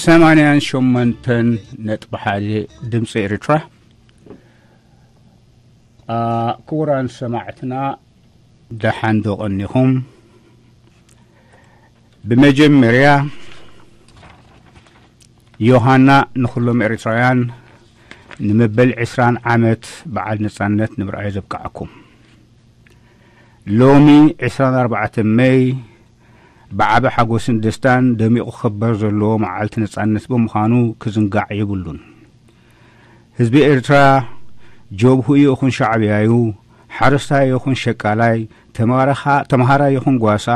ሰማንያን ሸሞንተን ነጥቢ ሓደ ድምፂ ኤርትራ። ክቡራን ሰማዕትና፣ ደሓን ዶ ቀኒኹም? ብመጀመርያ፣ ዮሃና ንኹሎም ኤርትራውያን ንመበል ዕስራን ዓመት በዓል ነጻነት ንምርኣይ ዘብቅዓኩም። ሎሚ ዕስራን ኣርባዕተን መይ ብዓቢ ሓጎስን ደስታን ደሚቑ ክኽበር ዘለዎ መዓልቲ ነጻነት ብምዃኑ ክዝንጋዕ የብሉን። ህዝቢ ኤርትራ፣ ጀብሁ ይኹን ሻዕብያዩ፣ ሓረስታይ ይኹን ሸቃላይ፣ ተማረኻ-፣ ተምሃራይ ይኹን ጓሳ፣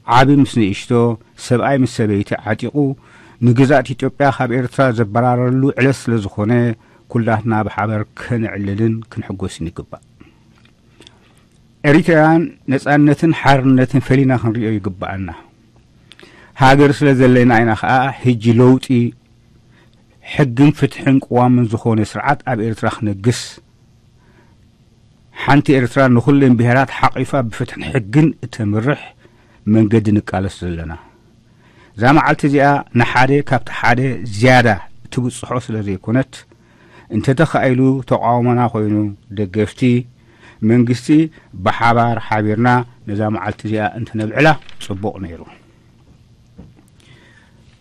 ዓቢ ምስ ንእሽቶ፣ ሰብኣይ ምስ ሰበይቲ ዓጢቑ፣ ንግዝኣት ኢትዮጵያ ካብ ኤርትራ ዘበራረሉ ዕለት ስለ ዝኾነ፣ ኩላትና ብሓበር ከነዕልልን ክንሕጎስን ይግባእ። ኤሪትራውያን፣ ነጻነትን ሓርነትን ፈሊና ክንሪኦ ይግብኣና። ሃገር ስለ ዘለና ኢና ከኣ ሕጂ ለውጢ፣ ሕግን ፍትሕን ቅዋምን ዝኾነ ስርዓት ኣብ ኤርትራ ክነግስ፣ ሓንቲ ኤርትራ ንኹለን ብሄራት ሓቒፋ ብፍትሕን ሕግን እተምርሕ መንገዲ ንቃለስ ዘለና። እዛ መዓልቲ እዚኣ ንሓደ ካብቲ ሓደ ዝያዳ እትብጽሖ ስለ ዘይኮነት፣ እንተተኻኢሉ ተቃውሞና ኮይኑ ደገፍቲ መንግስቲ ብሓባር ሓቢርና ነዛ መዓልቲ እዚኣ እንተነብዕላ ጽቡቕ ነይሩ።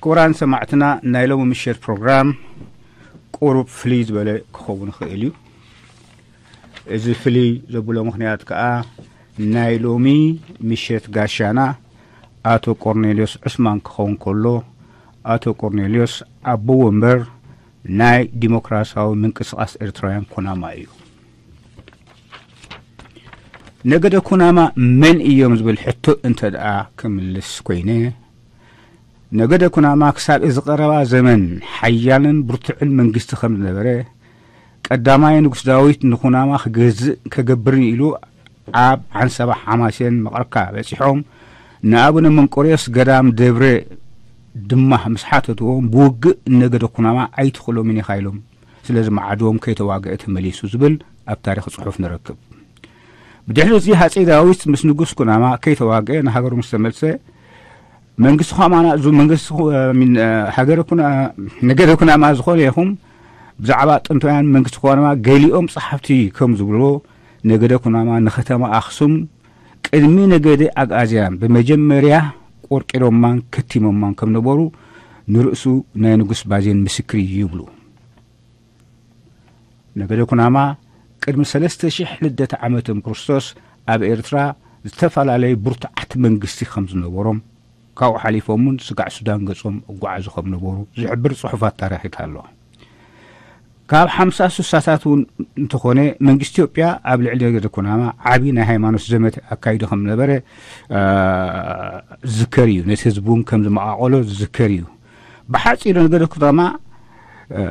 ክቡራን ሰማዕትና፣ ናይ ሎሚ ምሸት ፕሮግራም ቁሩብ ፍልይ ዝበለ ክኸውን ይኽእል እዩ። እዚ ፍልይ ዘብሎ ምኽንያት ከኣ፣ ናይ ሎሚ ምሸት ጋሻና ኣቶ ቆርኔልዮስ ዑስማን ክኸውን ከሎ፣ ኣቶ ቆርኔልዮስ ኣቦ ወንበር ናይ ዲሞክራሲያዊ ምንቅስቓስ ኤርትራውያን ኩናማ እዩ። ነገደ ኩናማ መን እዮም ዝብል ሕቶ እንተ ደኣ ክምልስ ኮይነ፣ ነገደ ኩናማ ክሳብ እዚ ቀረባ ዘመን ሓያልን ብርቱዕን መንግስቲ ከም ዝነበረ፣ ቀዳማይ ንጉስ ዳዊት ንኩናማ ክገዝእ ከገብርን ኢሉ ኣብ ዓንሰባ ሓማሴን መቐርካ በጺሖም፣ ንኣቡነ መንቆርዮስ ገዳም ደብረ ድማ ምስ ሓተትዎም፣ ብውግእ ነገደ ኩናማ ኣይትኽእሎምን ኢኻ ኢሎም ስለ ዝመዓድዎም ከይተዋግአ ተመሊሱ ዝብል ኣብ ታሪኽ ጽሑፍ ንረክብ። ብድሕሪ እዚ ሃጸይ ዳዊት ምስ ንጉስ ኩናማ ከይተዋግአ ንሃገሩ ምስ ተመልሰ፣ መንግስቲ ኩናማ፣ ዙ-፣ መንግስቲ ኩ-፣ ሚን-፣ ሃገረ ኩና-፣ ነገደ ኩናማ ዝኾነ ይኹም ብዛዕባ ጥንታውያን መንግስቲ ኩናማ ገሊኦም ጸሓፍቲ ከም ዝብልዎ፣ ነገደ ኩናማ ንከተማ ኣኽሱም ቅድሚ ነገደ ኣግኣዝያን ብመጀመርያ ቆርቂሮማን ከቲሞማን ከም ነበሩ ንርእሱ ናይ ንጉስ ባዜን ምስክር እዩ ይብሉ። ነገደ ኩናማ ቅድሚ ሰለስተ ሽሕ ልደተ ዓመቶም ክርስቶስ ኣብ ኤርትራ ዝተፈላለዩ ብርቱዓት መንግስቲ ከም ዝነበሮም፣ ካብኡ ሓሊፎም እውን ስጋዕ ሱዳን ገጾም እጓዓዙ ከም ነበሩ ዝሕብር ጽሑፋት ታሪኽ ኣሎ። ካብ ሓምሳ ስሳታት እውን እንተኾነ፣ መንግስቲ ኢትዮጵያ ኣብ ልዕሊ ነገደ ኩናማ ዓቢ ናይ ሃይማኖት ዘመተ ኣካይዱ ከም ነበረ፣ እ፣ ዝዝከር እዩ። ነቲ ህዝቢ እውን ከም ዝመቓቐሎ ዝዝከር እዩ። ብሓጺሩ ነገደ ኩናማ፣ እ፣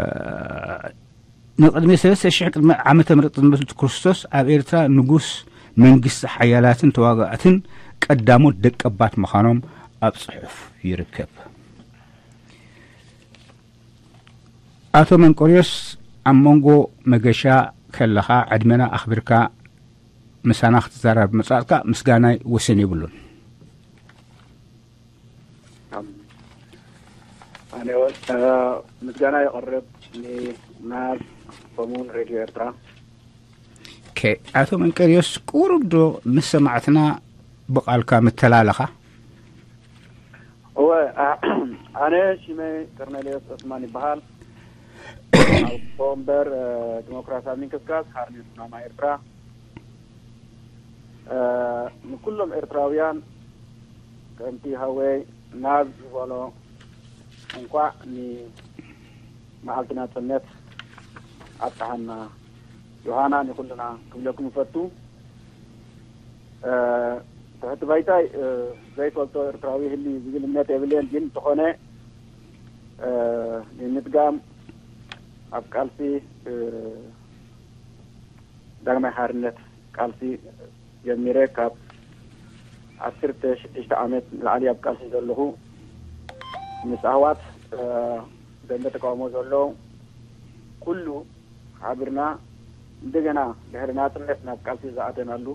ንቅድሚ ሰለስተ ሽሕ ቅድሚ ዓመተ ምህረት ቅድሚ ልደት ክርስቶስ ኣብ ኤርትራ ንጉስ መንግስቲ ሓያላትን ተዋጋእትን ቀዳሞት ደቀባት ምዃኖም ኣብ ጽሑፍ ይርከብ። ኣቶ መንቆርዮስ፣ ኣብ መንጎ መገሻ ከለኻ ዕድመና ኣኽቢርካ ምሳና ክትዛረብ ምጻእካ ምስጋናይ ወሰን የብሉን። ኣም-፣ ኣነ እውን፣ እ፣ ምስጋና የቕርብ ን-፣ ናብ ከምኡውን ሬድዮ ኤርትራ። ኦኬ፣ ኣቶ መንቀርዮስ፣ ቁሩብ ዶ ምስ ሰማዕትና ብቓልካ ምተላለኻ? እወ፣ ኣ-፣ ኣነ ሽመይ ቀርኔሌዎስ ዑስማን ይበሃል። ኣቦ ወንበር፣ እ፣ ዲሞክራሲያዊ ምንቅስቃስ ሓርነት ኩናማ ኤርትራ። እ፣ ንኩሎም ኤርትራውያን ከምቲ ሃወይ ናብ ዝበሎ፣ እንኳዕ ንመዓልቲ ናጽነት ኣብጽሓና። ዮሃና ንኹልና ክብለኩም እፈቱ። እ፣ ትሕቲ ባይታይ፣ እ፣ ዘይፈልጦ ኤርትራዊ ይህሉ ዝብል እምነት የብለይን፣ ግን እንተኾነ፣ እ፣ ንምድጋም ኣብ ቃልሲ፣ እ፣ ዳግማይ ሓርነት ቃልሲ ጀሚረ ካብ ዓሰርተ ሽዱሽተ ዓመት ንላዕሊ ኣብ ቃልሲ ዘለኹ፣ ምስ ኣህዋት፣ እ፣ ደንበ ተቃውሞ ዘሎ ኩሉ ሓቢርና እንደገና ድሕሪ ናጽነት ናብ ቃልሲ ዝኣተናሉ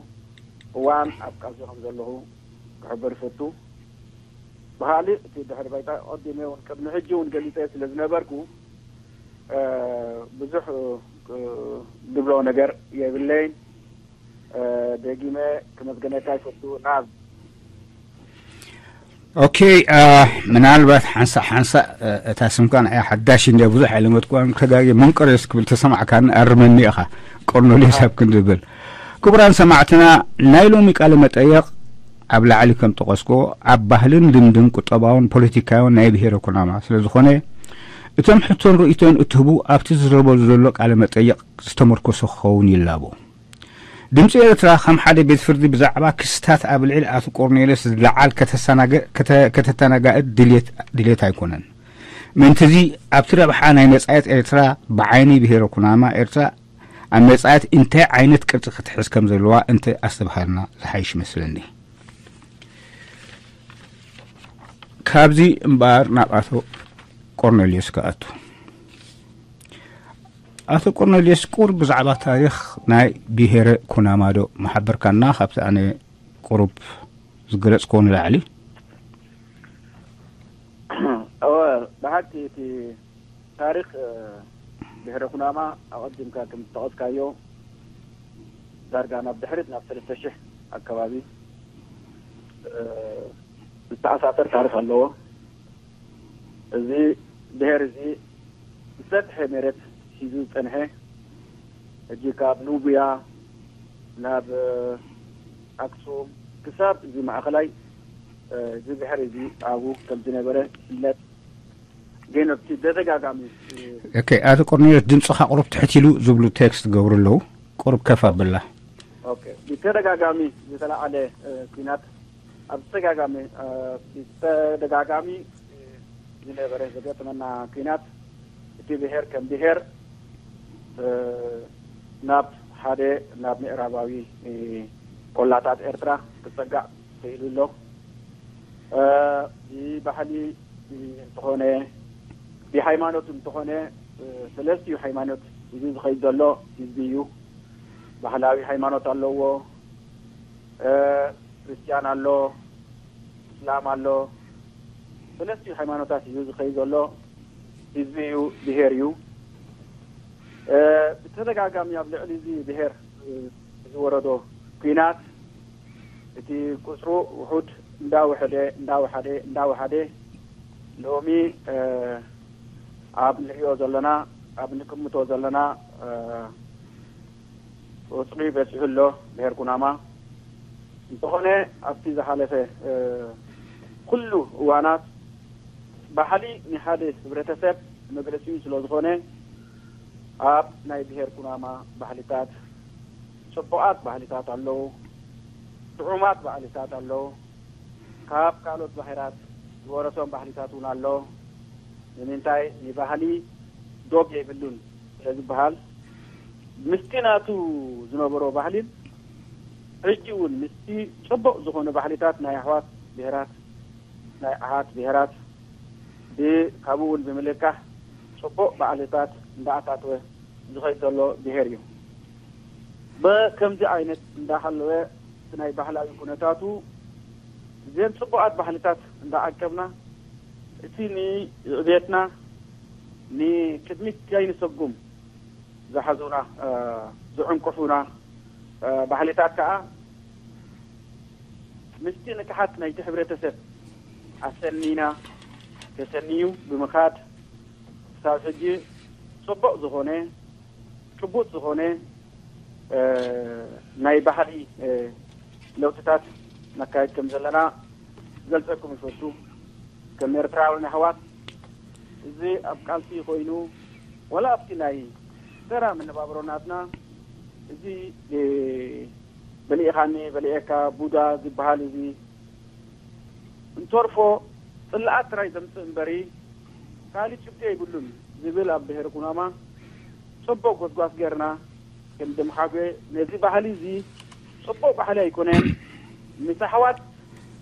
እዋን ኣብ ቃልሲ ከም ዘለኹ ክሕበር ይፈቱ። ብኻሊእ እቲ ድሕሪ ባይታ ቀዲመ እውን ቅድሚ ሕጂ እውን ገሊፀ ስለ ዝነበርኩ፣ እ፣ ብዙሕ፣ እ፣ ድብሎ ነገር የብለይን። እ፣ ደጊመ ክመስገነካ ይፈቱ። ናብ ኦኬ። እ፣ ምናልባት ሓንሳእ ሓንሳእ፣ እ፣ እታ ስምካ ንዓይ ሓዳሽ እንደ ብዙሕ ኣይለመድኩዋን፣ ተጋጊ መንቀርዮስ ክብል ተሰማዕካኒ፣ ኣርመኒ ኢኻ። ቆርኔሌዎስ ኣብ ክንድብል። ክቡራን ሰማዕትና፣ ናይ ሎሚ ቃለ መጠየቕ ኣብ ላዕሊ ከም ጠቐስኮ ኣብ ባህልን ልምድን ቁጠባውን ፖለቲካውን ናይ ብሄረ ኩናማ ስለ ዝኾነ፣ እቶም ሕቶን ርእይቶን እትህቡ ኣብቲ ዝረበሉ ዘሎ ቃለ መጠይቕ ዝተመርኮሰ ክኸውን ይላቦ። ድምፂ ኤርትራ ከም ሓደ ቤት ፍርዲ ብዛዕባ ክስታት ኣብ ልዕሊ ኣቶ ቆርኔሌዎስ ዝለዓል ከተሰናገ-፣ ከተ-፣ ከተተናጋእድ ድልየት፣ ድልየት ኣይኮነን። ምእንትዚ ኣብቲ ረብሓ ናይ መጻኢት ኤርትራ ብዓይኒ ብሄረ ኩናማ ኤርትራ ኣብ መጻኢት እንታይ ዓይነት ቅርጺ ክትሕዝ ከም ዘለዋ እንተ ኣስተብሃልና ዝሓይሽ ይመስለኒ። ካብዚ እምበኣር ናብ ኣቶ ቆርኔሌዎስ ክኣቱ። ኣቶ ቆርኔሌዎስ፣ ቁሩብ ብዛዕባ ታሪኽ ናይ ብሄረ ኩናማ ዶ ምሓበርካና? ካብቲ ኣነ ቁሩብ ዝገለጽክዎ ንላዕሊ። እወ፣ ብሓቂ እቲ ታሪኽ፣ እ፣ ብሄረ ኩናማ ኣቐዲምካ ከም ዝጠቐስካዮ ዳርጋ ናብ ድሕሪት ናብ ሰለስተ ሽሕ ኣከባቢ፣ እ፣ ዝተኣሳሰር ታሪኽ ኣለዎ። እዚ ብሄር እዚ ዝሰፍሐ መሬት ሒዙ ዝጸንሐ፣ ሕጂ ካብ ኑብያ ናብ፣ እ፣ ኣክሱም ክሳብ እዚ ማእኸላይ፣ እ፣ እዚ ብሄር እዚ ኣብኡ ከም ዝነበረ ይፍለጥ። ግን ኣብቲ ተደጋጋሚ፣ እ፣ ኦኬ፣ ኣቶ ቆርኔሌዎስ፣ ድምፅኻ ቁሩብ ትሕት ኢሉ ዝብሉ ቴክስት ገብሩ ኣለዉ። ቁሩብ ከፍ ኣብላ። ኦኬ፣ ብተደጋጋሚ ዝተለዓለ፣ እ፣ ኲናት፣ ኣብ ተደጋጋሚ፣ እ፣ ብተደጋጋሚ፣ እ፣ ዝነበረ ዘጋጠመና ኲናት፣ እቲ ብሄር ከም ብሄር፣ እ፣ ናብ ሓደ፣ ናብ ምዕራባዊ፣ እ፣ ቆላታት ኤርትራ ክጸጋዕ ክኢሉ ኣሎ። እ፣ ብባህሊ፣ እ፣ እንተኾነ፣ ብሃይማኖት እንተኾነ፣ እ፣ ሰለስቲኡ ሃይማኖት ሒዙ ዝኸይድ ዘሎ ህዝቢ እዩ። ባህላዊ ሃይማኖት ኣለዎ። እ፣ ክርስትያን ኣሎ፣ እስላም ኣሎ። ሰለስቲኡ ሃይማኖታት ሒዙ ዝኸይድ ዘሎ ህዝቢ እዩ፣ ብሄር እዩ። እ፣ ብተደጋጋሚ ኣብ ልዕሊ እዚ ብሄር፣ እ፣ ዝወረዶ ኲናት፣ እቲ ቁጽሩ ውሑድ እንዳወሐደ፣ እንዳወሓደ፣ እንዳወሓደ፣ ሎሚ፣ እ፣ ኣብ ንሪኦ ዘለና፣ ኣብ ንቅምቶ ዘለና፣ እ፣ ቁጽሪ በጺሑ ኣሎ ብሄር ኩናማ። እንተኾነ፣ ኣብቲ ዝሓለፈ፣ እ፣ ኩሉ እዋናት፣ ባህሊ ንሓደ ህብረተሰብ መግለጺኡ ስለ ዝኾነ፣ ኣብ ናይ ብሄር ኩናማ ባህልታት ጽቡቓት ባህልታት ኣለዉ፣ ጥዑማት ባህልታት ኣለዉ። ካብ ካልኦት ብሄራት ዝወረሶም ባህልታት እውን ኣሎ። ንምንታይ ንባህሊ ዶብ የብሉን ስለ ዝበሃል፣ ምስቲ ናቱ ዝነበሮ ባህልን ሕጂ እውን ምስቲ ጽቡቕ ዝኾነ ባህልታት ናይ ኣሕዋት ብሄራት፣ ናይ ኣሓት ብሄራት ብ-፣ ካብኡ እውን ብምልካሕ ጽቡቕ ባህልታት እንዳኣታተወ ዝኸይድ ዘሎ ብሄር እዩ። በከምዚ ዓይነት እንዳሃለወ፣ እቲ ናይ ባህላዊ ኩነታቱ፣ እዘን ጽቡቓት ባህልታት እንዳዓቀብና፣ እቲ ንዕቤትና ንቅድሚት ከይንሰጉም ዝሓዙና፣ እ፣ ዝዕንቅፉና፣ እ፣ ባህልታት ከኣ ምስቲ ንቅሓት ናይቲ ሕብረተሰብ ኣሰኒና፣ ተሰኒዩ ብምኻድ፣ ክሳብ ሕጂ ጽቡቕ ዝኾነ፣ ጭቡጥ ዝኾነ፣ እ፣ ናይ ባህሊ፣ እ፣ ለውጥታት ነካይድ ከም ዘለና ክገልጸኩም ይፈቱ። ከም ኤርትራውያን ኣሕዋት፣ እዚ ኣብ ቃልሲ ኮይኑ፣ ወላ ኣብቲ ናይ ተራ መነባብሮ ናትና፣ እዚ፣ እ፣ በሊእኻኒ፣ በሊኤካ፣ ቡዳ ዝበሃል እዚ እንተርፎ ጽላኣት ጥራይ ዘምጽእ እምበሪ፣ ካልእ ጭብጢ የብሉን ዝብል ኣብ ብሄር ኩናማ፣ ጽቡቕ ጎስጓስ ጌርና ክንድምሓጎ፣ ነዚ ባህሊ እዚ ጽቡቕ ባህሊ ኣይኮነን። ምስ ኣሕዋት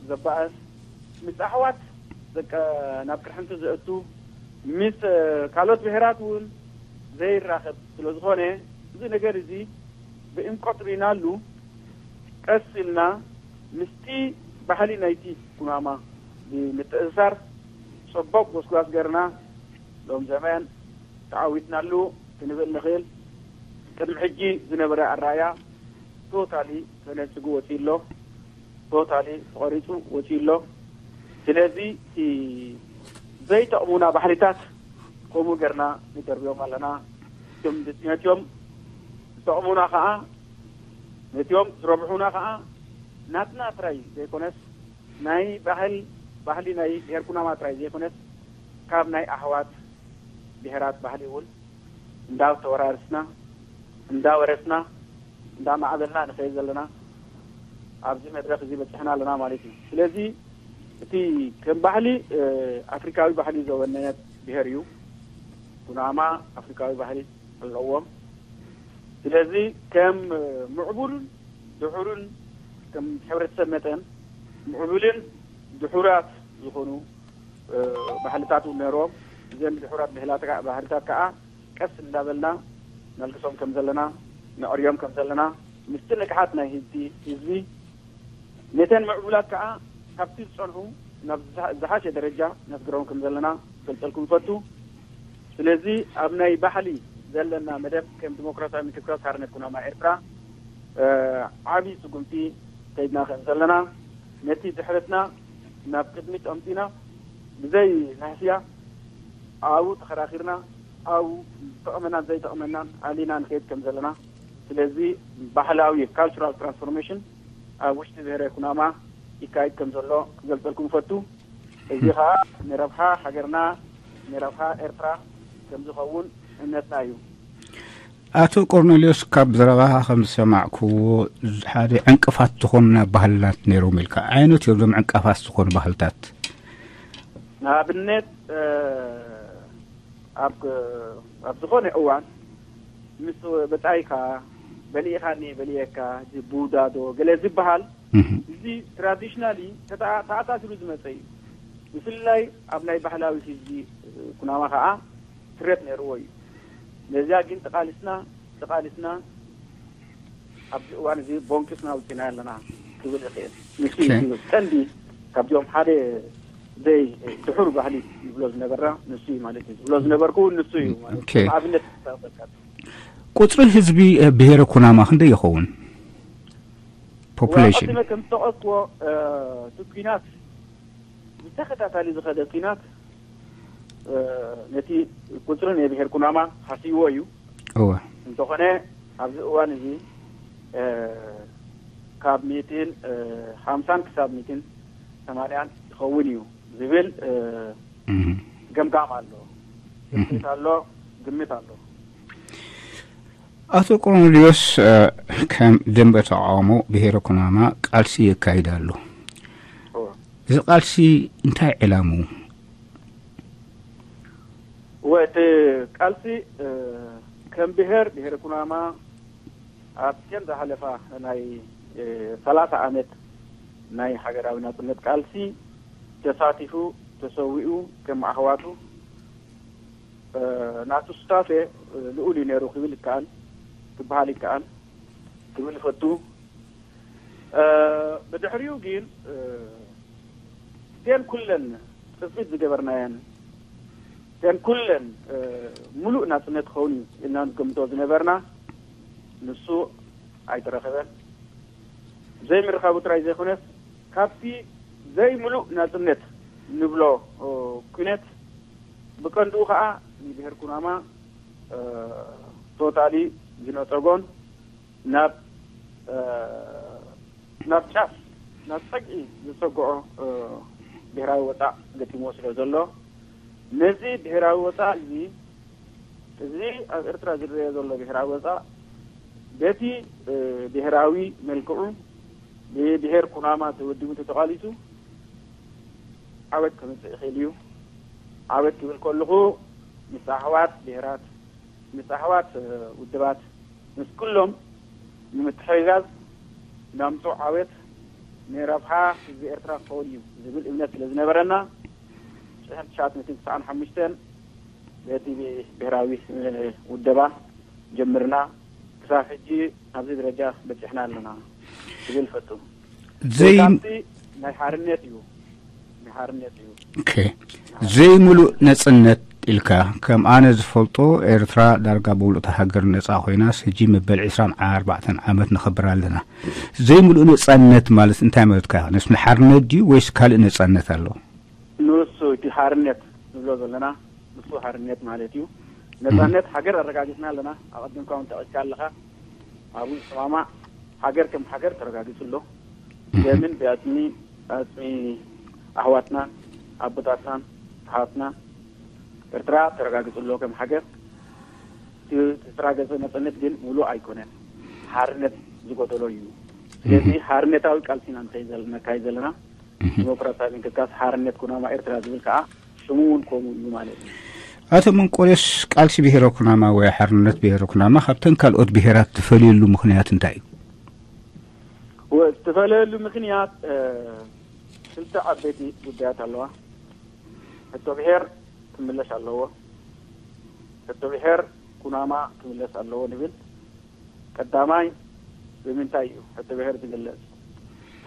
ዘባእስ፣ ምስ ኣሕዋት ዘቀ-፣ ናብ ቅርሕንቲ ዘእቱ፣ ምስ፣ እ፣ ካልኦት ብሄራት እውን ዘይራኸብ ስለ ዝኾነ፣ እዚ ነገር እዚ ብእንቆጥሪናሉ ቀስ ኢልና ምስቲ ባህሊ ናይቲ ኩናማ ብምትእስሳር ጽቡቕ ጎስጓስ ገርና ሎም ዘመን ተዓዊትናሉ ክንብል ንኽእል። ቅድሚ ሕጂ ዝነበረ ኣራያ ቶታሊ ተነጺጉ ወጺኡ ኣሎ። ቶታሊ ተቐሪጹ ወጺኡ ኣሎ። ስለዚ እቲ ዘይጠቕሙና ባህልታት ከምኡ ገርና ንደርብዮም ኣለና። እቶም ነቲኦም ዝጠቕሙና ኸዓ፣ ነቲኦም ዝረብሑና ኸዓ ናትና ጥራይ ዘይኮነስ ናይ ባህል ባህሊ ናይ ብሄር ኩናማ ጥራይ ዘይኮነስ ካብ ናይ ኣሕዋት ብሄራት ባህሊ እውን እንዳተወራረስና እንዳወረስና እንዳማዕበልና ንኸይድ ዘለና ኣብዚ መድረኽ እዚ በፂሕና ኣለና ማለት እዩ። ስለዚ እቲ ከም ባህሊ ኣፍሪካዊ ባህሊ ዘወነነት ብሄር እዩ። ኩናማ ኣፍሪካዊ ባህሊ ኣለዎም። ስለዚ ከም ምዕቡልን ድሑርን ከም ሕብረተሰብ መጠን ምዕቡልን ድሑራት ዝኾኑ ባህልታት እውን ነይርዎም። እዘን ድሑራት ባህልታት ከዓ ቀስ እንዳበልና ነልግሶም ከም ዘለና፣ ነዕርዮም ከም ዘለና፣ ምስቲ ንቅሓት ናይ ህዝቢ ህዝቢ ነተን ምዕቡላት ከዓ ካብቲ ዝፀንሑ ናብ ዝሓሸ ደረጃ ነስግሮም ከም ዘለና ክገልፀልኩም ይፈቱ። ስለዚ ኣብ ናይ ባህሊ ዘለና መደብ ከም ዲሞክራሲያዊ ምትእስሳር ሓርነት ኩናማ ኤርትራ ዓብዪ ስጉምቲ ከይድና ከም ዘለና፣ ነቲ ድሕረትና ናብ ቅድሚት ኣምፂና ብዘይ ናህስያ ኣብኡ ተኸራኺርና ኣብኡ ዝጠቕመናን ዘይጠቕመናን ኣሊና ንኸይድ ከም ዘለና፣ ስለዚ ባህላዊ ካልቸራል ትራንስፎርሜሽን ኣብ ውሽጢ ብሄረ ኩናማ ይካየድ ከም ዘሎ ክገልፀልኩም እፈቱ። እዚ ከዓ ንረብሓ ሃገርና ንረብሓ ኤርትራ ከም ዝኸውን እምነትና እዩ። ኣቶ ቆርኔልዮስ፣ ካብ ዘረባኻ ከም ዝሰማዕክዎ ሓደ ዕንቅፋት ዝኾኑና ባህልታት ነይሮም ኢልካ። ዓይነት እዮም እዞም ዕንቅፋት ዝኾኑ ባህልታት? ንኣብነት ኣብ ኣብ ዝኾነ እዋን ምስ በጻይካ በሊእኻኒ በሊየካ ቡዳ ዶ ገለ ዝበሃል እዚ ትራዲሽናሊ ተኣሳሲሩ ዝመጸ እዩ። ብፍላይ ኣብ ናይ ባህላዊ ህዝቢ ኩናማ ከዓ ትረት ነይርዎ እዩ። ነዚኣ ግን ተቓሊስና ተቓሊስና ኣብዚ እዋን እዚ ቦንቂስና ኣውፂና ኣለና ክብል ይኽእል። ንሱ እዩ ቀንዲ ካብዚኦም ሓደ ዘይ ድሑር ባህሊ ይብሎ ዝነበራ ንሱ እዩ ማለት እዩ። ዝብሎ ዝነበርኩ እውን ንሱ እዩ ማለት እዩ። ኣብነት ክሳበካ ቁፅሪ ህዝቢ ብሄረ ኩናማ ክንደይ ይኸውን? ፖፑሌሽን ቀድመ ከም ዝጠቐስክዎ እቲ ኲናት ብተኸታታሊ ዝኸደ ኲናት ነቲ ቁፅሪ ናይ ብሄር ኩናማ ሃስይዎ እዩ። እወ እንተኾነ ኣብዚ እዋን እዚ ካብ ሚእትን ሓምሳን ክሳብ ሚእትን ሰማንያን ይኸውን እዩ ዝብል ገምጋም ኣሎ። ትንቢት ኣሎ፣ ግምት ኣሎ። ኣቶ ቆርኔልዮስ፣ ከም ደንበ ተቃውሞ ብሄረ ኩናማ ቃልሲ የካይድ ኣሎ። እዚ ቃልሲ እንታይ ዕላምኡ? ወ እቲ ቃልሲ ከም ብሄር ብሄረ ኩናማ ኣብተን ዝሓለፋ ናይ ሰላሳ ዓመት ናይ ሃገራዊ ናጽነት ቃልሲ ተሳቲፉ ተሰዊኡ ከም ኣሕዋቱ ናቱ ሱታፌ ልኡል እዩ ነይሩ ክብል ይከኣል ክበሃል ይከኣል ክብል ይፈቱ። ብድሕሪኡ ግን እተን ኩለን ትጽቢት ዝገበርናየን እተን ኩለን ምሉእ ናጽነት ክኸውን እዩ ኢልና ንገምቶ ዝነበርና ንሱ ኣይተረኸበን። ዘይምርካቡ ጥራይ ዘይኮነስ ካብቲ ዘይምሉእ ናጽነት ንብሎ ኩነት ብቀንድኡ ከዓ ንብሄር ኩናማ ቶታሊ ዝነጸጎን ናብ ናብ ጫፍ ናብ ጸግዒ ዝጸግዖ ብሄራዊ ወጻእ ገጢምዎ ስለ ዘሎ ነዚ ብሄራዊ ወጻእ እዚ እዚ ኣብ ኤርትራ ዝረአ ዘሎ ብሄራዊ ወጻእ በቲ ብሄራዊ መልክዑ ብብሄር ኩናማ ተወዲቡ ተተቓሊሱ ዓወት ከምጽእ ይኽእል እዩ። ዓወት ክብል ከለኹ ምስ ኣሕዋት ብሄራት ምስ ኣሕዋት ውድባት ምስ ኩሎም ንምትሕግጋዝ ናምፅኦ ዓወት ንረብሓ ህዝቢ ኤርትራ ክኸውን እዩ ዝብል እምነት ስለ ዝነበረና ሽሕን ትሽዓተ ሚእትን ትስዓን ሓሙሽተን በቲ ብሄራዊ ውደባ ጀምርና ክሳብ ሕጂ ኣብዚ ደረጃ በፂሕና ኣለና ክብል ፈቱ። ዘይ ካብቲ ናይ ሓርነት እዩ ሓርነት እዩ። ኦኬ። ዘይምሉእ ነጽነት ኢልካ፣ ከም ኣነ ዝፈልጦ ኤርትራ ዳርጋ ብውልቕታ ሃገር ነጻ ኮይናስ ሕጂ መበል ዕስራን ኣርባዕተን ዓመት ንኸብር ኣለና። ዘይምሉእ ነጻነት ማለት እንታይ ማለትካ? ነስ ንሓርነት ድዩ ወይስ ካልእ ነጻነት ኣሎ? ንሱ እቲ ሓርነት ንብሎ ዘለና ንሱ ሓርነት ማለት እዩ። ነጻነት ሃገር ኣረጋጊጽና ኣለና። ኣቐዲምካ እውን ጠቒስካ ኣለኻ። ኣብኡ ዝሰማማዕ ሃገር ከም ሃገር ተረጋጊጹ ኣሎ። ደምን ብኣጽሚ ኣጽሚ ኣሕዋትናን ኣቦታትናን ኣሓትናን ኤርትራ ተረጋጊጹ ኣሎ ከም ሃገር። እቲ ተረጋገጸ ነጻነት ግን ሙሉእ ኣይኮነን። ሓርነት ዝጎደሎ እዩ። ስለዚ ሓርነታዊ ቃልሲ ኢና ንኸይድ ዘል-፣ ነካይድ ዘለና። ዲሞክራሲያዊ ምንቅስቃስ ሓርነት ኩናማ ኤርትራ ዝብል ከዓ ሽሙ እውን ከምኡ እዩ ማለት እዩ። ኣቶ መንቆርዮስ፣ ቃልሲ ብሄረ ኩናማ ወይ ሓርነት ብሄረ ኩናማ ካብተን ካልኦት ብሄራት ትፈልየሉ ምኽንያት እንታይ እዩ? ወ-፣ ዝተፈለየሉ ምኽንያት፣ እ፣ ክልተ ዓበይቲ ጉዳያት ኣለዋ። ሕቶ ብሄር ክምለስ ኣለዎ። ሕቶ ብሄር ኩናማ ክምለስ ኣለዎ ንብል። ቀዳማይ ብምንታይ እዩ ሕቶ ብሄር ዝግለጽ?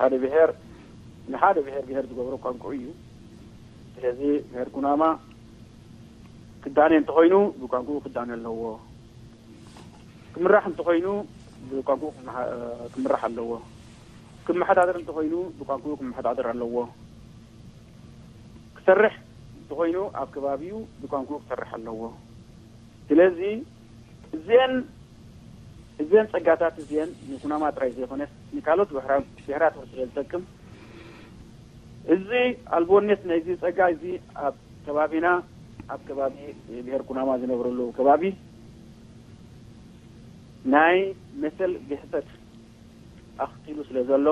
ሓደ ብሄር ንሓደ ብሄር ብሄር ዝገብሮ ቋንቋኡ እዩ። ስለዚ ብሄር ኩናማ ክዳነ እንተኾይኑ ብቋንቋኡ ክዳነ ኣለዎ። ክምራሕ እንተኾይኑ ብቋንቋኡ ክመሓ-፣ ክምራሕ ኣለዎ። ክመሓዳደር እንተኾይኑ ብቋንቋኡ ክመሓዳደር ኣለዎ። ክሰርሕ እንተኾይኑ ኣብ ከባቢኡ ብቋንቋኡ ክሰርሕ ኣለዎ። ስለዚ እዚአን እዚአን ጸጋታት እዚአን ንኩናማ ጥራይ ዘይኮነስ ንካልኦት ብሕራ-፣ ብሔራት እውን ስለ ዝጠቅም፣ እዚ ኣልቦነት ናይዚ ጸጋ እዚ ኣብ ከባቢና፣ ኣብ ከባቢ ብሔር ኩናማ ዝነብረሉ ከባቢ ናይ መሰል ግህሰት ኣኽቲሉ ስለ ዘሎ፣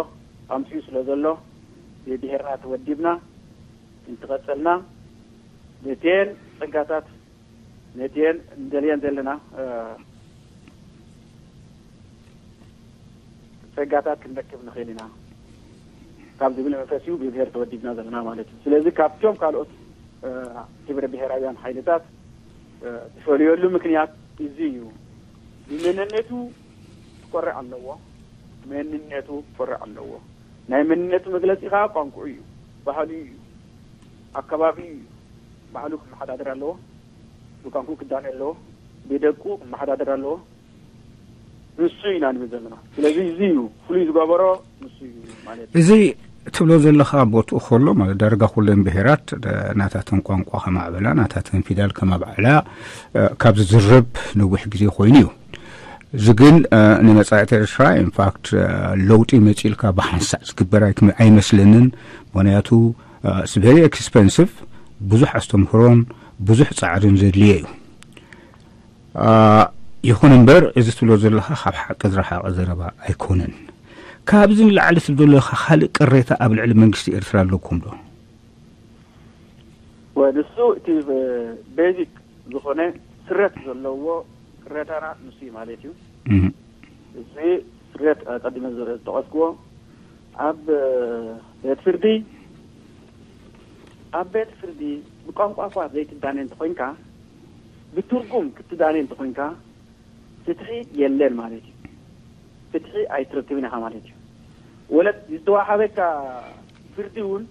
ኣምጺኡ ስለ ዘሎ፣ ብብሔርና ተወዲብና እንተቐጸልና፣ ነተን ጸጋታት፣ ነተን እንደልየን ዘለና፣ እ፣ ጸጋታት ክንረክብ ንኽእል ኢና ካብ ዝብል መንፈስ እዩ ብብሔር ተወዲብና ዘለና ማለት እዩ። ስለዚ ካብቶም ካልኦት፣ እ፣ ህብረ ብሔራውያን ሓይልታት፣ እ፣ ዝፈልየሉ ምክንያት እዚ እዩ። ብመንነቱ ክኮርዕ ኣለዎ። መንነቱ ክኮርዕ ኣለዎ። ናይ መንነቱ መግለጺ ከዓ ቋንቋኡ እዩ፣ ባህሉ እዩ፣ ኣከባቢኡ እዩ። ባዕሉ ክመሓዳደር ኣለዎ። ብቋንቋኡ ክዳነ ኣለዎ። ብደቁ ክመሓዳደር ኣለዎ። ንሱ ኢና ንብል ዘለና። ስለዚ እዚ እዩ ፍሉይ ዝገበሮ፣ ንሱ እዩ ማለት እዩ። እዚ ትብሎ ዘለኻ ቦትኡ ከሎ፣ ማለት ዳርጋ ኩለን ብሄራት፣ ደ-፣ ናታተን ቋንቋ ከማዕበላ፣ ናታተን ፊደል ከማብዓላ፣ እ፣ ካብ ዝዝረብ ነዊሕ ግዜ ኮይኑ እዩ። እዚ ግን፣ እ፣ ንመጻኢት ኤርትራ፣ ኢንፋክት፣ እ፣ ለውጢ መጺእልካ ብሓንሳእ ዝግበር ኣይክመ-፣ ኣይመስለንን። ምኽንያቱ፣ እ፣ it's very expensive፣ ብዙሕ ኣስተምህሮን ብዙሕ ጻዕርን ዘድልዮ እዩ። እ፣ ይኹን እምበር፣ እዚ ትብሎ ዘለኻ ካብ ሓቂ ዝረሓቐ ዘረባ ኣይኮነን። ካብዚ ንላዕሊ ትብሎ ዘለኻ ካልእ ቅሬታ ኣብ ልዕሊ መንግስቲ ኤርትራ ኣለኩም ዶ? ወ-፣ ንሱ እቲ፣ እ፣ ቤዚክ ዝኾነ ስረት ዘለዎ ቅሬታና ንሱ እዩ ማለት እዩ። እም። እዚ ስረት ኣቀዲመ ዝረ-፣ ዝጠቐስክዎ ኣብ፣ እ፣ ቤት ፍርዲ፣ ኣብ ቤት ፍርዲ ብቋንቋ እኳ ዘይትዳነ እንተኾይንካ፣ ብትርጉም ክትዳነ እንተኾይንካ፣ ፍትሒ የለን ማለት እዩ። ፍትሒ ኣይትረክብን ኢኻ ማለት እዩ። ወለት ዝተዋሃበካ ፍርዲ እውን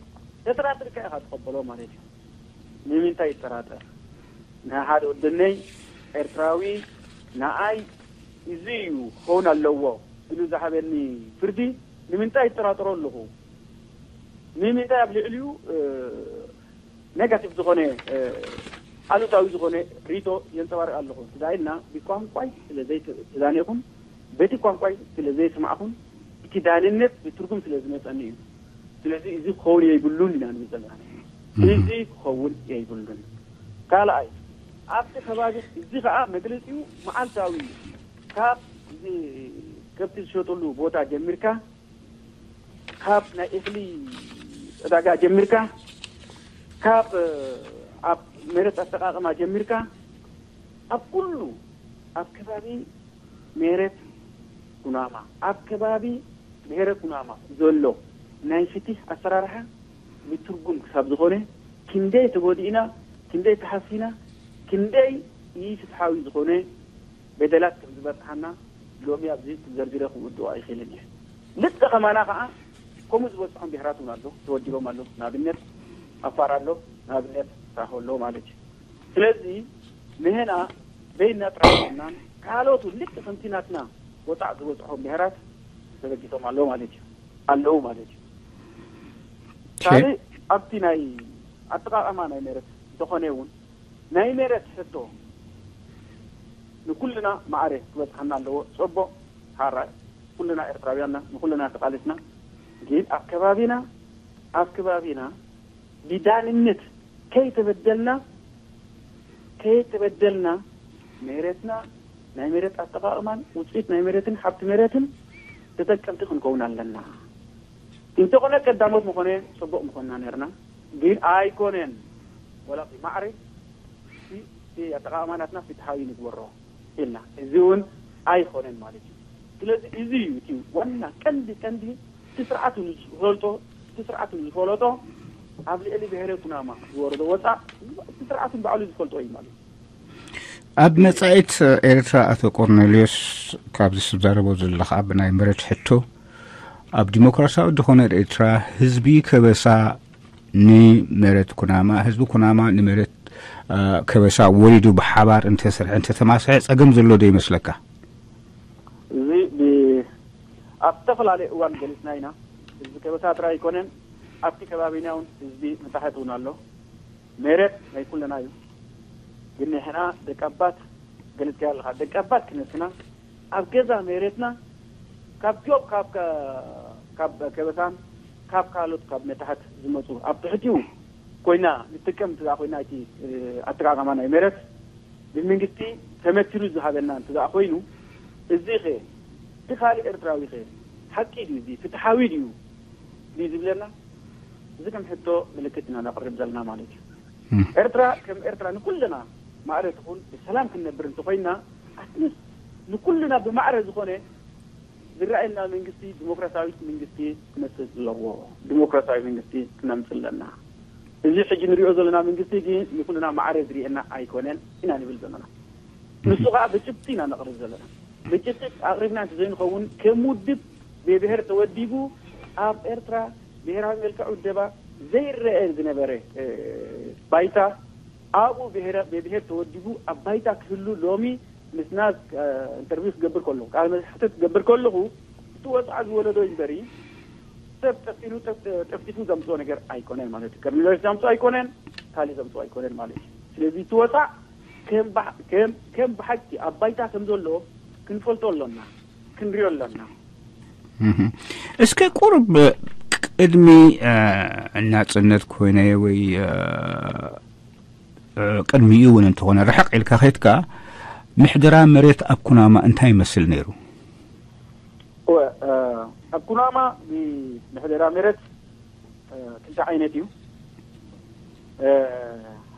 ተጠራጢርካ ኢኻ ትቐበሎ ማለት እዩ። ንምንታይ ይጠራጠር? ናይ ሓደ ወደነይ ኤርትራዊ ንኣይ እዚ እዩ ክኸውን ኣለዎ ኢሉ ዝሃበኒ ፍርዲ ንምንታይ ይጠራጠሮ ኣለኹ? ንምንታይ ኣብ ልዕሊኡ፣ እ፣ ኔጋቲቭ ዝኾነ፣ እ፣ ኣሉታዊ ዝኾነ ሪቶ የንጸባርቕ ኣለኹ? ትዳይልና ብቋንቋይ ስለ ዘይተ-፣ ተዳኔኹን በቲ ቋንቋይ ስለ ዘይስማዕኹን እቲ ዳንነት ብትርጉም ስለ ዝመጸኒ እዩ። ስለዚ እዚ ክኸውን የይብሉን ኢና ንብል ዘለና። እህ። እዚ ክኸውን የይብሉን። ካልኣይ፣ ኣብቲ ከባቢ እዚ ኸኣ መግለጺኡ መዓልታዊ እዩ። ካብ እዚ ከብቲ ዝሸጡሉ ቦታ ጀሚርካ፣ ካብ ናይ እኽሊ ዕዳጋ ጀሚርካ፣ ካብ፣ እ፣ ኣብ መሬት ኣጠቓቕማ ጀሚርካ፣ ኣብ ኩሉ፣ ኣብ ከባቢ መሬት ኩናማ፣ ኣብ ከባቢ ብሄረ ኩናማ ዘሎ ናይ ፍትሕ ኣሰራርሓ ብትርጉም ክሳብ ዝኾነ፣ ክንደይ ተጎዲእና፣ ክንደይ ተሃሲና፣ ክንደይ ኢፍትሓዊ ዝኾነ በደላት ከም ዝበጽሓና ሎሚ ኣብዚ ዘርዚረ ክውድኦ ኣይኽእልን እየ። ልክዕ ከማና ኸዓ ከምኡ ዝበጽሖም ብሄራት እውን ኣሎ፣ ተወዲቦም ኣለዉ። ንኣብነት ኣፋር ኣሎ፣ ንኣብነት ሳሆ ኣሎ ማለት እዩ። ስለዚ ንህና በይና ጥራይ ኣይኮናን፣ ካልኦት እውን ልክዕ ከምቲ ናትና ወጻእ ዝበጽሖም ብሄራት ተበጊሶም ኣለዉ ማለት እዩ፣ ኣለዉ ማለት እዩ። ካልእ ኣብቲ ናይ ኣጠቓቕማ ናይ መሬት እንተኾነ እውን ናይ መሬት ሕቶ ንኩልና ማዕረ ክበጽሓና ኣለዎ። ጸቦ ሓራይ ኩልና ኤርትራውያንና፣ ንኩልና ተቓሊስና፣ ግን ኣብ ከባቢና፣ ኣብ ከባቢና ብዳንነት ከይተበደልና፣ ከይተበደልና መሬትና፣ ናይ መሬት ኣጠቓቕማን ውጽኢት ናይ መሬትን ሃብቲ መሬትን ተጠቀምቲ ክንከውን ኣለና። እንተኾነ ቀዳሞት ምኾነ ጽቡቕ ምኾንና ነርና፣ ግን ኣይኮነን። ወላ ብማዕረ እቲ፣ እቲ ኣጠቓቕማ ናትና ፍትሓዊ ንግበሮ ኢልና። እዚ እውን ኣይኾነን ማለት እዩ። ስለዚ እዚ እዩ እቲ ዋና ቀንዲ፣ ቀንዲ እቲ ስርዓት ንዝፈልጦ፣ እቲ ስርዓት ንዝፈለጦ ኣብ ልዕሊ ብሄረ ኩናማ ዝወረዶ ወጻእ እቲ ስርዓት ንባዕሉ ዝፈልጦ እዩ ማለት እዩ። ኣብ መጻኢት ኤርትራ፣ ኣቶ ቆርኔልዮስ፣ ካብዚ ዝዛረቦ ዘለኻ ብናይ መሬት ሕቶ፣ ኣብ ዲሞክራሲያዊት ዝኾነ ኤርትራ ህዝቢ ከበሳ ንመሬት ኩናማ፣ ህዝቢ ኩናማ ንመሬት፣ እ፣ ከበሳ ወሪዱ ብሓባር እንተሰርሐ፣ እንተተማስሐ ጸገም ዘሎ ዶ ይመስለካ? እዚ ብ-፣ ኣብ ዝተፈላለየ እዋን ገሊጽና ኢና። ህዝቢ ከበሳ ጥራይ ኣይኮነን፣ ኣብቲ ከባቢና እውን ህዝቢ መታሕት እውን ኣሎ። መሬት ናይ ኩልና እዩ። ግን ንሕና ደቂ ኣባት፣ ገሊጽካዮ ኣለኻ፣ ደቂ ኣባት ክነስና ኣብ ገዛ መሬትና ካብ ጆብ፣ ካብ ከ-፣ ካብ ከበሳን ካብ ካልኦት ካብ መታሕት ዝመጹ ኣብ ትሕቲኡ ኮይና ንጥቀም እንተ ኮይና እቲ፣ እ፣ ኣጠቃቀማ ናይ መሬት ብመንግስቲ ተመቲሩ ዝሃበና እንተ ኮይኑ፣ እዚ ኸ እቲ ካልእ ኤርትራዊ ኸ ሓቂ ድዩ፣ እዚ ፍትሓዊ ድዩ፣ ድዩ ዝብለና? እዚ ከም ሕቶ ምልክት ኢና ነቕርብ ዘለና ማለት እዩ። እም። ኤርትራ ከም ኤርትራ ንኩልና ማዕረ ትኹን ብሰላም ክንነብር እንተኾይንና፣ ኣትሊስት ንኩልና ብማዕረ ዝኾነ ዝረኣየና መንግስቲ፣ ዲሞክራሲያዊት መንግስቲ ክመጽእ ኣለዎ። ዲሞክራሲያዊ መንግስቲ ክነምጽእ ኣለና። እዚ ሕጂ ንሪኦ ዘለና መንግስቲ ግን ንኩልና ማዕረ ዝርእየና ኣይኮነን ኢና ንብል ዘለና። ንሱ ከዓ ብጭብጢ ኢና ነቕርብ ዘለና። ብጭብጢ ኣቕሪብና እንተዘይንኸውን፣ ከም ውድብ ብብሔር ተወዲቡ ኣብ ኤርትራ ብሔራዊ መልክዕ ውደባ ዘይረአ ዝነበረ፣ እ፣ ባይታ ኣብኡ ብሔር፣ ብብሔር ተወዲቡ ኣብ ባይታ ክህሉ ሎሚ ምስና፣ እ፣ ኢንተርቪው ክገብር ከለኹ፣ ቃለ መሕትት ክገብር ከለኹ፣ እቲ ወጽዓ ዝወለዶ ይንበሪ ሰብ ጠፊኑ፣ ጠፍ-፣ ጠፍጢፉ ዘምጽኦ ነገር ኣይኮነን ማለት እዩ። ከርሚሎስ ዘምጽኦ ኣይኮነን፣ ካልእ ዘምጽኦ ኣይኮነን ማለት እዩ። ስለዚ እቲ ወጽዓ ከም ባህ-፣ ከም፣ ከም ብሓቂ ኣብ ባይታ ከም ዘሎ ክንፈልጦ ኣሎና፣ ክንሪኦ ኣሎና። እህ። እስከ ቁሩብ ቅድሚ፣ እ፣ ናጽነት ኮይነ ወይ፣ እ፣ እ፣ ቅድሚኡ እውን እንተኾነ ርሕቕ ኢልካ ኸይድካ፣ ምሕደራ መሬት ኣብ ኩናማ እንታይ ይመስል ነይሩ? እወ፣ እ፣ ኣብ ኩናማ ብ-፣ ምሕደራ መሬት፣ እ፣ ክልተ ዓይነት እዩ። እ፣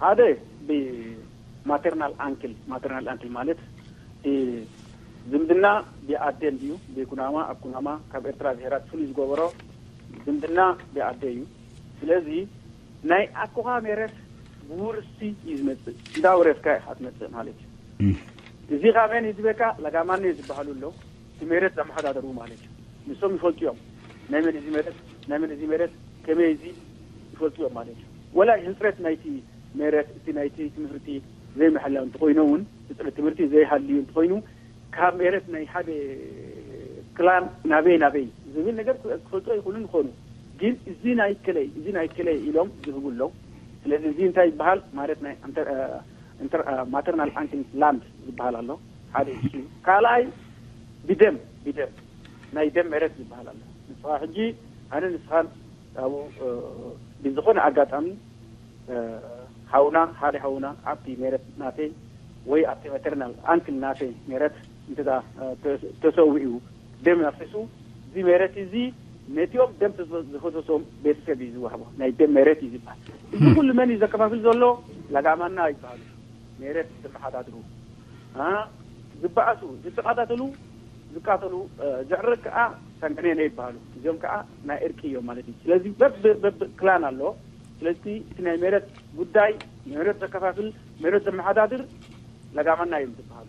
ሓደ ብማተርናል ኣንክል፣ ማተርናል ኣንክል ማለት፣ እ፣ ዝምድና ብኣደ እንድዩ፣ ብኩናማ፣ ኣብ ኩናማ፣ ካብ ኤርትራ ብሄራት ፍሉይ ዝገበሮ ዝምድና ብኣደ እዩ። ስለዚ ናይ ኣኮኻ መሬት ብውርሲ እዩ ዝመጽእ። እንዳወረስካ ኢኻ ትመጽእ ማለት እዩ። እም። እዚ ኻብ መን እዩ ዝበካ? ለጋማነ ዝበሃሉ ኣሎ። እቲ መሬት ዘመሓዳደሩ ማለት እዩ። ንሶም ይፈልጡ እዮም። ናይ መን እዚ መሬት፣ ናይ መን እዚ መሬት፣ ከመይ እዚ ይፈልጡ እዮም ማለት እዩ። ወላ ህጽረት ናይቲ መሬት፣ እቲ ናይቲ ትምህርቲ ዘይምሕላው እንተኾይኑ እውን፣ ህጽረት ትምህርቲ ዘይሃልዩ እንተኾይኑ፣ ካብ መሬት ናይ ሓደ ክላን ናበይ ናበይ ዝብል ነገር ክፈልጡ ኣይኽእሉን ይኾኑ። ግን እዚ ናይ ከለይ፣ እዚ ናይ ከለይ ኢሎም ዝህቡ ኣለዉ። ስለዚ እዚ እንታይ ይበሃል? ማለት ናይ ኣንተ-፣ እ፣ ኢንተር-፣ እ፣ ማተርናል ኣንክል ላንድ ዝበሃል ኣሎ። ሓደ እሱ እዩ። ካልኣይ ብደም፣ ብደም፣ ናይ ደም መሬት ዝበሃል ኣሎ። ንስኻ ሕጂ ኣነ ንስኻን ኣብኡ፣ እ፣ ብዝኾነ ኣጋጣሚ፣ እ፣ ሃውና፣ ሓደ ሃውና ኣብቲ መሬት ናተይ ወይ ኣብቲ ማተርናል ኣንክል ናተይ መሬት እንተ ደኣ፣ እ፣ ተ-፣ ተሰዊኡ ደም ኣፍሲሱ፣ እዚ መሬት እዚ ነቲኦም ደም ተዘ-፣ ዝፈሰሶም ቤተሰብ እዩ ዝወሃቦ። ናይ ደም መሬት እዩ ዝበሃል። እዚ እም። ኩሉ መን እዩ ዘከፋፍል ዘሎ? ለጋማና ይበሃሉ። መሬት ዘመሓዳድሩ። አ፣ ዝበኣሱ፣ ዝተቐታተሉ፣ ዝቃተሉ፣ እ፣ ዘዕርግ ከኣ ሰንገኔነ ይበሃሉ። እዚኦም ከኣ ናይ እርቂ እዮም ማለት እዩ። ስለዚ በብ-፣ በብ ክላን ኣሎ። ስለዚ እቲ ናይ መሬት ጉዳይ፣ መሬት ዘከፋፍል፣ መሬት ዘመሓዳድር ለጋማና እዮም ዝበሃሉ።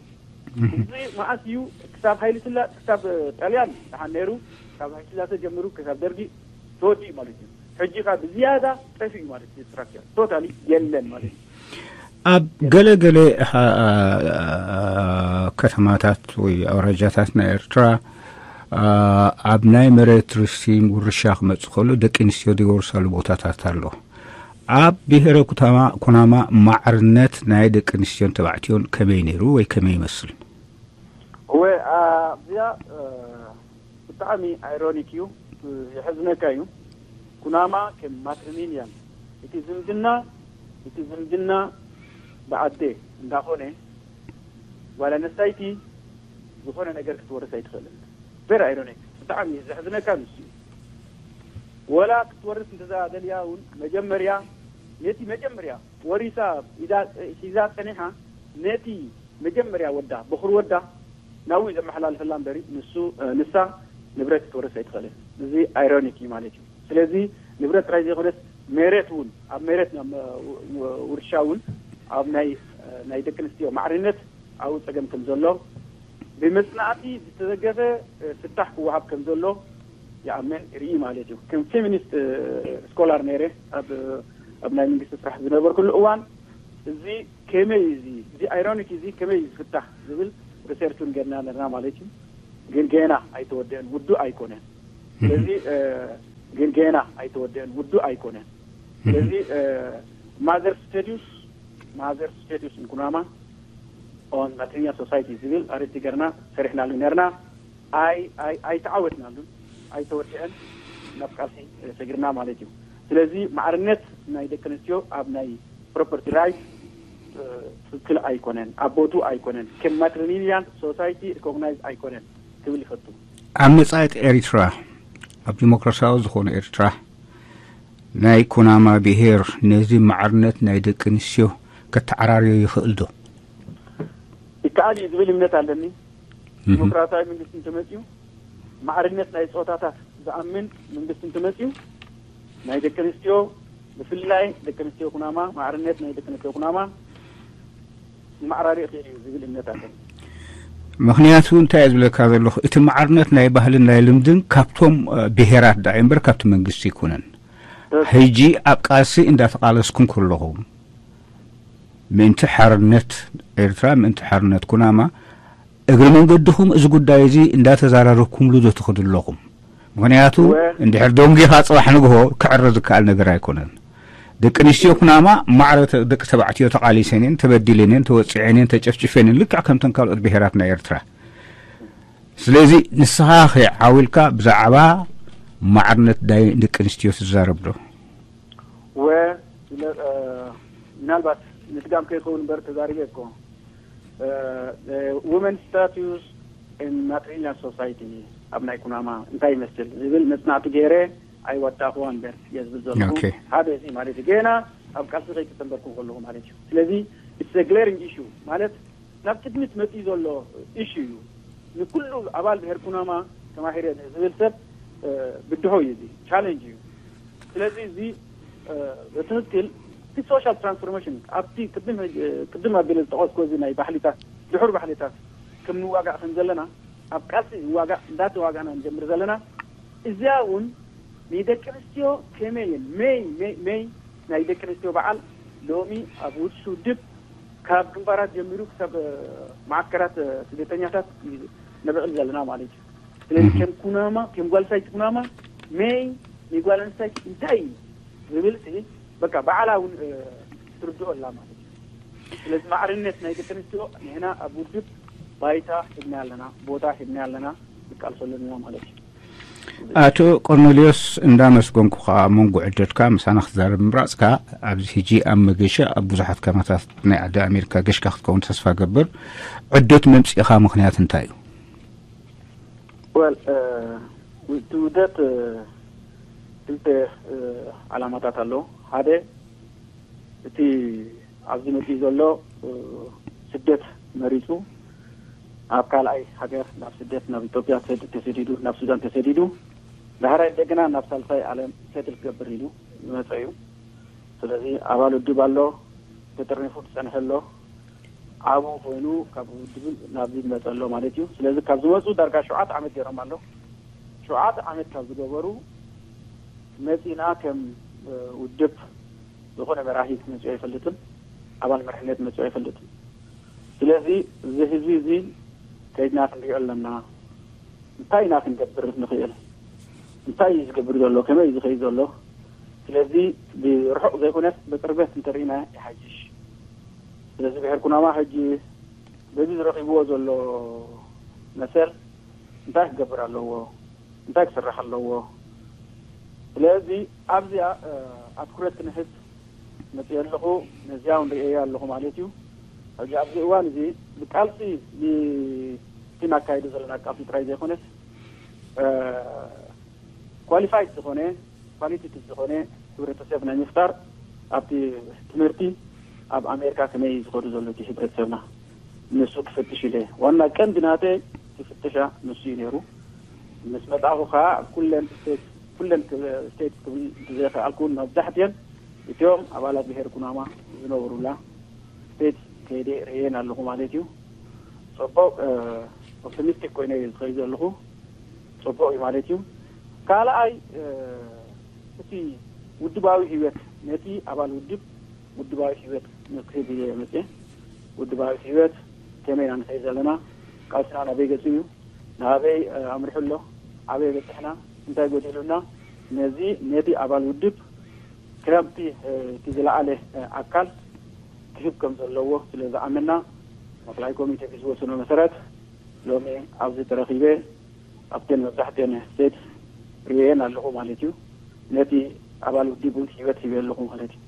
እህ። እዚ መዓስ እዩ? ክሳብ ሃይለ ስላ-፣ ክሳብ፣ እ፣ ጣልያን ደሓን ነይሩ፣ ካብ ሃይለ ስላሴ ጀምሩ ክሳብ ደርጊ ተወዲኡ ማለት እዩ። ሕጂ ካ ብዝያዳ ጠፊኡ ማለት እዩ። ስትራክቸር ቶታሊ የለን ማለት እዩ። ኣብ ገለ ገለ፣ አ፣ አ፣ ከተማታት ወይ ኣውራጃታት ናይ ኤርትራ፣ አ፣ ኣብ ናይ መሬት ርስቲ ውርሻ ክመጽእ ከሎ ደቂ ኣንስትዮ ዝወርሳሉ ቦታታት ኣሎ። ኣብ ብሄረ ኩታማ-፣ ኩናማ ማዕርነት ናይ ደቂ ኣንስትዮን ተባዕትዮን ከመይ ነይሩ ወይ ከመይ ይመስል? እወ፣ አ፣ እዚኣ፣ እ፣ ብጣዕሚ ኣይሮኒክ እዩ፣ እ፣ የሕዝነካ እዩ። ኩናማ ከም ማትሪሊኒያን፣ እቲ ዝምድና፣ እቲ ዝምድና ብኣደ እንዳኾነ፣ ጓል ኣንስተይቲ ዝኾነ ነገር ክትወርስ ኣይትኽእልን። ቨሪ ኣይሮኒክ፣ ብጣዕሚ ዘሕዝነካ ንሱ እዩ። ወላ ክትወርስ እንተዛ ደልያ እውን መጀመርያ ነቲ መጀመርያ ወሪሳ ኢዳ ሒዛ ጸኒሓ ነቲ መጀመርያ ወዳ፣ በኹሪ ወዳ ናብኡ ዘመሓላልፈላ እምበሪ ንሱ፣ እ፣ ንሳ ንብረት ክትወርስ ኣይትኽእልን። እዚ ኣይሮኒክ እዩ ማለት እዩ። ስለዚ ንብረት ጥራይ ዘይኮነስ መሬት እውን፣ ኣብ መሬት ና-፣ ው-፣ ው-፣ ውርሻ እውን ኣብ ናይ፣ እ፣ ናይ ደቂ ኣንስትዮ ማዕርነት ኣብኡ ጸገም ከም ዘሎ ብመጽናዕቲ ዝተደገፈ፣ እ፣ ፍታሕ ክወሃብ ከም ዘሎ ይኣምን፣ ይርኢ ማለት እዩ። ከም ፌሚኒስት፣ እ፣ ስኮላር ነይረ ኣብ፣ ኣብ ናይ መንግስቲ ስራሕ ዝነበርኩሉ እዋን እዚ ከመይ እዚ፣ እዚ ኣይሮኒክ እዚ ከመይ እዩ ዝፍታሕ ዝብል ሪሰርች እውን ገርና ነርና ማለት እዩ። ግን ገና ኣይተወደአን፣ ውዱእ ኣይኮነን። ስለዚ፣ እ፣ ግን ገና ኣይተወደአን፣ ውዱእ ኣይኮነን። ስለዚ፣ እ፣ ማዘር ስተዲስ፣ ማዘር ስተዲስ እንኩናማ ኦን ማትሪኒያ ሶሳይቲ ዝብል ኣርእስቲ ገርና ሰሪሕናሉ ነርና። ኣይ-፣ ኣይ-፣ ኣይተዓወትናሉን፣ ኣይተወደአን፣ ናብ ቃልሲ ሰጊርና ማለት እዩ። ስለዚ ማዕርነት ናይ ደቂ ኣንስትዮ ኣብ ናይ ፕሮፐርቲ ራይት፣ እ፣ ትክክል ኣይኮነን፣ ኣብ ቦቱ ኣይኮነን፣ ከም ማትሪኒያን ሶሳይቲ ሪኮግናይዝ ኣይኮነን ክብል ይፈቱ። ኣብ መጻኢት ኤሪትራ፣ ኣብ ዲሞክራሲያዊ ዝኾነ ኤርትራ፣ ናይ ኩናማ ብሄር ነዚ ማዕርነት ናይ ደቂ ኣንስትዮ ከተዓራርዮ ይኽእል ዶ? ይከኣል እዩ ዝብል እምነት ኣለኒ። ዲሞክራሲያዊ መንግስቲ እንተመፅዩ፣ ማዕርነት ናይ ጾታታት ዝኣምን መንግስቲ እንተመፅዩ፣ ናይ ደቂ ኣንስትዮ፣ ብፍላይ ደቂ ኣንስትዮ ኩናማ፣ ማዕርነት ናይ ደቂ ኣንስትዮ ኩናማ ክመዓራሪ ይኽእል እዩ ዝብል እምነት ኣለኒ። ምኽንያቱ እንታይ እየ ዝብለካ ዘለኹ፣ እቲ ማዕርነት ናይ ባህልን ናይ ልምድን ካብቶም፣ እ፣ ብሄራት ደኣ እምበር ካብቲ መንግስቲ ኣይኮነን። ሕጂ ኣብ ቃልሲ እንዳተቓለስኩም ከለኹም፣ ምእንቲ ሓርነት ኤርትራ፣ ምእንቲ ሓርነት ኩናማ፣ እግሪ መንገድኹም እዚ ጉዳይ እዚ እንዳተዛራረብኩምሉ ዶ ትኸዱ ኣለኹም? ምኽንያቱ፣ እወ። እንድሕር ደንጒኻ ጽባሕ ንግሆ ክዕረ ዝከኣል ነገር ኣይኮነን። ደቂ ኣንስትዮ ኩናማ ማዕረ ተ-፣ ደቂ ተባዕትዮ ተቓሊሰን እየን፣ ተበዲለን እየን፣ ተወጺዐን እየን፣ ተጨፍጭፈን እየን፣ ልክዕ ከምተን ካልኦት ብሄራት ናይ ኤርትራ። ስለዚ ንስኻ ከ ዓው ኢልካ ብዛዕባ ማዕርነት ናይ ደቂ ኣንስትዮ ትዛረብ ዶ? ወ-፣ ለ-፣ እ፣ ምናልባት ምድጋም ከይከውን እምበር ተዛሪበ እኮ። እ፣ እ፣ women status in matrilineal society ኣብ ናይ ኩናማ እንታይ ይመስል ዝብል መጽናዕቲ ገይረ ኣይወዳእኽዋ እምበር እየ ዝብል ዘለኹ። ኦኬ። ሓደ እዚ ማለት እዩ። ገና ኣብ ቃልሲ ከይተጸንበርኩ ከለኹ ማለት እዩ። ስለዚ it's a glaring issue ማለት ናብ ቅድሚት መጺኡ ዘሎ ኢሹ እዩ። ንኩሉ ኣባል ብሄር ኩናማ ተማሂረ ዝብል ሰብ፣ እ፣ ብድሆ እዩ፣ እዚ ቻለንጅ እዩ። ስለዚ እዚ፣ እ፣ ብትክክል እቲ ሶሻል ትራንስፎርሜሽን ኣብቲ ቅድም፣ እ፣ ቅድም ኣቢለ ዝጠቐስኩ እዚ ናይ ባህልታት፣ ድሑር ባህልታት ከም ንዋጋእ ከም ዘለና፣ ኣብ ቃልሲ ንዋጋእ እንዳተዋጋእና ንጀምር ዘለና፣ እዚኣ እውን ንደቂ ኣንስትዮ ከመይ እየን፣ ሜይ፣ ሜይ፣ ሜይ ናይ ደቂ ኣንስትዮ በዓል ሎሚ ኣብ ውድስ ውድብ ካብ ግንባራት ጀሚሩ ክሳብ፣ እ፣ መዓስከራት፣ እ፣ ስደተኛታት እዩ ነብዕል ዘለና ማለት እዩ። ስለዚ ከም ኩናማ፣ ከም ጓል ኣንስተይቲ ኩናማ ሜይ ንጓል ኣንስተይቲ እንታይ እዩ ዝብል ሲ በቃ ባዕላ እውን፣ እ፣ ትርድኦ ኣላ ማለት እዩ። ስለዚ ማዕርነት ናይ ደቂ ኣንስትዮ ንሕና ኣብ ውድብ ባይታ ሂብና ኣለና፣ ቦታ ሂብና ኣለና፣ ንቃልሰሉ ኣለና ማለት እዩ። ኣቶ ቆርኔልዮስ፣ እንዳመስገንኩኻ ኣብ መንጎ ዕደትካ ምሳና ክትዛረብ ምምራጽካ፣ ኣብዚ ሕጂ ኣብ መገሻ ኣብ ብዙሓት ከተማታት ናይ ዓዲ ኣሜሪካ ገሽካ ክትከውን ተስፋ ገብር። ዕደት መምጽኢኻ ምኽንያት እንታይ እዩ? ወል፣ እ፣ እቲ ውህደት፣ እ፣ ክልተ፣ እ፣ ዓላማታት ኣለዎ። ሓደ እቲ ኣብዚ መጺኡ ዘሎ፣ እ፣ ስደት መሪጹ ኣብ ካልኣይ ሃገር ናብ ስደት፣ ናብ ኢትዮጵያ ተሰድ-፣ ተሰዲዱ፣ ናብ ሱዳን ተሰዲዱ፣ ዳሕራይ እንደገና ናብ ሳልሳይ ዓለም ሰትል ክገብር ኢሉ ዝመጸ እዩ። ስለዚ ኣባል ውድብ ኣሎ፣ ተጠርኒፉ ዝጸንሐ ኣሎ፣ ዓቡ ኮይኑ ካብ ውድብ ናብዚ ዝመጸ ኣሎ ማለት እዩ። ስለዚ ካብ ዝመጹ ዳርጋ ሸውዓተ ዓመት ገይሮም ኣሎ። ሸውዓተ ዓመት ካብ ዝገበሩ መጺና ከም ውድብ ዝኾነ መራሒ ክመጽኦ ኣይፈልጥን፣ ኣባል መሪሕነት ክመጽኦ ኣይፈልጥን። ስለዚ እዚ ህዝቢ እዚ ከይድና ክንሪኦ ኣለና። እንታይ ኢና ክንገብር ንኽእል? እንታይ እዩ ዝገብር ዘሎ? ከመይ እዩ ዝኸይድ ዘሎ? ስለዚ ብርሑቕ ዘይኮነስ ብቅርበት እንተርኢና ይሓይሽ። ስለዚ ብሄር ኩናማ ሕጂ በዚ ዝረኺብዎ ዘሎ መሰል እንታይ ክገብር ኣለዎ? እንታይ ክስራሕ ኣለዎ? ስለዚ ኣብዚኣ ኣትኩረት ክንሕዝ መፅእ ኣለኹ። ነዚያ እውን ርእየ ኣለኹ ማለት እዩ። ሕጂ ኣብዚ እዋን እዚ ብቃልሲ ናካይዱ ዘለና ቃልሲ ጥራይ ዘይኮነስ ኳሊፋይድ ዝኾነ ኳሊቲቲቭ ዝኾነ ህብረተሰብ ናይ ምፍጣር ኣብቲ ትምህርቲ ኣብ ኣሜሪካ ከመይ ዝኸዱ ዘሎ እቲ ህብረተሰብና ንሱ ክፍትሽ ኢለ ዋና ቀንዲ ናተ ክፍትሻ ንሱ እዩ ነይሩ። ምስ መጣኹ ከዓ ኣብ ኩለን ስቴት ኩለን ስቴት ክብል ዘይከኣልኩ መብዛሕትኤን እቲኦም ኣባላት ብሄር ኩናማ ዝነብሩላ ስቴት ከይደ ርእየን ኣለኹ ማለት እዩ። ፅቡቅ ኦፕቲሚስቲክ ኮይነ ዝኸይ ዘለኹ ፅቡቅ እዩ ማለት እዩ። ካልኣይ እቲ ውድባዊ ህይወት ነቲ ኣባል ውድብ ውድባዊ ህይወት ንክህብ ኢለ መፅእ። ውድባዊ ህይወት ከመይ ኢና ንኸይድ ዘለና፣ ቃልስና ናበይ ገፂ እዩ፣ ናበይ ኣምሪሑ ኣሎ፣ ኣበይ በፅሕና፣ እንታይ ጎዲሉና፣ ነዚ ነቲ ኣባል ውድብ ክረምቲ እቲ ዝለዓለ ኣካል ክህብ ከም ዘለዎ ስለ ዝኣመና ማእከላይ ኮሚቴ ብዝወሰኖ መሰረት ሎሚ ኣብዚ ተረኺበ ኣብተን መብዛሕትኤን ስቴት ርእየን ኣለኹ ማለት እዩ። ነቲ ኣባል ውድብ እውን ህይወት ሂበ ኣለኹ ማለት እዩ።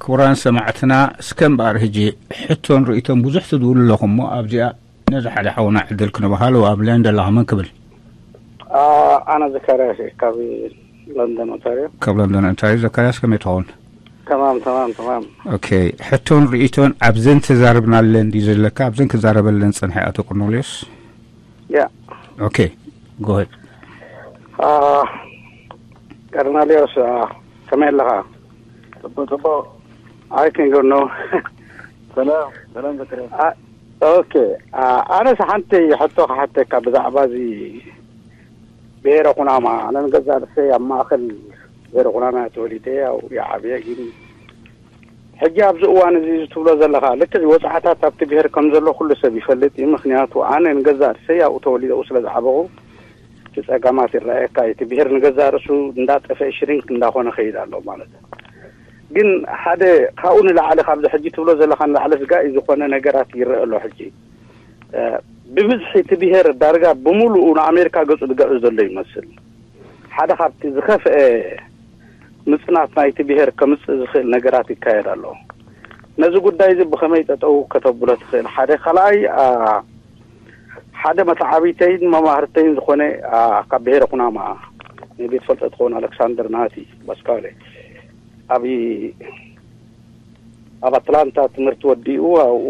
ክቡራን ሰማዕትና እስከ እምበኣር ሕጂ ሕቶን ርእይቶን ብዙሕ ትድውሉ ኣለኹም እሞ ኣብዚኣ ነዚ ሓደ ሓውና ዕድል ክንበሃሉ ኣብ ለንደን ለኻ መን ክብል ኣነ ዘካርያስ ካብ ለንደን ኦንታሪዮ ካብ ለንደን ኦንታሪዮ ዘካርያስ ከመይ ትኸውን ተማም ተማም ተማም ኦኬ ሕቶን ርእይቶን ኣብዘን ተዛርብናለን ድዩ ዘለካ ኣብዘን ክዛረበለን ፀንሐ ኣቶ ቆርኔሌዎስ ያ ኦኬ ጎሄድ ቀርናሊዮስ ከመይ ኣለኻ ጽቡቅ ጽቡቅ I can go now ሰላም ሰላም ዘካርያስ ኦኬ ኣነስ ሓንቲ ሕቶ ክሓተካ ብዛዕባ እዚ ብሄረ ኩናማ ኣነ ንገዛ ርእሰይ ኣብ ማእኸል ብሄረ ኩናማ እየ ተወሊደ ያው ይዓብየ ግን ሕጂ ኣብዚ እዋን እዚ እዚ ትብሎ ዘለኻ ልክዕ ወፅዓታት ኣብቲ ብሄር ከም ዘሎ ኩሉ ሰብ ይፈልጥ እዩ ምክንያቱ ኣነ ንገዛ ርእሰይ ኣብኡ ተወሊደ ኣብኡ ስለ ዝዓበኹ እቲ ፀገማት ይረኣየካ እቲ ብሄር ንገዛ ርእሱ እንዳጠፈ ሽሪንክ እንዳኾነ ኸይድ ኣሎ ማለት እዩ ግን ሓደ ካብኡ ንላዕሊ ካብዚ ሕጂ ትብሎ ዘለኻ ንላዕሊ ስጋኢ ዝኾነ ነገራት ይረአ ኣሎ ሕጂ ብብዝሒ እቲ ብሄር ዳርጋ ብምሉኡ ንኣሜሪካ ገፁ ዝገዕዝ ዘሎ ይመስል ሓደ ካብቲ ዝኸፍአ ምፅናት ናይቲ ብሄር ከምፅእ ዝኽእል ነገራት ይካየድ ኣሎ ነዚ ጉዳይ እዚ ብኸመይ ጠጠው ከተብሎ ትኽእል ሓደ ካልኣይ ሓደ መተዓቢተይን መማህርተይን ዝኾነ ካብ ብሄረ ኩናማ ናይ ቤት ፈልጠ ትኸውን ኣሌክሳንደር ናቲ ባስካሌ ኣብ ኣብ ኣትላንታ ትምህርቲ ወዲኡ ኣብኡ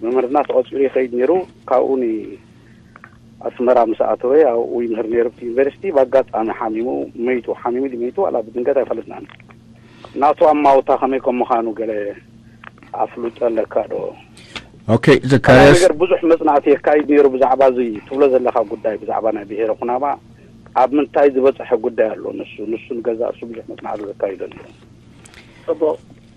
መምህርና ተቐፂሩ ይኸይድ ነይሩ ካብኡ ኣስመራ ምስ ኣተወ ኣብኡ ይምህር ነይሩ ዩኒቨርሲቲ ብኣጋጣሚ ሓሚሙ መይቱ ሓሚሙ ድመይቱ ዋላ ብድንገት ኣይፈለጥናን ናቱ ኣማውታ ከመይ ከም ምዃኑ ገለ ኣፍልጦ ኣለካ ዶ ኦኬ ዘካርያስ ነገር ብዙሕ መፅናዕቲ የካይድ ነይሩ ብዛዕባ እዚ ትብሎ ዘለካ ጉዳይ ብዛዕባ ናይ ብሄረ ኩናማ ኣብ ምንታይ ዝበፅሐ ጉዳይ ኣሎ ንሱ ንሱ ንገዛ እሱ ብዙሕ መፅናዕቲ ዘካይዶ ነይሩ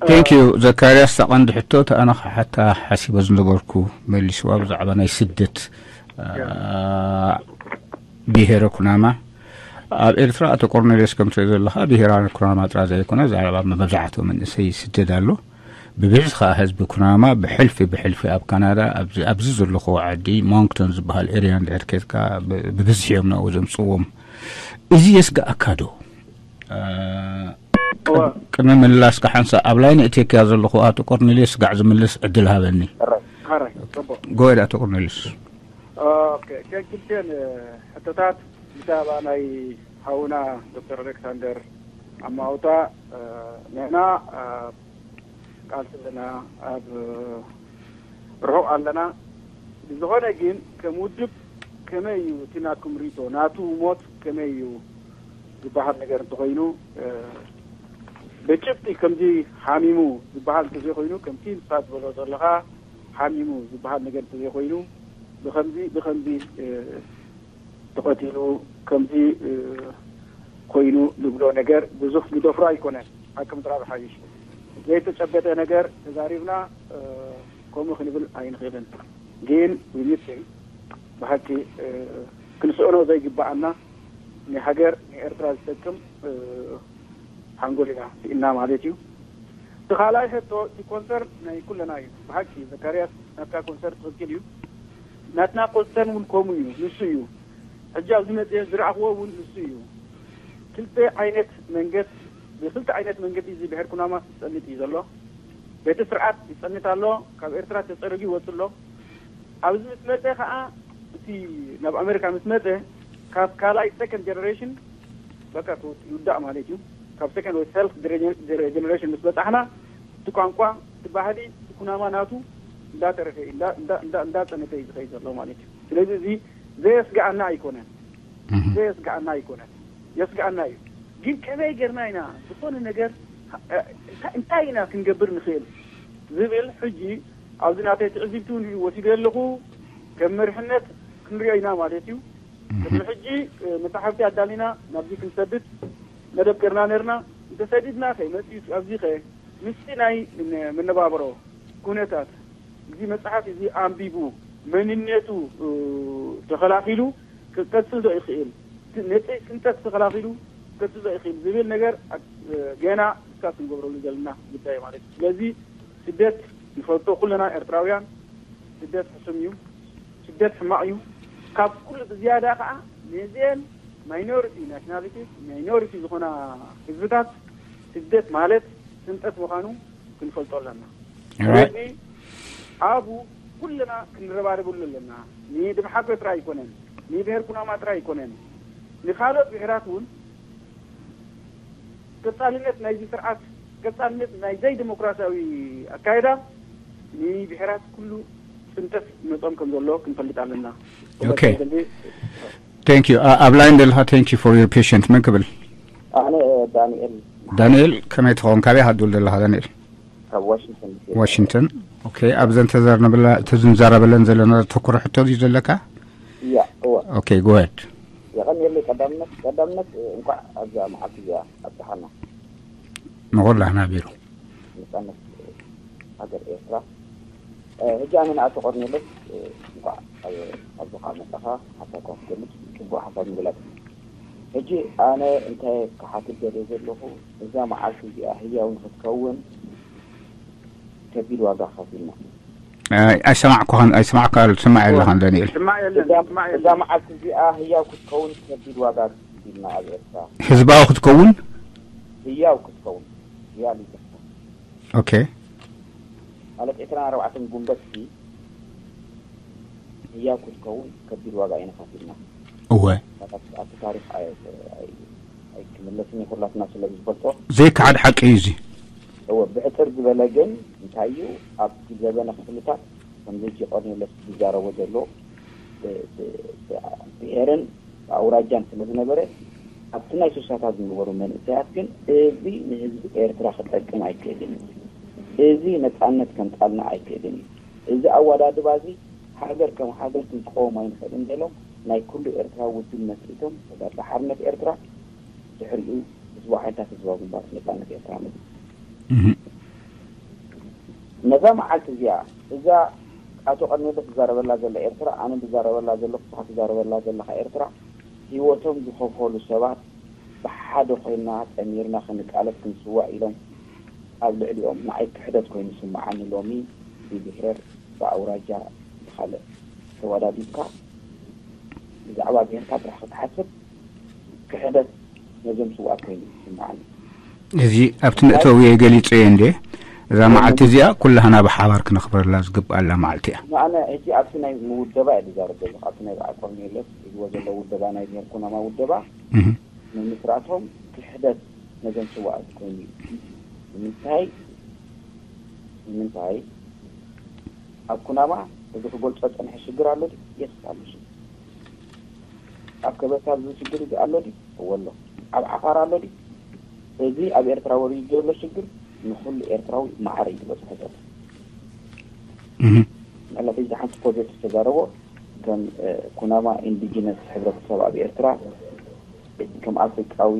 Thank you ዘካርያስ ተቐንዲ ሕቶ ተኣነ ሓታ ሓሲበ ዝነበርኩ መሊስዋ ብዛዕባ ናይ ስደት ብሄረ ኩናማ ኣብ ኤርትራ ኣቶ ቆርኔሌስ ከም ትሪኦ ዘለኻ ብሄራዊ ኩናማ ጥራ ዘይኮነ ዛዕባ መብዛሕትኡ መንእሰይ ይስደድ ኣሎ ብብዝሒ ከዓ ህዝቢ ኩናማ ብሕልፊ ብሕልፊ ኣብ ካናዳ ኣብዚ ዘለኹዎ ዓዲ ሞንክቶን ዝበሃል ኤርያ እንድሕር ኬድካ ብብዝሒ እዮም ናብኡ ዘምፅዎም እዚ የስግኣካ ዶ ቅድሚ ምልላስካ ሓንሳ ኣብ ላይን እቴክያ ዘለኹ ኣቶ ቆርኔሌስ ጋዕ ዝምልስ ዕድል ሃበኒ ጎይድ ኣቶ ቆርኔሌስ ከክልቴን ሕቶታት ብዛዕባ ናይ ሓውና ዶክተር ኣሌክሳንደር ኣማውታ ንሕና ቃልሲ ኣለና ኣብ ርሑቕ ኣለና ብዝኾነ ግን ከም ውድብ ከመይ እዩ እቲ ናትኩም ሪቶ ናቱ ሞት ከመይ እዩ ዝበሃል ነገር እንተኾይኑ ብጭብጢ ከምዚ ሓሚሙ ዝበሃል እንተዘይኮይኑ ከምቲ ንስኻ ዝበሎ ዘለኻ ሓሚሙ ዝበሃል ነገር እንተዘይኮይኑ ብከምዚ ብከምዚ ተቐቲሉ ከምዚ ኮይኑ ዝብሎ ነገር ብዙሕ ዝደፍሮ ኣይኮነን። ሓቂ ምጥራብ ሓይሽ ዘይተጨበጠ ነገር ተዛሪብና ከምኡ ክንብል ኣይንኽእልን። ግን ውይይት ብሓቂ ክንስእኖ ዘይግባኣና ንሃገር ንኤርትራ ዝጠቅም ሓንጎል ኢና ስኢና ማለት እዩ። እቲ ካልኣይ ሕቶ እቲ ኮንሰርን ናይ ኩለና እዩ። ብሓቂ ዘካርያስ ናትካ ኮንሰርን ትኽክል እዩ። ናትና ኮንሰርን እውን ከምኡ እዩ፣ ንሱ እዩ። ሕጂ ኣብዚ መፅአ ዝረኣኽዎ እውን ንሱ እዩ። ክልተ ዓይነት መንገድ ብክልተ ዓይነት መንገዲ እዚ ብሄር ኩናማ ይፀንት እዩ ዘሎ። በቲ ስርዓት ይፀንት ኣሎ። ካብ ኤርትራ ተፀሪጉ ይወፅ ኣሎ። ኣብዚ ምስ መፀ ከዓ እቲ ናብ ኣሜሪካ ምስ መፀ ካብ ካልኣይ ሰከንድ ጀነሬሽን በቃ ይውዳእ ማለት እዩ። ካብ ሰከንድ ወይ ሰልፍ ጀነሬሽን ምስ በፃሕና እቲ ቋንቋ እቲ ባህሊ እቲ ኩናማ ናቱ እንዳተረፈ እንዳፀነተ እዩ ዝኸይድ ዘሎ ማለት እዩ። ስለዚ እዚ ዘየስግኣና ኣይኮነን። ዘየስግኣና ኣይኮነን። የስግኣና እዩ። ግን ከመይ ጌርና ኢና ዝኾነ ነገር እንታይ ኢና ክንገብር ንኽእል ዝብል ሕጂ ኣብዚ ናተይ ትዕዝብቲ እውን ወሲደ ኣለኹ። ከም መሪሕነት ክንሪኦ ኢና ማለት እዩ። ቅድሚ ሕጂ መጻሕፍቲ ኣዳሊና ናብዚ ክንሰድድ መደብ ጌርና ነርና። እንተሰዲድና ከ መጺኡ ኣብዚ ከ ምስቲ ናይ መነባብሮ ኩነታት እዚ መጽሓፍ እዚ ኣንቢቡ መንነቱ ተኸላኺሉ ክቀጽል ዶ ይኽእል? ነቲ ስንጠት ተኸላኺሉ ክቀጽል ዶ ይኽእል ዝብል ነገር ገና ዲስካስ ክንገብረሉ ዘለና ጉዳይ ማለት እዩ። ስለዚ ስደት ንፈልጦ ኩለና ኤርትራውያን ስደት ሕሱም እዩ። ስደት ሕማቕ እዩ። ካብ ኩሉ ብዝያዳ ከዓ ነዚአን ማይኖሪቲ ናሽናሊቲስ ማይኖሪቲ ዝኾና ህዝብታት ስደት ማለት ስንጠት ምዃኑ ክንፈልጦ ኣለና። ስለዚ ኣብኡ ኩልና ክንረባረበሉ ኣለና። ንድምሓጎ ጥራይ ኣይኮነን፣ ንብሄር ኩናማ ጥራይ ኣይኮነን፣ ንካልኦት ብሄራት እውን ቀጻልነት ናይዚ ስርዓት ቀጻልነት ናይ ዘይዲሞክራሲያዊ ኣካይዳ ንብሄራት ኩሉ ጽንተት ይመጾም ከም ዘሎ ክንፈልጥ ኣለና። ኦኬ። Thank you. ኣብ ላይን ዘለኻ thank you for your patient መን ክብል? ኣነ ዳንኤል ዳንኤል ከመይ ትኸውን? ካበይ ሃዱል ዘለኻ ዳንኤል? ካብ ዋሽንግተን ዲሲ። ዋሽንግተን። ኦኬ። ኣብዘን ተዘርንብላ ተዝንዛረበለን ዘለና ተኩረ ሕቶ ድዩ ዘለካ? ያ እወ። ኦኬ፣ go ahead። የቐንየለይ ቀዳምነት ቀዳምነት እንኳዕ ኣብዛ መዓልቲ እዚኣ ኣብፅሓና። ንኹላህና ቢሩ ነፃነት ሃገር ኤርትራ። ሕጂ ኣነ ንኣቶ ቆርኔለስ እንኳዕ ኣብዚ ካብ መጣኻ ሓሳብካ ክትገልጽ ጽቡቕ ሓሳብ ምግላጽ። ሕጂ ኣነ እንታይ ክሓትት ደልየ ዘለኹ እዛ መዓልቲ እዚኣ ህያው ንክትከውን ከቢድ ዋጋ ከፊልና። ኣይሰማዕኩኻን ኣይሰማዕካ ትስማዕ የለኻን ዳንኤል። ስማዕ የለን እዛ- ስማዕ እዛ የለን። መዓልቲ እዚኣ ህያው ክትከውን ከቢድ ዋጋ ከፊልና ኣብ ኤርትራ ህዝባዊ ክትከውን ህያው ክትከውን ህያል ይዘክር ኦኬ ማለት ዕስራን ኣርባዕተን ጉንበት ሲ ህያው ክትከውን ከቢድ ዋጋ ኢና ከፊልና። እወ ኣቲ ታሪክ ኣይ- ኣይ- ኣይክምለስን ይኩላትና ስለ ዝፈልጦ ዘይከሓድ ሓቂ እዩ እዚ። እወ ብሕፅር ዝበለ ግን እንታይ እዩ ኣብቲ ዘበነ ክፍልታት ከምዚ ሕጂ ቆርኔለስ ዝዛረቦ ዘሎ ብ- ብ- ብ- ብሄርን ኣውራጃን ስለ ዝነበረ ኣብቲ ናይ ሱሳታት ዝነበሩ መንእሰያት ግን እዚ ንህዝቢ ኤርትራ ክጠቅም ኣይክእልን እዩ። እዚ ነፃነት ከምፃልና ኣይክእልን እዩ። እዚ ኣወዳድባ እዚ ሃገር ከም ሃገር ክንስቆም ኣይንኽእልን ኢሎም ናይ ኩሉ ኤርትራ ውድብ መስሪቶም ተጋድሎ ሓርነት ኤርትራ ድሕሪኡ ህዝባዊ ሓይልታት ህዝባዊ ግንባር ነፃነት ኤርትራ መፅኡ። ነዛ መዓልቲ እዚኣ እዛ ኣቶ ቀርኔለስ ዝዛረበላ ዘሎ ኤርትራ ኣነ ዝዛረበላ ዘለኹ ትዛረበላ ዘለኻ ኤርትራ ህይወቶም ዝኸፈሉ ሰባት ብሓደ ኮይና ጠሚርና ክንቃለስ ክንስዋእ ኢሎም ኣብ ልዕሊኦም ንዓይ ክሕደት ኮይኑ ይስምዓኒ ሎሚ ብብሄር ብኣውራጃ ብኻልእ ተወዳዲብካ ብዛዕባ ብሄርካ ጥራሕ ክትሓስብ ክሕደት ነዞም ስውኣት ኮይኑ ይስምዓኒ። እዚ ኣብቲ መእተዊ ገሊጸዮ እንዴ እዛ መዓልቲ እዚኣ ኩላህና ብሓባር ክነኽብረላ ዝግብኣላ መዓልቲ እያ። ንኣነ ሕጂ ኣብቲ ናይ ውደባ እየ ዝዛረብ ዘለኹ ኣብቲ ናይ በዓል ቆርኔለስ ሒዝዎ ዘሎ ውደባ ናይ ብሄር ኩናማ ውደባ ምምስራቶም ክሕደት ነዞም ስውኣት ኮይኑ እዩ። ንምንታይ ንምንታይ ኣብ ኩናማ እዚ ክገልፆ ዝፀንሐ ሽግር ኣሎ ድዩ? የስ ኣሎ ሽግር። ኣብ ከበሳ እዚ ሽግር እዚ ኣሎ ድዩ? እወ ኣሎ። ኣብ ዓፋር ኣሎ ድዩ? እዚ ኣብ ኤርትራ ወሪዱ ዘሎ ሽግር ንኩሉ ኤርትራዊ ማዕረ እዩ ዝበፅሖ ዘሎ። ምናልባት እዚ ሓንቲ ፕሮጀክት ዝተዛረቦ ከም ኩናማ ኢንዲጂነስ ሕብረተሰብ ኣብ ኤርትራ ከም ኣፍሪቃዊ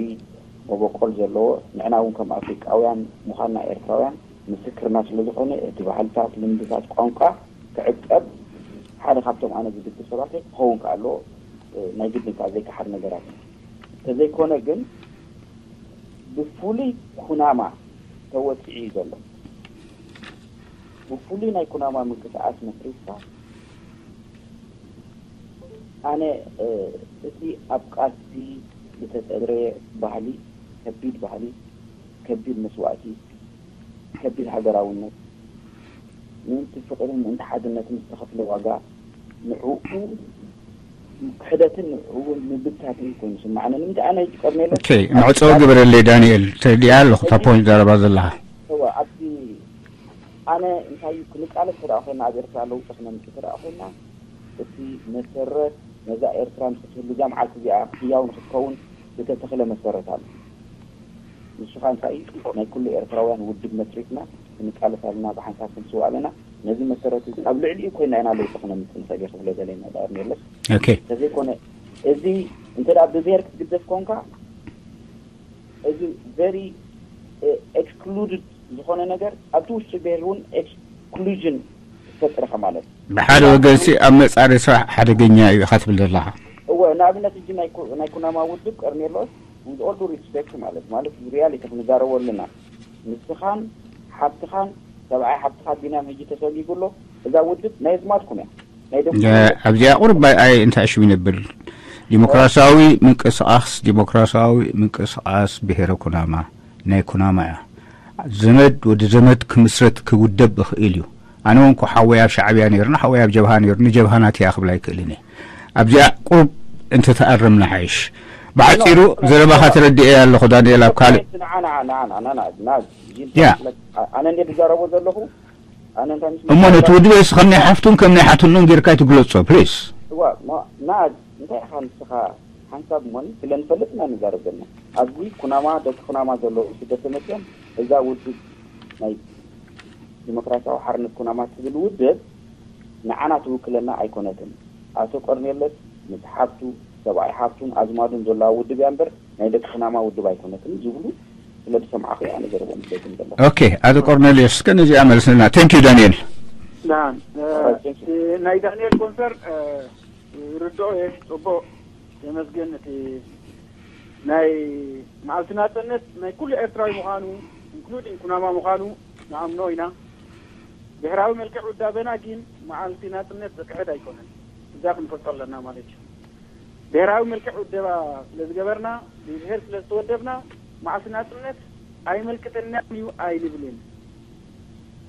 መበቆል ዘለዎ፣ ንዕና እውን ከም ኣፍሪቃውያን ምዃንና፣ ኤርትራውያን ምስክርና ስለ ዝኾነ፣ እቲ ባህልታት፣ ልምድታት፣ ቋንቋ ክዕቀብ፣ ሓደ ካብቶም ኣነ ዝድግፍ ሰባት ክኸውን ከኣ ኣለዎ። ናይ ግድን ከኣ ዘይከሓድ ነገራት እዩ። እንተዘይኮነ ግን ብፍሉይ ኩናማ ተወጺዑ እዩ ዘሎ። ብፍሉይ ናይ ኩናማ ምንቅስቃስ መስሪትካ፣ ኣነ እቲ ኣብ ቃልሲ ዝተጠብረ ባህሊ፣ ከቢድ ባህሊ፣ ከቢድ መስዋእቲ፣ ከቢድ ሃገራውነት፣ ምእንቲ ፍቕርን ምእንቲ ሓድነትን ዝተኸፍለ ዋጋ፣ ንዕኡ ክሕደትን ንዕኡ ምብታትን ኮይኑ ስማዕነ። ንምንታይ ኣነ ይቀርኔለስ ኦኬ፣ መዕጸዊ ግበረለይ ዳንኤል፣ ተረዲኣ ኣለኹ እታ ፖይንት ዘረባ ዘለኻ። እዋ ኣብቲ ኣነ እንታይ እዩ ክንቃለስ ተደኣ ኮይና፣ ኣብ ኤርትራ ለውጢ ክነምጽእ ተደኣ ኮይና፣ እቲ መሰረት ነዛ ኤርትራ ንክትህሉ፣ እዛ መዓልቲ እዚኣ ህያው ንክትከውን ዝተተኽለ መሰረት ኣሎ። ንሱ ኸኣ እንታይ እዩ? ናይ ኩሉ ኤርትራውያን ውድብ መስሪትና ክንቃለስ ኣለና፣ ብሓንሳብ ክንስዋ ኣለና። ነዚ መሰረት እዚ ኣብ ልዕሊኡ ኮይና ኢና ለውጢ ክነምጽእ ንኽእል እዩ ክብሎ ደለና ዳር ኔለስ። ኦኬ። እንተዘይኮነ፣ እዚ እንተ ደኣ ብብሄር ክትግደፍ ኮንካ፣ እዚ ቨሪ ኤክስክሉድድ ዝኾነ ነገር ኣብቲ ውሽጢ ብሄር እውን ኤክስክሉዥን ዝፈጥረኻ ማለት እዩ። ብሓደ ወገንሲ ኣብ መጻሪ ስራሕ ሓደገኛ እዩ ኢኻ ትብል ዘለኻ። እወ፣ ንኣብነት ሕጂ ናይ ኩ-፣ ናይ ኩናማ ውድብ ቀርኔሎስ፣ with all due respect ማለት፣ ማለት ሪያሊቲ ክንዛረቦ ኣለና። ንስኻን ሓብትኻን፣ ሰብኣይ ሓብትኻ ቢንያም ሕጂ ተሰጊጉ ኣሎ። እዛ ውድብ ናይ ኣዝማድኩም እያ። ናይ ደቁ ያ-፣ ኣብዚኣ ቁርብ ኣይ እንታይ ሽው ይነብል። ዲሞክራሲያዊ ምንቅስቃስ፣ ዲሞክራሲያዊ ምንቅስቃስ ብሄረ ኩናማ ናይ ኩናማ እያ። ዘመድ ወዲ ዘመድ ክምስረት ክውደብ ይኽእል እዩ። ኣነ እውን እኮ ሓወይ ኣብ ሻዕብያ ነይሩ፣ ሓወይ ኣብ ጀብሃ ነይሩ፣ ንጀብሃ ናተይ እያ ክብል ኣይክእልን እየ። ኣብዚኣ ቁሩብ እንተተኣረምና ሓይሽ። ብሓጺሩ ዘረባኻ ተረዲኤ ኣለኹ ዳንኤል፣ ኣብ ካልእ ንዓ፣ ንዓ፣ ንዓ፣ ንዓ፣ ንዓ፣ ንዓ፣ ያ። ኣነ እንዴት ዝዛረቦ ዘለኹ? ኣነ እንታይ ምስ እሞ ነቲ ውድብ እዚ ከም ናይ ሓፍቱን ከም ናይ ሓትኑን ጌርካ ኣይትግለጾ፣ ፕሊስ። እዋ፣ ማ-፣ ንዓ፣ እንታይ ኢኻ ንስኻ ሓንሳብ እሞኒ ስለ ንፈልጥ ኢና ንዛረብ ዘለና። ኣብዚ ኩናማ፣ ደቂ ኩናማ ዘለዉ ስደት ተመጽዮም፣ እዛ ውድብ ናይ ዲሞክራሲያዊ ሓርነት ኩናማ ትብል ውድብ ንዓና ትውክለና ኣይኮነትን። ኣቶ ቆርኔለስ ምስ ሓፍቱ፣ ሰብኣይ ሓፍቱን ኣዝማዱን ዘለዋ ውድብ እያ እምበር ናይ ደቂ ኩናማ ውድብ ኣይኮነትን ዝብሉ ስለ ዝሰማዕኹ እየ ኣነ ዘረቦም ዝደግም ዘለኹ። ኦኬ፣ ኣቶ ቆርኔልዮስ እስከ ነዚኣ መልስልና። ቴንክ ዩ ዳንኤል። ደሓን፣ እ፣ ኦራይት፣ ቴንክ ዩ። እ፣ ናይ ዳንኤል ኮንሰርን፣ እ፣ ርድኦ እየ፣ ጽቡቕ፣ ተመስገን። እቲ ናይ መዓልቲ ናጽነት ናይ ኩሉ ኤርትራዊ ምዃኑ፣ ኢንክሉዲንግ ኩናማ ምዃኑ ንኣምኖ ኢና። ብሄራዊ መልክዕ ውዳበና ግን መዓልቲ ናጽነት ዝክሕድ ኣይኮነን። እዛ ክንፈልጦ ኣለና ማለት እዩ። ብሄራዊ መልክዕ ውደባ ስለ ዝገበርና፣ ብብሄር ስለ ዝተወደብና፣ መዓልቲ ናጽነት ኣይመልክተናን እዩ ኣይንብልን።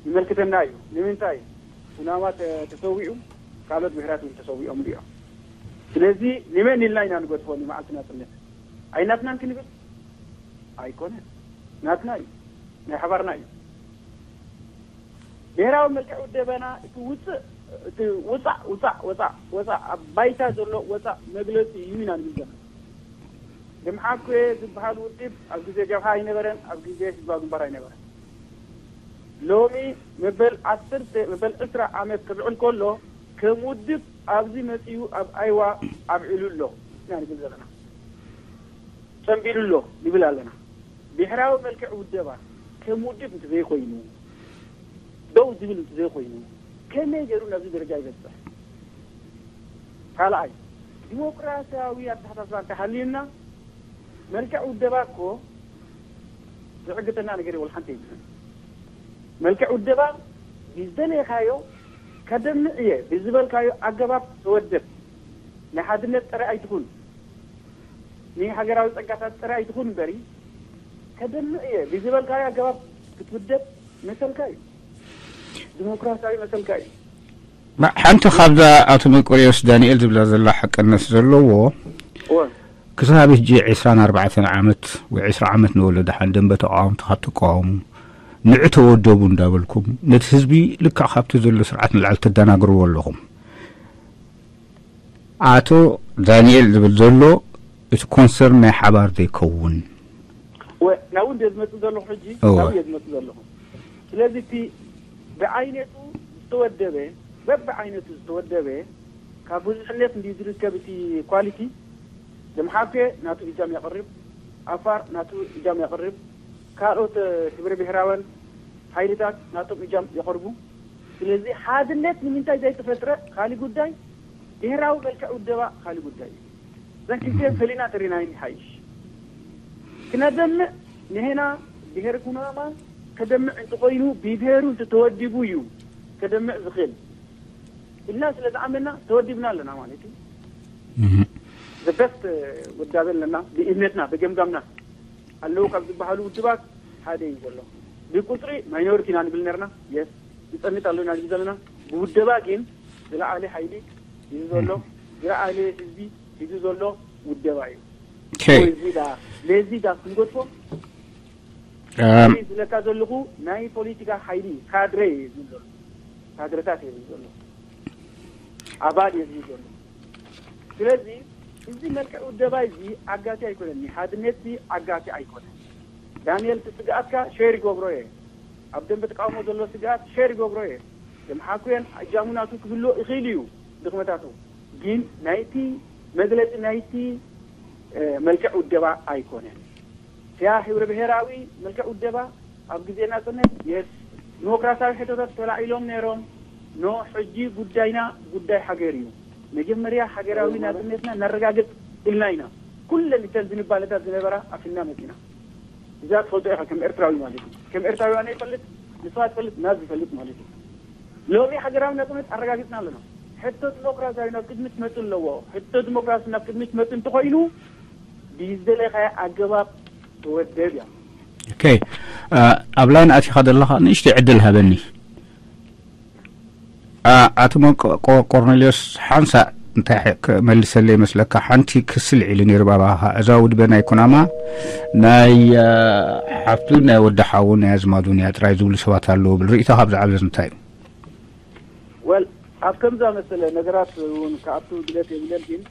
ይመልክተና እዩ። ንምንታይ? ኩናማ ተ-፣ ተሰዊኡ፣ ካልኦት ብሄራት እውን ተሰዊኦም እዮም። ስለዚ ንመን ኢልና ኢና ንገድፎ ንመዓልቲ ናጽነት? ኣይናትናን ክንብል? ኣይኮነን። ናትና እዩ። ናይ ሓባርና እዩ። ብሄራዊ መልክዕ ውደበና እቲ ውፅእ፣ እቲ ውፃእ፣ ውፃእ፣ ወፃእ፣ ወፃእ፣ ኣብ ባይታ ዘሎ ወፃእ መግለፂ እዩ ኢና ንብል ዘለና። ድምሓኩ ዝበሃል ውድብ ኣብ ግዜ ጀብሃ ኣይነበረን፣ ኣብ ግዜ ህዝባዊ ግንባር ኣይነበረን። ሎሚ መበል ዓሰርተ፣ መበል ዕስራ ዓመት ክብዕል ከሎ ከም ውድብ ኣብዚ መፂኡ ኣብ ኣይዋ ኣብዒሉ ኣሎ ኢና ንብል ዘለና። ጸንቢሉ ኣሎ ንብል ኣለና። ብሄራዊ መልክዕ ውደባ ከም ውድብ እንተዘይኮይኑ፣ ደው ዝብል እንተዘይኮይኑ፣ ከመይ ገይሩ ናብዚ ደረጃ ይበጽሕ? ካልኣይ፣ ዲሞክራሲያዊ ኣተሓሳስባ እንተሃልዩና፣ መልክዕ ውደባ እኮ ዝዕግተና ነገር የብሉ፣ ሓንቲ የብሉን። መልክዕ ውደባ ብዝደለኻዮ ከደምዕ እየ ብዝበልካዮ ኣገባብ ተወደብ። ናይ ሓድነት ጥራይ ኣይትኹን፣ ናይ ሃገራዊ ጸጋታት ጥራይ ኣይትኹን እምበሪ፣ ከደምዕ እየ ብዝበልካዮ ኣገባብ ክትውደብ መሰልካ እዩ። ዲሞክራሲያዊ መሰልካ እዩ። ማ-፣ ሓንቲ ካብዛ ኣቶ መርቆሬዎስ ዳንኤል ዝብላ ዘላ ሓቅነት ዘለዎ፣ እወ። ክሳብ ሕጂ ዕስራን ኣርባዕተን ዓመት ወይ ዕስራ ዓመት ንበሎ ደሓን ደንበ ተቃወምቲ ካብ ትቃወሙ፣ ንዑ ተወደቡ እንዳበልኩም፣ ነቲ ህዝቢ ልክዕ ካብቲ ዘሎ ስርዓት ንላዕሊ ተደናግርዎ ኣለኹም። ኣቶ ዳንኤል ዝብል ዘሎ፣ እቲ ኮንሰርን ናይ ሓባር ዘይከውን። ወ-፣ ናብኡ እንደ ዝመጽእ ዘለኹ ሕጂ፣ እወ። ናብኡ እየ ዝመጽእ ዘለኹ። ስለዚ እቲ ብዓይነቱ ዝተወደበ፣ በብዓይነቱ ዝተወደበ፣ ካብ ብዙሕነት እንድዩ ዝርከብ እቲ ኳሊቲ፣ ደምሓኩየ ናቱ እጃም የቕርብ፣ ዓፋር ናቱ እጃም የቕርብ፣ ካልኦት ህብረ ብሄራውያን ሓይልታት ናቶም እጃም የቕርቡ። ስለዚ ሓድነት ንምንታይ ዘይተፈጥረ ካልእ ጉዳይ፣ ብሄራዊ መልክዕ ውደባ ካልእ ጉዳይ እዩ። እዘን ክልቲኤን ፈሊና ተሪናየን ይሓይሽ። ክነደምዕ ንሄና ብሄር ኩናማ ከደምዕ እንተኾይኑ ብብሄሩ እንተተወዲቡ እዩ ከደምዕ ዝኽእል ኢልና ስለ ዝኣመና ተወዲብና ኣለና ማለት እዩ። ዘበስት ውዳበ ኣለና ብእምነትና ብገምጋምና ኣለዉ ካብ ዝበሃሉ ውድባት ሓደ እዩ ዘሎ። ብቁፅሪ ማይኖሪቲ ኢና ንብል ነርና። የስ ንፀንት ኣሎ ኢና ንብል ዘለና። ብውደባ ግን ዝለዓለ ሓይሊ እዩ ዘሎ። ዝለዓለ ህዝቢ እዩ ዘሎ ውደባ እዩ። Okay. እዚ ዳ ነዚ ዳ ክንገድፎ Um, ዝለካ ዘለኹ ናይ ፖለቲካ ሓይሊ ካድረ እዩ ዝብል ዘሎ። ካድረታት እዩ ዝብል ዘሎ። ኣባል እዩ ዝብል ዘሎ። ስለዚ እዚ መልክዕ ውደባ እዚ ዓጋቲ ኣይኮነን። ንሓድነት እዚ ዓጋቲ ኣይኮነን። ዳንኤል እቲ ስግኣትካ ሼር ይገብሮ እየ። ኣብ ደንበ ተቃውሞ ዘሎ ስግኣት ሼር ይገብሮ እየ። ደምሓኩየን እጃሙ ናቱ ክህልዎ ይኽእል እዩ ድኽመታቱ። ግን ናይቲ መግለፂ ናይቲ እ፣ መልክዕ ውደባ ኣይኮነን። ስያ ህብረ ብሄራዊ መልክዕ ውደባ ኣብ ግዜ ናፅነት የስ ዲሞክራሲያዊ ሕቶታት ተላዒሎም ነይሮም። ኖ ሕጂ ጉዳይና ጉዳይ ሃገር እዩ። መጀመርያ ሃገራዊ ናፅነትና ነረጋግፅ ኢልና ኢና ኩለን እተን ዝንባለታት ዝነበራ ኣፊና መፂና። እዛ ትፈልጦ ኢኻ ከም ኤርትራዊ ማለት እዩ። ከም ኤርትራዊ ኣነ ይፈልጥ ንስኻ ትፈልጥ ናብ ዝፈልጥ ማለት እዩ። ሎሚ ሃገራዊ ናፅነት ኣረጋጊፅና ኣለና። ሕቶ ዲሞክራሲያዊ ናብ ቅድሚ ትመፅእ ኣለዎ። ሕቶ ዲሞክራሲ ናብ ቅድሚ ትመፅእ እንተኮይኑ ብዝደለኻዮ ኣገባብ ትወደብ እያ። Okay. ኣብ ላይን ኣቲኻ ዘለኻ ንእሽተይ ዕድል ሃበኒ። ኣቶ ቆርኔልዮስ ሓንሳእ እንታይ ክመልሰለይ ይመስለካ? ሓንቲ ክስልዕ ኢሉ ነይሩ ባባኻ። እዛ ውድበ ናይ ኩናማ ናይ ሓፍቱ ናይ ወዲ ሓዉ ናይ ኣዝማዱ ናይ ኣጥራይ ዝብሉ ሰባት ኣለዉ ብል ርእይቶ ካብ ዝዓበዝ እንታይ እዩ? ወል ኣብ ከምዛ መሰለ ነገራት እውን ክኣቱ ድለት የብለን። ግን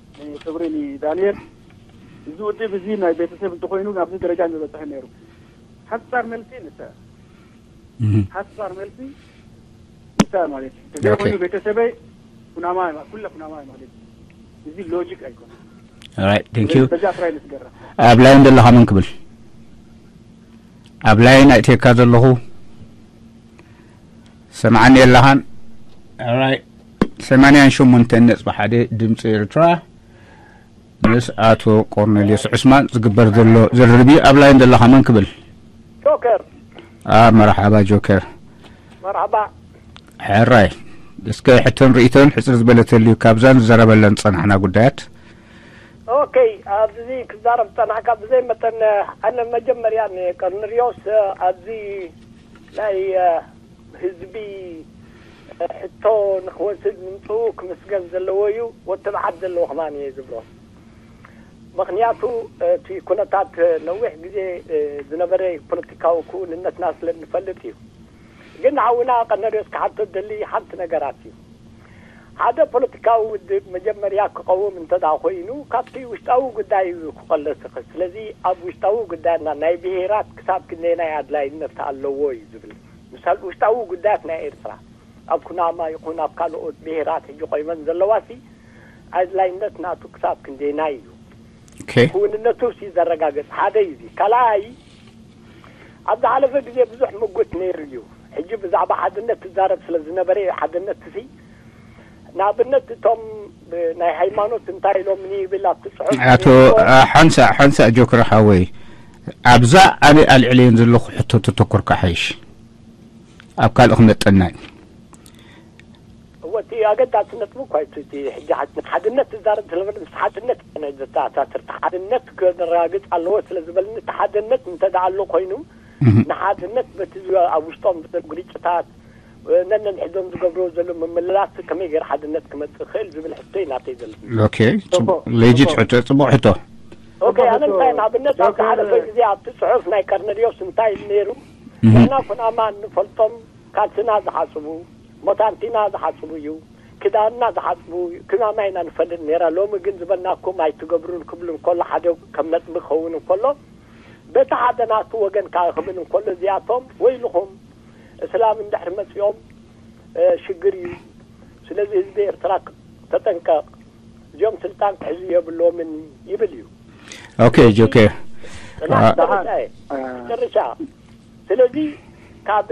ክብሪ ንዳንኤል፣ እዚ ውድብ እዚ ናይ ቤተሰብ እንተኮይኑ ናብዚ ደረጃ ምበፅሐ ነይሩ። ሓፃር መልሲ ንሳ ሓፃር መልሲ ንሳ ማለት እዩ። ተዘይኮይኑ ቤተሰበይ ኩናማ ኩለ ኩናማ ማለት እዩ። እዚ ሎጂክ ኣይኮነ። Alright, thank you. በዛ ጥራይ ንስገራ። ኣብ ላይን ዘለኻ መን ክብል? ኣብ ላይን ኣይትየካ ዘለኹ ሰምዓኒ የለኻን። Alright. ሰማንያን ሸሞንተን ነጥቢ ሓደ ድምፂ ኤርትራ ምስ ኣቶ ቆርኔልዮስ ዑስማን ዝግበር ዘሎ ዝርርብ እዩ። ኣብ ላይን ዘለኻ መን ክብል? ጆከር። ኣብ መርሓባ ጆከር። መርሓባ። ሕራይ እስከ ሕቶን ርእይቶን ሕፅር ዝበለ ተልዩ ካብዛን ዝዘረበለን ዝፀናሕና ጉዳያት። ኦኬ፣ ኣብዚ ክዛረብ ዝፀናሕካ ብዘይ መጠን ኣነ መጀመርያ ንቀርንሪዮስ ኣብዚ ናይ ህዝቢ ሕቶ ንክወስድ ምምፅኡ ክምስገን ዘለዎ እዩ። ወትብዓት ዘለዎ ከማን እየ ዝብሎ። ምክንያቱ እቲ ኩነታት ነዊሕ ግዜ ዝነበረ ፖለቲካዊ ክውንነትና ስለ እንፈልጥ እዩ። ግን ንዓውና ቀነሪዮስ ክሓቶ ደሊ ሓንቲ ነገራት እዩ። ሓደ ፖለቲካዊ ውድብ መጀመርያ ክቐውም እንተ ደኣ ኮይኑ ካብቲ ውሽጣዊ ጉዳይ እዩ ክቐለስ ይኽእል። ስለዚ ኣብ ውሽጣዊ ጉዳያትና ናይ ብሄራት ክሳብ ክንደየናይ ኣድላይነት ኣለዎ እዩ ዝብል። ምሳል ውሽጣዊ ጉዳያት ናይ ኤርትራ ኣብ ኩናማ ይኹን ኣብ ካልኦት ብሄራት ሕጂ ቆይመን ዘለዋሲ ኣድላይነት ናቱ ክሳብ ክንደየናይ እዩ Okay. ክውንነቱ ሲ ዘረጋገጽ ሓደ እዩ። እዚ ካልኣይ ኣብ ዝሓለፈ ግዜ ብዙሕ ምጉት ነይሩ እዩ። ሕጂ ብዛዕባ ሓድነት ትዛረብ ስለ ዝነበረ እዩ ሓድነት ሲ ንኣብነት እቶም ናይ ሃይማኖት እንታይ ኢሎም ይብል ኣብቲ ጽሑፍ ኣቶ ሓንሳ ሓንሳ ጆክር ሓወይ ኣብዛ ኣነ ኣልዕለየን ዘለኹ ሕቶ ተተኮርካ ሓይሽ ኣብ ካልእ ክመጠና እዩ። እወ እቲ ኣገዳሲ ነጥቢ እኳ እዩ እቲ ሕጂ ሓድነት ትዛረብ ስለበለ ምስ ሓድነት ዘተኣሳስር ሓድነት ክረጋግጽ ኣለዎ ስለ ዝበለኒ እቲ ሓድነት እንተ ደኣ ኣሎ ኮይኑ ንሓድነት በቲ ኣብ ውሽጦም ዘሎ ግርጭታት ነነን ሕዞም ዝገብርዎ ዘሎ ምምልላስ ከመይ ገይር ሓድነት ክመጽእ ይኽእል ዝብል ሕቶ እዩ ናተይ ዘሎ። Okay. ሌጂት ሕቶ ጽቡቕ ሕቶ። ኦኬ ኣነ እንታይ ንኣብነት ኣብ ዝሓለፈ ግዜ ኣብቲ ጽሑፍ ናይ ቀርነልዮስ እንታይ ኢሉ ነይሩ ንሕና ኩናማ እንፈልጦም ካልስና ዝሓጽቡ ሞታንቲና ዝሓጽቡ እዩ ክዳንና ዝሓጽቡ ኩናማ ኢና ንፈልጥ ነይራ ሎሚ ግን ዝበልናኩም ኣይትገብሩን ክብል እንከሎ ሓደ ከም ነጥቢ ክኸውን እንከሎ በቲ ሓደ ናቱ ወገን ከዓ ክብል እንከሎ እዚኣቶም ወይልኹም እስላም እንድሕር መጺኦም ሽግር እዩ ስለዚ ህዝቢ ኤርትራ ተጠንቀቕ እዚኦም ስልጣን ክሕዙ የብሎምን ይብል እዩ ኦኬ ጆከር። ጽናሕ መጨረሻ። ስለዚ ካብ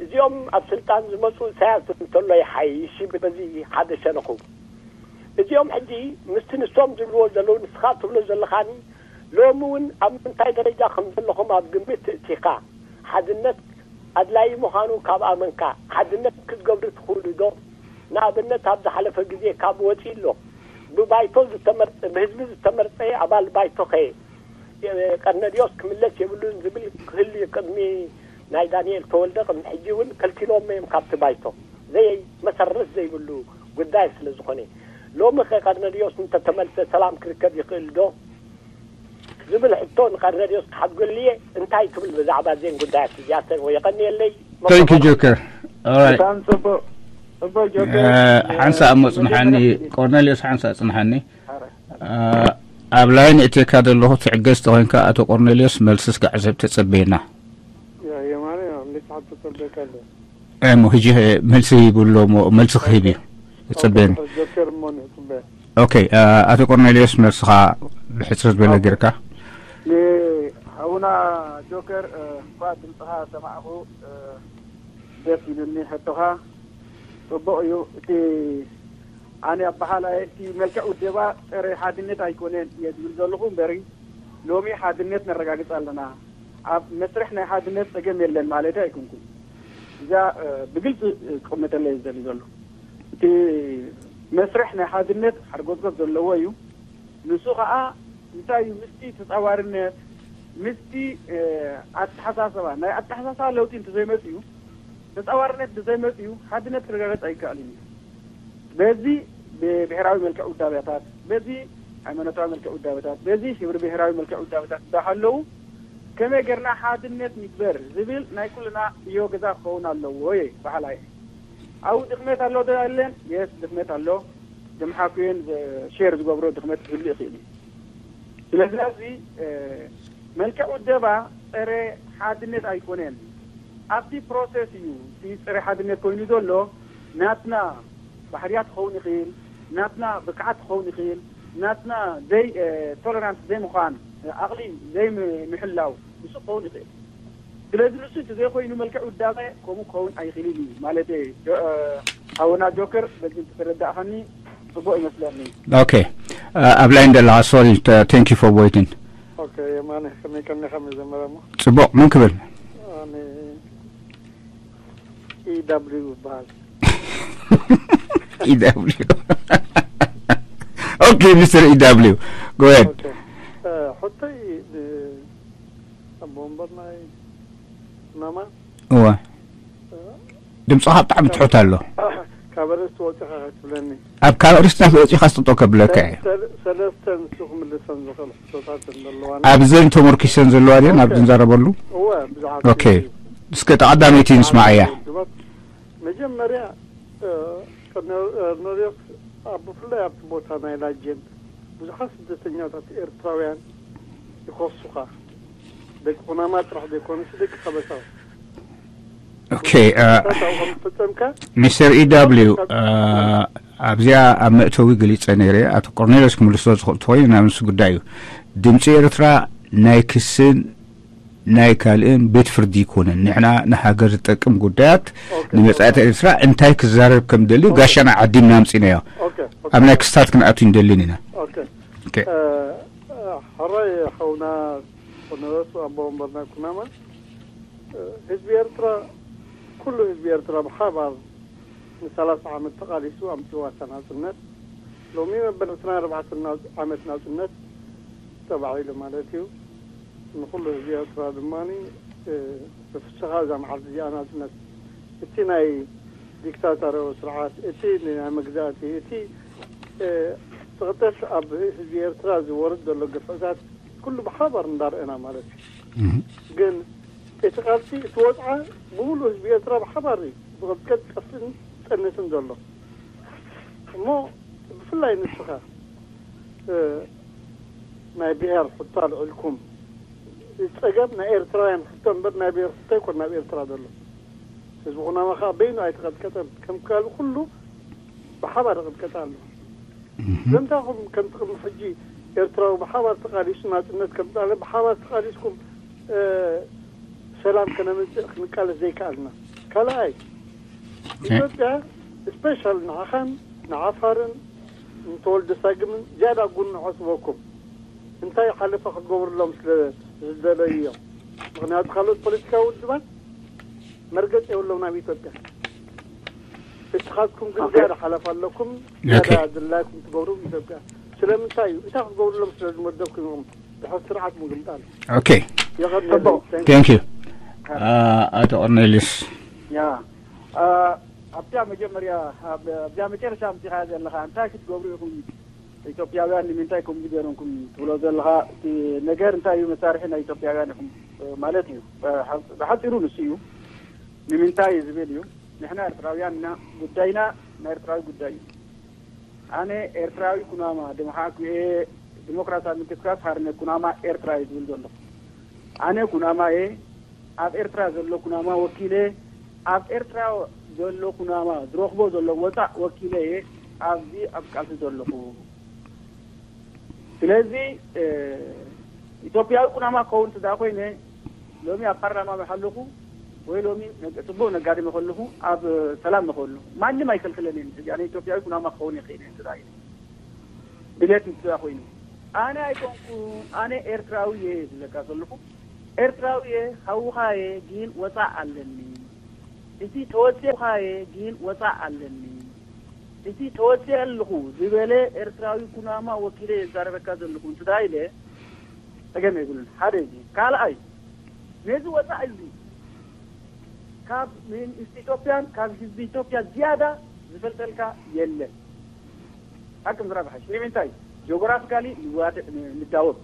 እዚኦም ኣብ ስልጣን ዝመፁ ኢሳያስ እንተሎ ይሓይሽ ይብል። በዚ ሓደ ሸነኹ እዚኦም ሕጂ ምስቲ ንሶም ዝብልዎ ዘለዉ ንስኻ ትብሎ ዘለኻኒ ሎሚ እውን ኣብ ምንታይ ደረጃ ከም ዘለኹም ኣብ ግምት ትእቲኻ ሓድነት ኣድላዪ ምዃኑ ካብ ኣመንካ ሓድነት ክትገብሩ ትኽእሉ ዶ? ንኣብነት ኣብ ዝሓለፈ ግዜ ካብ ወፂኡ ኣሎ ብባይቶ ዝተመርፀ ብህዝቢ ዝተመርፀ ኣባል ባይቶ ከ ቀርነልዮስ ክምለስ የብሉን ዝብል ክህሉ እዩ። ቅድሚ ናይ ዳንኤል ተወልደ ቅድሚ ሕጂ እውን ከልኪሎሞ እዮም ካብቲ ባይቶ። ዘይ መሰረት ዘይብሉ ጉዳይ ስለ ዝኾነ ሎሚ ከ ቀርነልዮስ እንተተመልሰ ሰላም ክርከብ ይኽእል ዶ ዝብል ሕቶ ንቀርነልዮስ ክሓድገሉ እየ። እንታይ ትብል ብዛዕባ እዘን ጉዳያት እዚኣተን? ወይ የቐንየለይ። Thank you ጆከር። Alright። በጣም ጽቡቅ ጽቡቅ ጆከር። ሓንሳእ እሞ ጽንሓኒ። ቆርኔልዮስ ሓንሳእ ጽንሓኒ። ኣብ ላይን እቴካ ዘለኹ ትዕገስ ተኾይንካ ኣቶ ቆርኔልዮስ መልስስ ጋዕዘብ ተጸበየና። የማነ እንዴት ሓቶ ተጸበየካ ኣሎ? እሞ ሕጂ መልሲ ይብሎ እሞ መልሲ ክህብ እዩ ዝጸበየኒ። ጆከር እሞ ንጽበ። ኦኬ። ኣቶ ቆርኔልዮስ መልስኻ ብሕጽር ዝበለ ጌርካ። ንሓውና ጆከር እንኳ ድምፅኻ ሰማዕኹ ደስ ኢሉኒ። ሕቶኻ ጽቡቕ እዩ። እቲ ኣነ ኣበሃላይ እቲ መልክዕ ውደባ ጸረ ሓድነት ኣይኮነን እየ ዝብል ዘለኹ እምበሪ ሎሚ ሓድነት ነረጋግጽ ኣለና። ኣብ መስርሕ ናይ ሓድነት ጸገም የለን ማለት ኣይኮንኩን። እዛ ብግልፂ ክቕመጠለይ ዝደሊ ዘሎ እቲ መስርሕ ናይ ሓድነት ሓርጎፅጎፅ ዘለዎ እዩ። ንሱ ከዓ እንታይ እዩ ምስቲ ተፃዋርነት ምስቲ ኣተሓሳሰባ ናይ ኣተሓሳሰባ ለውጢ እንተዘይመፅኡ ተፃዋርነት እንተዘይመፅኡ ሓድነት ክረጋገፅ ኣይከኣልን እዩ። በዚ ብብሔራዊ መልክዕ ውዳቤታት በዚ ሃይማኖታዊ መልክዕ ውዳቤታት በዚ ህብሪ ብሔራዊ መልክዕ ውዳቤታት እንዳሃለዉ ከመይ ጌርና ሓድነት ንግበር ዝብል ናይ ኩልና ዕዮ ገዛ ክኸውን ኣለዎ እየ በሃላይ። ኣብኡ ድኽመት ኣሎ ዶ የለን? የስ ድኽመት ኣሎ። ዘምሓኩየን ሸር ዝገብሮ ድኽመት ክህሉ ይኽእል እዩ። ስለዚ ኣብዚ መልክዕ ውደባ ፀረ ሓድነት ኣይኮነን። ኣብቲ ፕሮሰስ እዩ እቲ ፀረ ሓድነት ኮይኑ ዘሎ። ናትና ባህርያት ክኸውን ይኽእል፣ ናትና ብቅዓት ክኸውን ይኽእል፣ ናትና ዘይ ቶለራንስ ዘይምዃን፣ ዓቕሊ ዘይምሕላው ንሱ ክኸውን ይኽእል። ስለዚ ንሱ እቲ ዘይኮይኑ መልክዕ ውዳበ ከምኡ ክኸውን ኣይኽእልን እዩ ማለት ሓውና ጆከር በዚ እንተተረዳእኻኒ ጽቡቕ ይመስለኒ። ኦኬ። ኣብ ላይን ደለኻ ሶሪ። Thank you for waiting። ኦኬ የማነ ከመይ ቀኒኻ መጀመርያ እሞ ጽቡቕ። መን ክብል? ኣነ ኢዳብሊው ይበሃል። ኢዳብሊው። ኦኬ ሚስተር ኢዳብሊው። ጎሄድ። ሕቶይ ኣቦ ወንበር ናይ ኩናማ እወ። ድምፅኻ ብጣዕሚ ትሑት ኣሎ። ካብ ኣርእስቲ ወፂኻ ክትብለኒ ኣብ ካብ ኣርእስትና ወፂኻ ስጥጦ ከብለካ እየ። ሰለስተ ንሱ ክምልሰን ዝኽእል ሕቶታት ዘለዋኒ ኣብዘን ተመርኪሰን ዘለዋ ድየን ኣብ ዝንዛረበሉ? እወ ብዙሓት ኦኬ። እስከ ተቐዳመይቲ ንስማዓያ። መጀመርያ ቀርነልዮስ ኣብ ብፍላይ ኣብቲ ቦታ ናይ ላጀን ብዙሓት ስደተኛታት ኤርትራውያን ይኸሱኻ። ደቂ ኩናማ ጥራሕ ዘይኮነስ ደቂ ከበሳ ኦኬ። ፈጸምካ ሚስተር ኢዳብሊው ኣብዚኣ ኣብ መእተዊ ገሊጸ ነይረ። ኣቶ ቆርኔሎስ ክምልሶ ዝኽእል ተኾይኑ ናብ ንሱ ጉዳይ እዩ። ድምፂ ኤርትራ ናይ ክስን ናይ ካልእን ቤት ፍርዲ ይኮነን። ንሕና ንሃገር ዝጠቅም ጉዳያት ንመጻኢት ኤርትራ እንታይ ክዛረብ ከም ደልዩ ጋሻና ዓዲምና ኣምጺናዮ። ኣብ ናይ ክስታት ክንኣቱ ይንደልን ኢና። ሕራይ ሓውና ቆርኔሎስ ኣቦ ወንበርና ኩናማ ህዝቢ ኤርትራ ኩሉ ህዝቢ ኤርትራ ብሓባር ንሰላሳ ዓመት ተቓሊሱ ኣምጺዋ እታ ናጽነት። ሎሚ መበል ዕስራን ኣርባዕተን ዓመት ናጽነት ተባዒሉ ማለት እዩ። ንኹሉ ህዝቢ ኤርትራ ድማ ብፍሽኻ እዛ መዓልቲ እዚኣ ናጽነት እቲ ናይ ዲክታቶርያዊ ስርዓት እቲ ናይ መግዛእቲ እቲ ብቕጥታ ኣብ ህዝቢ ኤርትራ ዝወርድ ዘሎ ግፍዕታት ኩሉ ብሓባር እንዳርአና ማለት እዩ። ግን እቲ ቃልሲ እቲ ወፅዓ ብሙሉእ ህዝቢ ኤርትራ ብሓባር እዩ ብቕጥቀጥ ቀስን ጠንስን ዘሎ እሞ ብፍላይ ንስኻ ናይ ብሄር ሕቶ ኣልዒልኩም ፀገም ናይ ኤርትራውያን ሕቶ እምበር ናይ ብሄር ሕቶ ኣይኮን ናብ ኤርትራ ዘሎ ህዝቢ ኩናማ ከዓ በይኑ ኣይተቐጥቀጠን ከም ካልእ ኩሉ ብሓባር ይቕጥቀጥ ኣሎ ዘምታኹም ከምቲ ቅድሚ ሕጂ ኤርትራዊ ብሓባር ተቓሊሱ ናጽነት ከምጻለ ብሓባር ተቓሊስኩም ሰላም ከነምጽእ ክንቃለስ ዘይከኣልና። ካልኣይ ኢትዮጵያ ስፔሻል ንዓኻን ንዓፋርን ንተወልደ ሳግምን ዝያዳ ጉንዖ ስበኩም እንታይ ሓለፋ ክትገብርሎም ስለ ዝደለዩ እዮም። ምክንያቱ ካልኦት ፖለቲካዊ ውድባት መርገጽ የብሎም ናብ ኢትዮጵያ። እትኻትኩም ግን ዝያዳ ሓለፋ ኣለኩም። ዝያዳ ድላይኩም ትገብሩ ኢትዮጵያ ስለምንታይ እዩ እንታይ ክትገብርሎም ስለ ዝመደብኩም ኢኹም ድሕር ስርዓት ምግምጣል። Okay. Thank you. ኣቶ ቆርኔልስ። ያ ኣብታ መጀመርያ ኣብዛ መጨረሻ ምፅኻ ዘለኻ እንታይ ክትገብሩ ኢኹም ኢትዮጵያውያን ንምንታይ ከምዚ ገይሮምኩም ትብሎ ዘለኻ እቲ ነገር እንታይ እዩ መሳርሒ ናይ ኢትዮጵያውያን ኢኹም ማለት እዩ። ብሓፂሩ ንሱ እዩ ንምንታይ ዝብል እዩ። ንሕና ኤርትራውያን ኢና። ጉዳይና ናይ ኤርትራዊ ጉዳይ እዩ። ኣነ ኤርትራዊ ኩናማ ድምሓኩ እየ። ዲሞክራሲያዊ ምንቅስቃስ ሓርነት ኩናማ ኤርትራ እዩ ዝብል ዘሎ። ኣነ ኩናማ እየ። ኣብ ኤርትራ ዘሎ ኩናማ ወኪለ ኣብ ኤርትራ ዘሎ ኩናማ ዝረኽቦ ዘሎ ወፃእ ወኪለ እየ ኣብዚ ኣብ ቃልሲ ዘለኹ። ስለዚ ኢትዮጵያዊ ኩናማ ክኸውን ስዳ ኮይነ ሎሚ ኣብ ፓርላማ መሓለኹ ወይ ሎሚ ጽቡቅ ነጋድመ ከለኹ ኣብ ሰላም መኸሉ ማንም ኣይከልክለንን። እዚ ኣነ ኢትዮጵያዊ ኩናማ ክኸውን ይኽእል እየ ስዳ ድሌት ምስዳ ኮይኑ ኣነ ኣይኮንኩ ኣነ ኤርትራዊ እየ ዝብለካ ዘለኹ። ኤርትራዊ እየ ሃውኻየ ግን ወፃእ ኣለኒ። እቲ ተወፅኻየ ግን ወፃእ ኣለኒ። እቲ ተወፅአ ኣለኹ ዝበለ ኤርትራዊ ኩናማ ወኪለ የዛረበካ ዘለኹ እንትዳ ኢለ ጸገም የብሉን። ሓደ እዚ ካልኣይ ነዚ ወፃእ እዚ ካብ መንግስቲ ኢትዮጵያን ካብ ህዝቢ ኢትዮጵያ ዝያዳ ዝፈልጠልካ የለን። ሓቂ ምዝራብ ሓሽ ንምንታይ ጂኦግራፊካሊ ንዋጥዕ ንዳወብ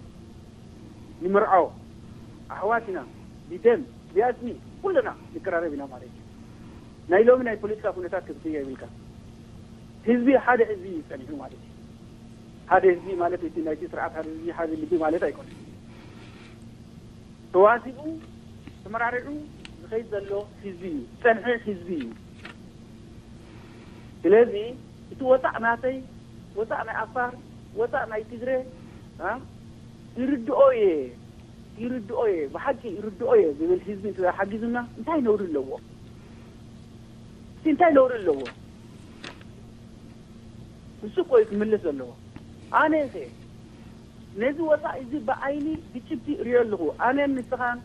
ንምርዖ ኣሕዋት ኢና ብደም ብኣፅሚ ኩልና ንቀራረብ ኢና ማለት እዩ። ናይ ሎሚ ናይ ፖለቲካ ኩነታት ክትርእዮ ይብልካ። ህዝቢ ሓደ ህዝቢ እዩ ጸኒሑ ማለት እዩ። ሓደ ህዝቢ ማለት እቲ ናይቲ ስርዓት ሓደ ህዝቢ ሓደ ልቢ ማለት ኣይኮነን። ተዋሲቡ ተመራሪዑ ዝኸይድ ዘሎ ህዝቢ እዩ። ዝጸንሐ ህዝቢ እዩ። ስለዚ እቲ ወፃእ ናተይ ወፃእ ናይ ዓፋር ወፃእ ናይ ትግረ ይርድኦ እየ ይርድኦ እየ ብሓቂ ይርድኦ እየ ዝብል ህዝቢ እንተ ሓጊዙና እንታይ ነውሪ ኣለዎ? እስቲ እንታይ ነውሪ ኣለዎ? ንሱ እኮ እዩ ክምልስ ዘለዎ። ኣነ ኸ ነዚ ወፃእ እዚ ብዓይኒ ብጭብቲ እሪኦ ኣለኹ። ኣነን ንስኻን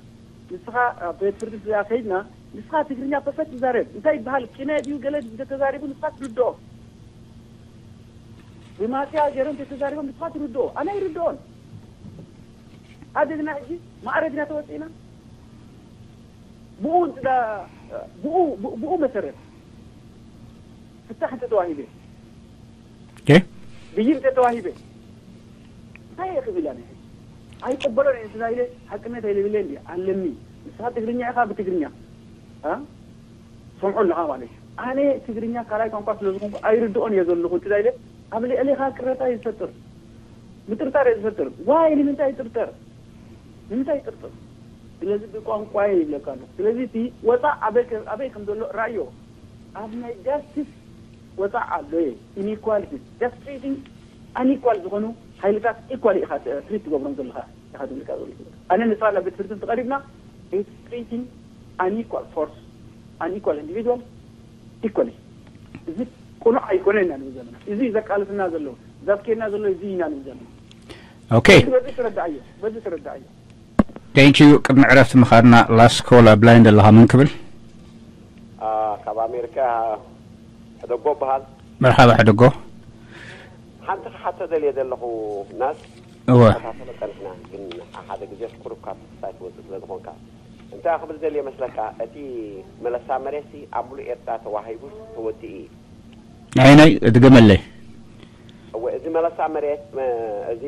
ንስኻ ኣብ ቤት ፍርዲ ስለ ከይድና ንስኻ ትግርኛ ፐርፌክት ትዛረብ እንታይ ይበሃል ቅነ ድዩ ገለ ድዩ ተዛሪቡ ንስኻ ትርድኦ። ብማስያ ገይሮም ተተዛሪቦም ንስኻ ትርድኦ ኣነ ኣይርድኦን። ኣደግና ሕጂ ማዕረግና ተወፂእና ብኡ ብኡ መሰረት ፍታሕ እንተተዋሂበ ብይን እንተተዋሂበ እንታይ እየ ክብል ኣነ ኣይቀበሎን እየ ስላ ኢለ ሓቅነት ኣይልብለ እንዲ ኣለኒ። ንስኻ ትግርኛ ኢኻ ብትግርኛ ሰምዖ ኣለኻ ማለት እዩ። ኣነ ትግርኛ ካልኣይ ቋንቋ ስለ ዝኾንኩ ኣይርድኦን እየ ዘለኹ እንት ኢለ ኣብ ልዕሌኻ ቅረታ እየ ዝፈጥር። ምጥርጣር እየ ዝፈጥር። ዋይ ንምንታይ ይጥርጠር? ንምንታይ ይጥርጥር? ስለዚ ብቋንቋ እየ ይብለካ ኣለኹ። ስለዚ እቲ ወፃእ ኣበይ ከም ዘሎ ራእዮ። ኣብ ናይ ጃስቲስ ወፃእ ኣሎ እየ። ኢኒኳሊቲ just treating unequal ዝኾኑ ሓይልታት ኢኳሊ ኢኻ ትሪት ትገብሮም ዘለኻ ኢኻ ዝብልካ ዘሎ። ኣነ ንስኻ ናብ ቤት ፍርዲ እንተቐሪብና it's treating unequal force unequal individual equally። እዚ ቅኑዕ ኣይኮነ ኢና ንብል ዘለና። እዚ ዘቃልስና ዘሎ ዘፍኬና ዘሎ እዚ ኢና ንብል ዘለና። Okay። በዚ ተረዳኣዮ በዚ ተረዳኣዮ። Thank you። ቅድሚ ዕረፍቲ ምኻድና ላስት ኮል ኣብ ላይን ዘለኻ መን ክብል? ካብ ኣሜሪካ ሕደጎ በሃል። መርሓባ ሕደጎ። ሓንቲ ክሓቶ ደልየ ዘለኹ ናስ እወ ከታተሎ ጸኒሕና ግን ሓደ ግዜ ቁሩብ ካብ ሳይት ወፅእ ስለ ዝኾንካ እንታይ ክብል ደልየ መስለካ እቲ መለሳ መሬትሲ ኣብ ሙሉእ ኤርትራ ተዋሂቡ ተወዲኡ እዩ። ናይ ናይ ድገመለይ። እወ እዚ መለሳ መሬት እዚ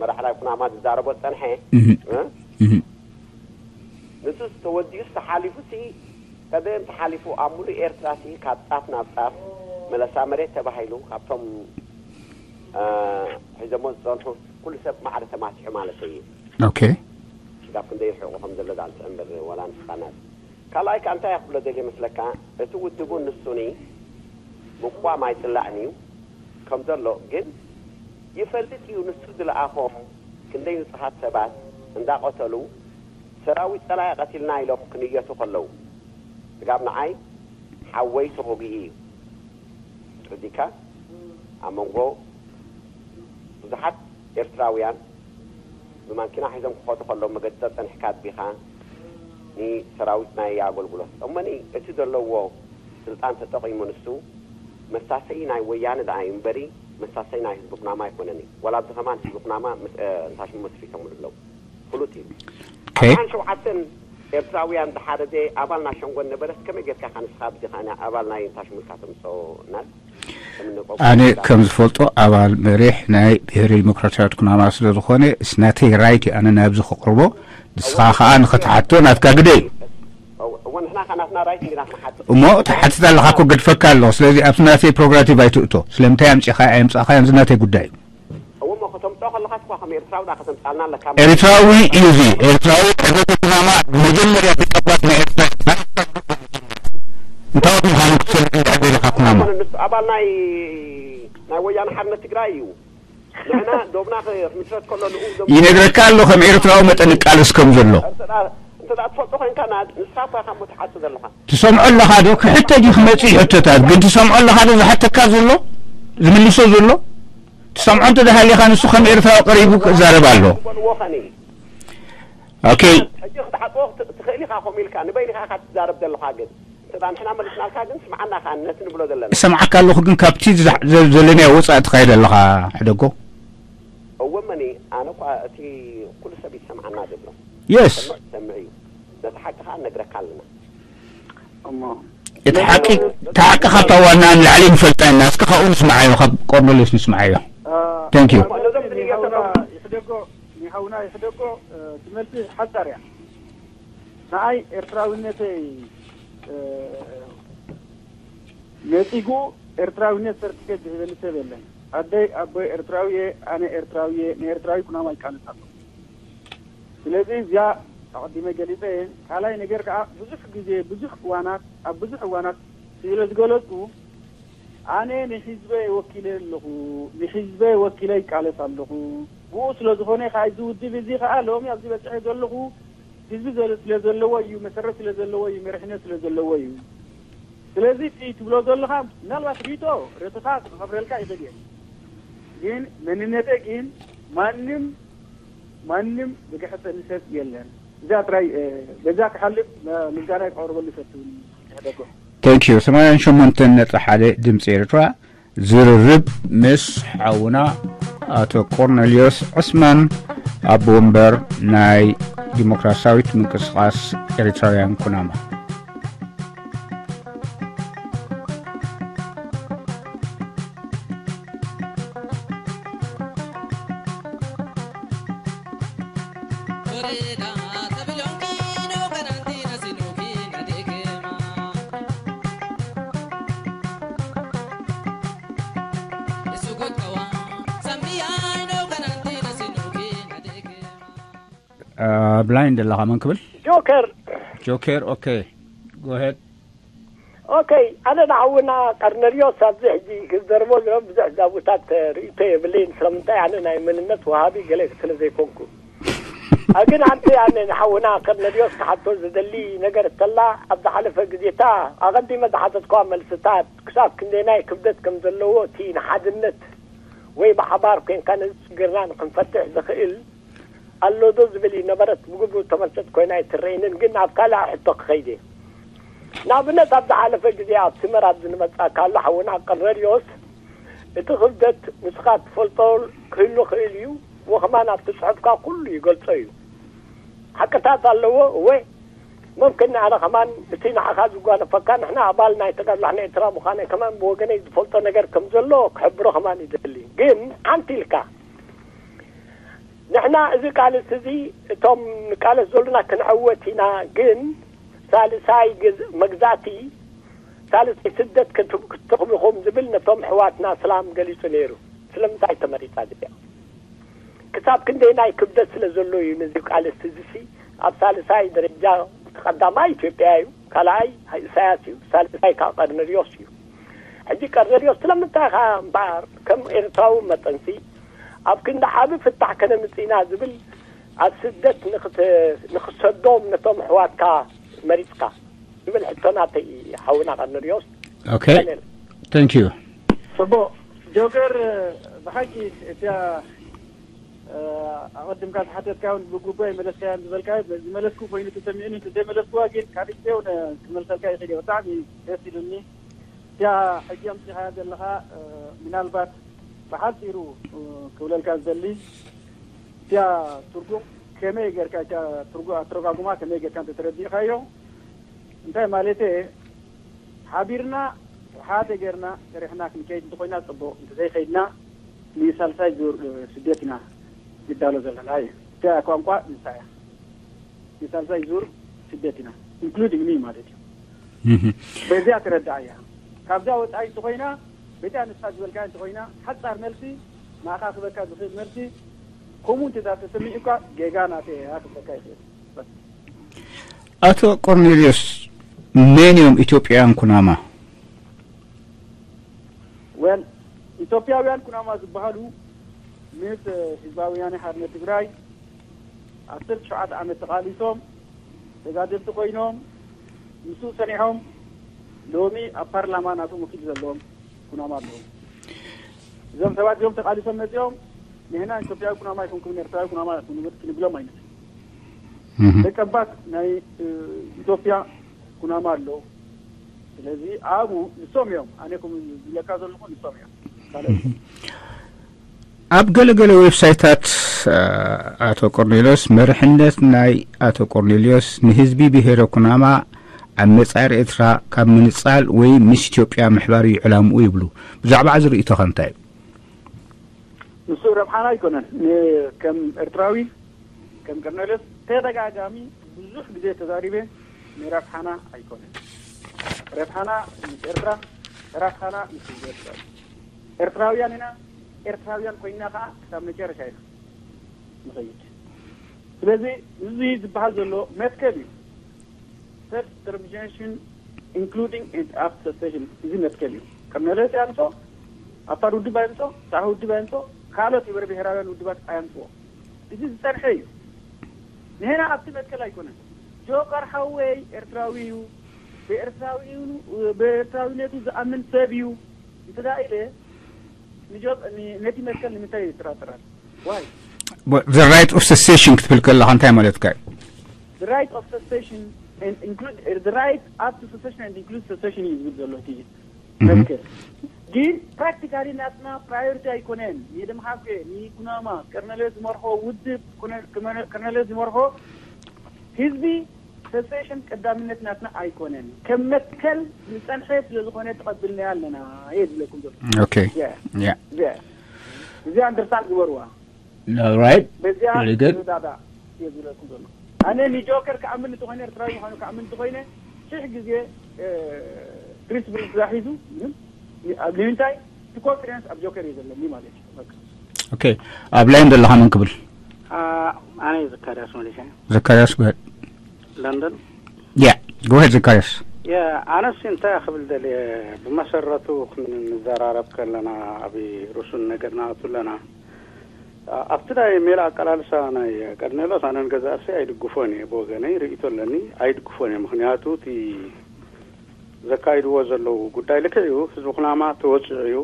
መራሕላይ ኩናማ ዝዛረቦ ዝጸንሐ እህ እ? እህ ንሱስ ተወዲኡስ ተሓሊፉ ሲ ቀደም ተሓሊፉ ኣብ ሙሉእ ኤርትራ ሲ ካብ ጫፍ ናብ ጫፍ መለሳ መሬት ተባሂሉ ካብቶም እ፣ ሒዞሞ ዝጸንሑ ኩሉ ሰብ ማዕረ ተማሲሑ ማለት እዩ። Okay። ክሳብ ክንደይ ርሒቑ ከም ዘሎ ዛንትዕ እምበር ወላ ንስኻና ካልኣይ ከኣ እንታይ ክብሎ ደልየ መስለካ እቲ ውድቡ ንሱኒ ምቋም ኣይጽላእን እዩ ከም ዘሎ ግን ይፈልጥ እዩ። ንሱ ዝለኣኾም ክንደይ ንጹሃት ሰባት እንዳቐተሉ፣ ሰራዊት ጸላኢ ቀቲልና ኢሎም ክንየቱ ከለዉ፣ ስጋብ ንዓይ ሓወይ ተወጊኡ እዩ። ተረዲካ? ኣብ መንጎ ብዙሓት ኤርትራውያን ብማኪና ሒዞም ክኸዱ ከለዉ፣ መገዲ ጸኒሕካ ኣቢኻ ንሰራዊት ናይ ኣገልግሎት እመኒ፣ እቲ ዘለዎ ስልጣን ተጠቒሙ ንሱ መሳሰዪ ናይ ወያነ ደኣ እዩ እምበሪ፣ መሳሰዪ ናይ ህዝቢ ኩናማ ኣይኮነን እዩ። ዋላ ኣብዚ ከማን ህዝቢ ኩናማ ምስ፣ እ፣ እንታሽሙ መስሪቶምሉ ኣለዉ። ፍሉጥ እዩ። ኦኬ። ኣርባዓን ሸውዓተን ኤርትራውያን ዝሓረደ ኣባል ናይ ሸንጎ ነበረስ፣ ከመይ ጌርካ ኢኻ ንስኻ ኣብዚ ኸኣ ኣባል ናይ እንታሽሙ ኢልካ ተምጽኦ? ናት ከምንቆም ኣነ ኢልካ ከም ዝፈልጦ ኣባል መሪሕ ናይ ብሄረ ዲሞክራሲያዊት ኩናማ ስለ ዝኾነ፣ it's ናተይ ራይት እዩ ኣነ ናብዚ ከቕርቦ። ንስኻ ኸኣ ንኽትሓቶ ናትካ ግደ እዩ። እወ፣ ንሕና ኸኣ ናትና ራይት እንዲና ክንሓቶ። እሞ ትሓትት ኣለኻ እኮ፣ ገድፈካ ኣለኹ። ስለዚ ኣብቲ ናተይ ፕሮግራቲቭ ኣይትእቶ። ስለምንታይ ኣምጺኻ ኣየምጻእኻዮን፣ እዚ ናተይ ጉዳይ እዩ። እወ፣ እሞ ከተምጽኦ ከለኻስ እኳ ከም ኤርትራዊ ደኣ ከተምጽኣልና ኣለካ። ኤርትራዊ እዩ እዚ። ኤርትራዊ፣ ሕብረት ኩናማ መጀመርያ ብጠባት ናይ ኤርትራ እንታይ ምዃኑ ክትፈልጥ እንድሕር ደሊኻ ኩናማ። ንሱ ኣባል ናይ፣ ናይ ወያነ ሓርነት ትግራይ እዩ። ንሕና ዶብና ክምስረት ከሎ ንኡ ዶብ ይነግረካ ኣሎ ከም ኤርትራዊ መጠን ይቃለስ ከም ዘሎ። እንተ ደኣ፣ እንተ ደኣ ትፈልጦ ኮይንካ ና-፣ ንስኻ እኳ ኢኻ እሞ ትሓቱ ዘለኻ። ትሰምዖ ኣለኻ ዶ? ክሕተት እዩ ክመጽእ እዩ ሕቶታት። ግን ትሰምዖ ኣለኻ ዶ ዝሓተካ ዘሎ? ዝምልሶ ዘሎ? ትሰምዖ እንተ ደኣ ሃሊኻ ንሱ ከም ኤርትራዊ ቀሪቡ ክዛረብ ኣሎ። ዝበልዎ ኸኒ። ኦኬ። ሕጂ ክትሓጽቦ ክት-፣ ትኽእል ኢኻ ከምኡ ኢልካ። ንበይንኻ ኢኻ ትዛረብ ዘለኻ ግን። እንተ ደኣ ንሕና መሊስናልካ ግን ስምዓና ኢኻ ነቲ ንብሎ ዘለና። ይሰምዓካ ኣለኹ ግን ካብቲ ዝዛ-፣ ዘ-፣ ዘለናዮ ወጻኢ ትኸይድ ኣለኻ ሕደጎ። እወ መኒ፣ ኣነ እኳ እቲ ኩሉ ሰብ ይሰምዓና ዘሎ። የስ። ሰምዕ፣ ይሰምዕ እዩ። ነቲ ሓቂ ኸኣ ነግረካ ኣለና። እሞ እቲ ሓቂ፣ እቲ ሓቂ ካብታ ዋና ንላዕሊ ንፈልጣ ኢና። እስከ ካብኡ ንስምዓዮ፣ ካብ ቆርኔሌዎስ ንስምዓዮ። አ፣ Thank you። እሞ ነዞም ክንዮ ንሓውና ዘለዉ ይሕደጎ፣ ንሓውና ይሕደጎ፣ እ፣ ትመልሲ ሓጻር እያ። ንኣይ ኤርትራዊነተይ፣ እ፣ ነጺጉ ኤርትራዊነት ሰርቲፊኬት ዝህበኒ ሰብ የለን። ኣደይ ኣቦይ ኤርትራዊ እየ፣ ኣነ ኤርትራዊ እየ፣ ንኤርትራዊ ኩናማ ይቃለስ ኣለኹ። ስለዚ እዚኣ ኣቐዲመ ገሊጸ እየ። ካልኣይ ነገር ከኣ ብዙሕ ግዜ፣ ብዙሕ እዋናት፣ ኣብ ብዙሕ እዋናት ስለ ዝገለጽኩ፣ ኣነ ንህዝበይ ወኪለ ኣለኹ፣ ንህዝበይ ወኪለ ይቃለስ ኣለኹ። ብኡ ስለ ዝኾነ ከኣ እዚ ውድብ እዚ ከኣ ሎሚ ኣብዚ በጺሐ ዘለኹ ህዝቢ ዘለ-፣ ስለ ዘለዎ እዩ፣ መሰረት ስለ ዘለዎ እዩ፣ መሪሕነት ስለ ዘለዎ እዩ። ስለዚ እቲ ትብሎ ዘለኻ ምናልባት ሪቶ ርእይቶኻ ክኸብረልካ ይኽእል እየ። ግን መንነተይ ግን ማንም፣ ማንም ዝግሕሰኒ ሰብ የለን። እዛ ጥራይ፣ እ፣ በዛ ክሓልፍ፣ እ፣ ምስጋና ክቐርበሉ ይፈቱ። ይሕደጎ። Thank you። ሰማንያን ሸሞንተን ነጥቢ ሓደ ድምፂ ኤርትራ ዝርርብ ምስ ሓውና ኣቶ ቆርኔልዮስ ዑስማን ኣቦ ወንበር ናይ ዲሞክራሲያዊት ምንቅስቓስ ኤርትራውያን ኩናማ። ብላይንድ ኣለኻ መን ክብል? ጆከር። ጆከር። ኦኬ፣ ጎሄድ። ኦኬ፣ ኣነ ንሓውና ቀርነልዮስ ኣብዚ ሕጂ ክዘርቦ ዝረብ ብዙሕ ዛቡታት ርእይቶ የብለይን። ስለምንታይ ኣነ ናይ መንነት ወሃቢ ገለ ስለ ዘይኮንኩ። ኣ፣ ግን ኣንቲ ኣነ ንሓውና ቀርነልዮስ ክሓቶ ዝደሊ ነገር ተላ፣ ኣብ ዝሓለፈ ግዜታ ኣቐዲመ ዝሓተትኳ መልስታት ክሳብ ክንደናይ ክብደት ከም ዘለዎ፣ እቲ ንሓድነት ወይ ብሓባር ኮንካ ነዚ ችግርና ንክንፈትሕ ዝኽእል ኣሎ ዶ ዝብል እዩ። ነበረት ብግብሩ ተመልሰት ኮይና ኣይትረእንን። ግን ናብ ካልኣ ሕቶ ክኸይድ እየ። ንኣብነት ኣብ ዝሓለፈ ግዜ ኣብ ስመራ ኣብዚ ንመጻእካ ኣሎ ሓውና ቀረልዮስ፣ እቲ ክብደት ንስኻ ትፈልጦ ክህሉ ክእል እዩ፣ ወኸማን ኣብቲ ጽሑፍካ ኩሉ ይገልጾ እዩ። ሓቅታት ኣለዎ እወ። መምክን ኣነ ከማን እቲ ንዓኻ ዝጓነፈካ ንሕና ኣባል ናይ ተጋድሎ ኣሕና ኤርትራ ምዃነ ከማን ብወገነይ ዝፈልጦ ነገር ከም ዘሎ ክሕብሮ ከማን ይደሊ። ግን ሓንቲ ኢልካ ንሕና እዚ ቃልሲ እዚ እቶም ንቃለስ ዘሉና ክንዕወት ኢና፣ ግን ሳልሳይ ግዝ-፣ መግዛእቲ፣ ሳልሳይ ስደት ክት-፣ ክትኽብኹም ዝብል ነቶም ኣሕዋትና ስላም ገሊጹ ነይሩ። ስለምንታይ ተመሪጻ እዚኣ? ክሳብ ክንደይ ናይ ክብደት ስለ ዘሎ እዩ ነዚ ቃልሲ እዚሲ ኣብ ሳልሳይ ደረጃ ቀዳማይ ኢትዮጵያ እዩ፣ ካልኣይ ኢሳያስ እዩ፣ ሳልሳይ ከዓ ቀርነልዮስ እዩ። ሕጂ ቀርነልዮስ ስለምንታይ ከዓ እምበኣር ከም ኤርትራዊ መጠንሲ ኣብ ክንዲ ሓቢ ፍታሕ ከነምጽእ ኢና ዝብል ኣብ ስደት ንኽት- ንኽሰዶም ነቶም ኣሕዋትካ መሪጽካ ዝብል ሕቶ ናተይ ሓውና ቀርኔልዮስ። Okay, thank you. ጽቡቕ ጆከር፣ ብሓቂ እቲያ ኣቐድምካ ዝሓተትካ እውን ብግቡእ ኣይመለስካያን ዝበልካ ዝመለስኩ ኮይኑ ተሰሚዑኒ፣ እንተዘይመለስኩዋ ግን ካልእ ግዜ እውን ክመልሰልካ ይኽእል እየ። ብጣዕሚ ደስ ኢሉኒ። እቲያ ሕጂ ኣምፂኻያ ዘለኻ ምናልባት ብሓፂሩ ክብለልካ ዝደሊ እቲያ ትርጉም ከመይ ጌርካ እቲያ ትርጉ ኣተረጓጉማ ከመይ ጌርካ እንተተረዲእካዮ እንታይ ማለት እየ? ሓቢርና ሓደ ጌርና ሰሪሕና ክንከይድ እንተኮይና ፅቡቅ፣ እንተዘይከይድና ንሳልሳይ ዙር ስደት ኢና ንዳሎ ዘለና እዩ። እቲያ ቋንቋ ንሳ እያ። ንሳልሳይ ዙር ስደት ኢና including me ማለት እዩ። በዚያ ትረዳእ እያ። ካብዛ ወፃኢ እንተኮይና በዚያ ንስኻ ዝበልካ እንተኮይና ሓፃር መልሲ ንኣኻ ክበካ ዝኽእል መልሲ ከምኡ እንተ ተሰሚዑካ ጌጋ ናተይ እያ ክብለካ ይኽእል። ኣቶ ቆርኔልዮስ መን እዮም ኢትዮጵያውያን ኩናማ? ወል ኢትዮጵያውያን ኩናማ ዝበሃሉ ምስ ህዝባዊ ወያነ ሓርነት ትግራይ ዓሰርተ ሸውዓተ ዓመት ተቃሊሶም ተጋደልቲ ኮይኖም ምስኡ ሰኒሖም ሎሚ ኣብ ፓርላማ ናቶም ወኪል ዘለዎም ኩናማ ኣለዉ። እዞም ሰባት እዚኦም ተቃሊሶም መፂኦም ንሕና ኢትዮጵያዊ ኩናማ ኣይኮንኩም ኤርትራዊ ኩናማ ክንብሎም ኣይነት ደቀባት ናይ ኢትዮጵያ ኩናማ ኣለዉ። ስለዚ ኣብኡ ንሶም እዮም ኣነ ከም ዝብለካ ዘለኹ ንሶም እዮም ካልእ ኣብ ገለገለ ዌብሳይታት ኣቶ ቆርኔልዮስ መርሕነት ናይ ኣቶ ቆርኔልዮስ ንህዝቢ ብሄረ ኩናማ ኣብ መጻኢ ኤርትራ ካብ ምንጻል ወይ ምስ ኢትዮጵያ ምሕባር እዩ ዕላምኡ ይብሉ። ብዛዕባ እዚ ርእይቶኻ እንታይ እዩ? ንሱ ረብሓና ኣይኮነን። ከም ኤርትራዊ ከም ቀርኔልዮስ ተደጋጋሚ ብዙሕ ግዜ ተዛሪበ ንረብሓና ኣይኮነን። ረብሓና ምስ ኤርትራ ረብሓና ምስ ህዝቢ ኤርትራ እዩ። ኤርትራውያን ኢና። ኤርትራውያን ኮይና ከዓ ክሳብ መጨረሻ ኢና ንኸይድ። ስለዚ እዚ ዝበሃል ዘሎ መትከል እዩ። Self determination including and after secession እዚ መትከል እዩ። ከም መለስ ኣምጾ ኣፋር ውድብ ኣምጾ ሳሕ ውድብ ኣምጾ ካልኦት ህብረ ብሔራውያን ውድባት ኣያምጽዎ። እዚ ዝጸንሐ እዩ። ንሕና ኣብቲ መትከል ኣይኮነን። ጆከር ሓወይ ኤርትራዊ እዩ። ብኤርትራዊ ብኤርትራዊነቱ ዝኣምን ሰብ እዩ እንተ ኢለ ንጆ ነቲ መትከል ንምንታይ ይጥራጥራል? Why? The right of secession ክትብል ከለኻ እንታይ ማለትካ እዩ? The right of secession and include the right up to secession and include secession እዩ ዝብል ዘሎ እቲ መትከል። ግን practically ናትና priority ኣይኮነን። ንደምሓኩ ንኩናማ ቀርነሌ ዝመርሖ ውድብ ቀርነሌ ዝመርሖ ህዝቢ secession ቀዳምነት ናትና ኣይኮነን። ከም መትከል ዝጸንሐ ስለ ዝኾነ ተቐብልናያ ኣለና እየ ዝብለኩም ዘሎ። Okay. Yeah. እዚኣ understand ግበርዋ። All right. በዚያ Very good. ዳዳ እየ ዝብለኩም ዘሎ። ኣነ ንጆከር ክኣምን እንተኾይነ ኤርትራዊ ምዃኑ ክኣምን እንተኾይነ ሽሕ ግዜ ክሪስ ብሪስ ዛሒዙ ግን ኣብ ንምንታይ እቲ ኮንፊደንስ ኣብ ጆከር እዩ ዘለኒ ማለት እዩ። በቃ። Okay. ኣብ ላይን ዘለኻ መን ክብል? ኣነ ዘካርያስ መሊሰ ዘካርያስ go ahead. ለንደን Yeah. Go ahead ዘካርያስ. ኣነስ እንታይ ክብል ደልየ ብመሰረቱ ክንዘራረብ ከለና ኣብ ርሱን ነገር ንኣቱ ኣለና። ኣብቲ ናይ ሜላ ኣቀላልሳ ናይ ቀርኔሎስ ኣነን ገዛእሲ ኣይድግፎን እየ ብወገነይ ርእይቶ ኣለኒ ኣይድግፎን እየ። ምክንያቱ እቲ ዘካይድዎ ዘለዉ ጉዳይ ልክዕ እዩ። ህዝቢ ኩናማ ተወፂዑ እዩ።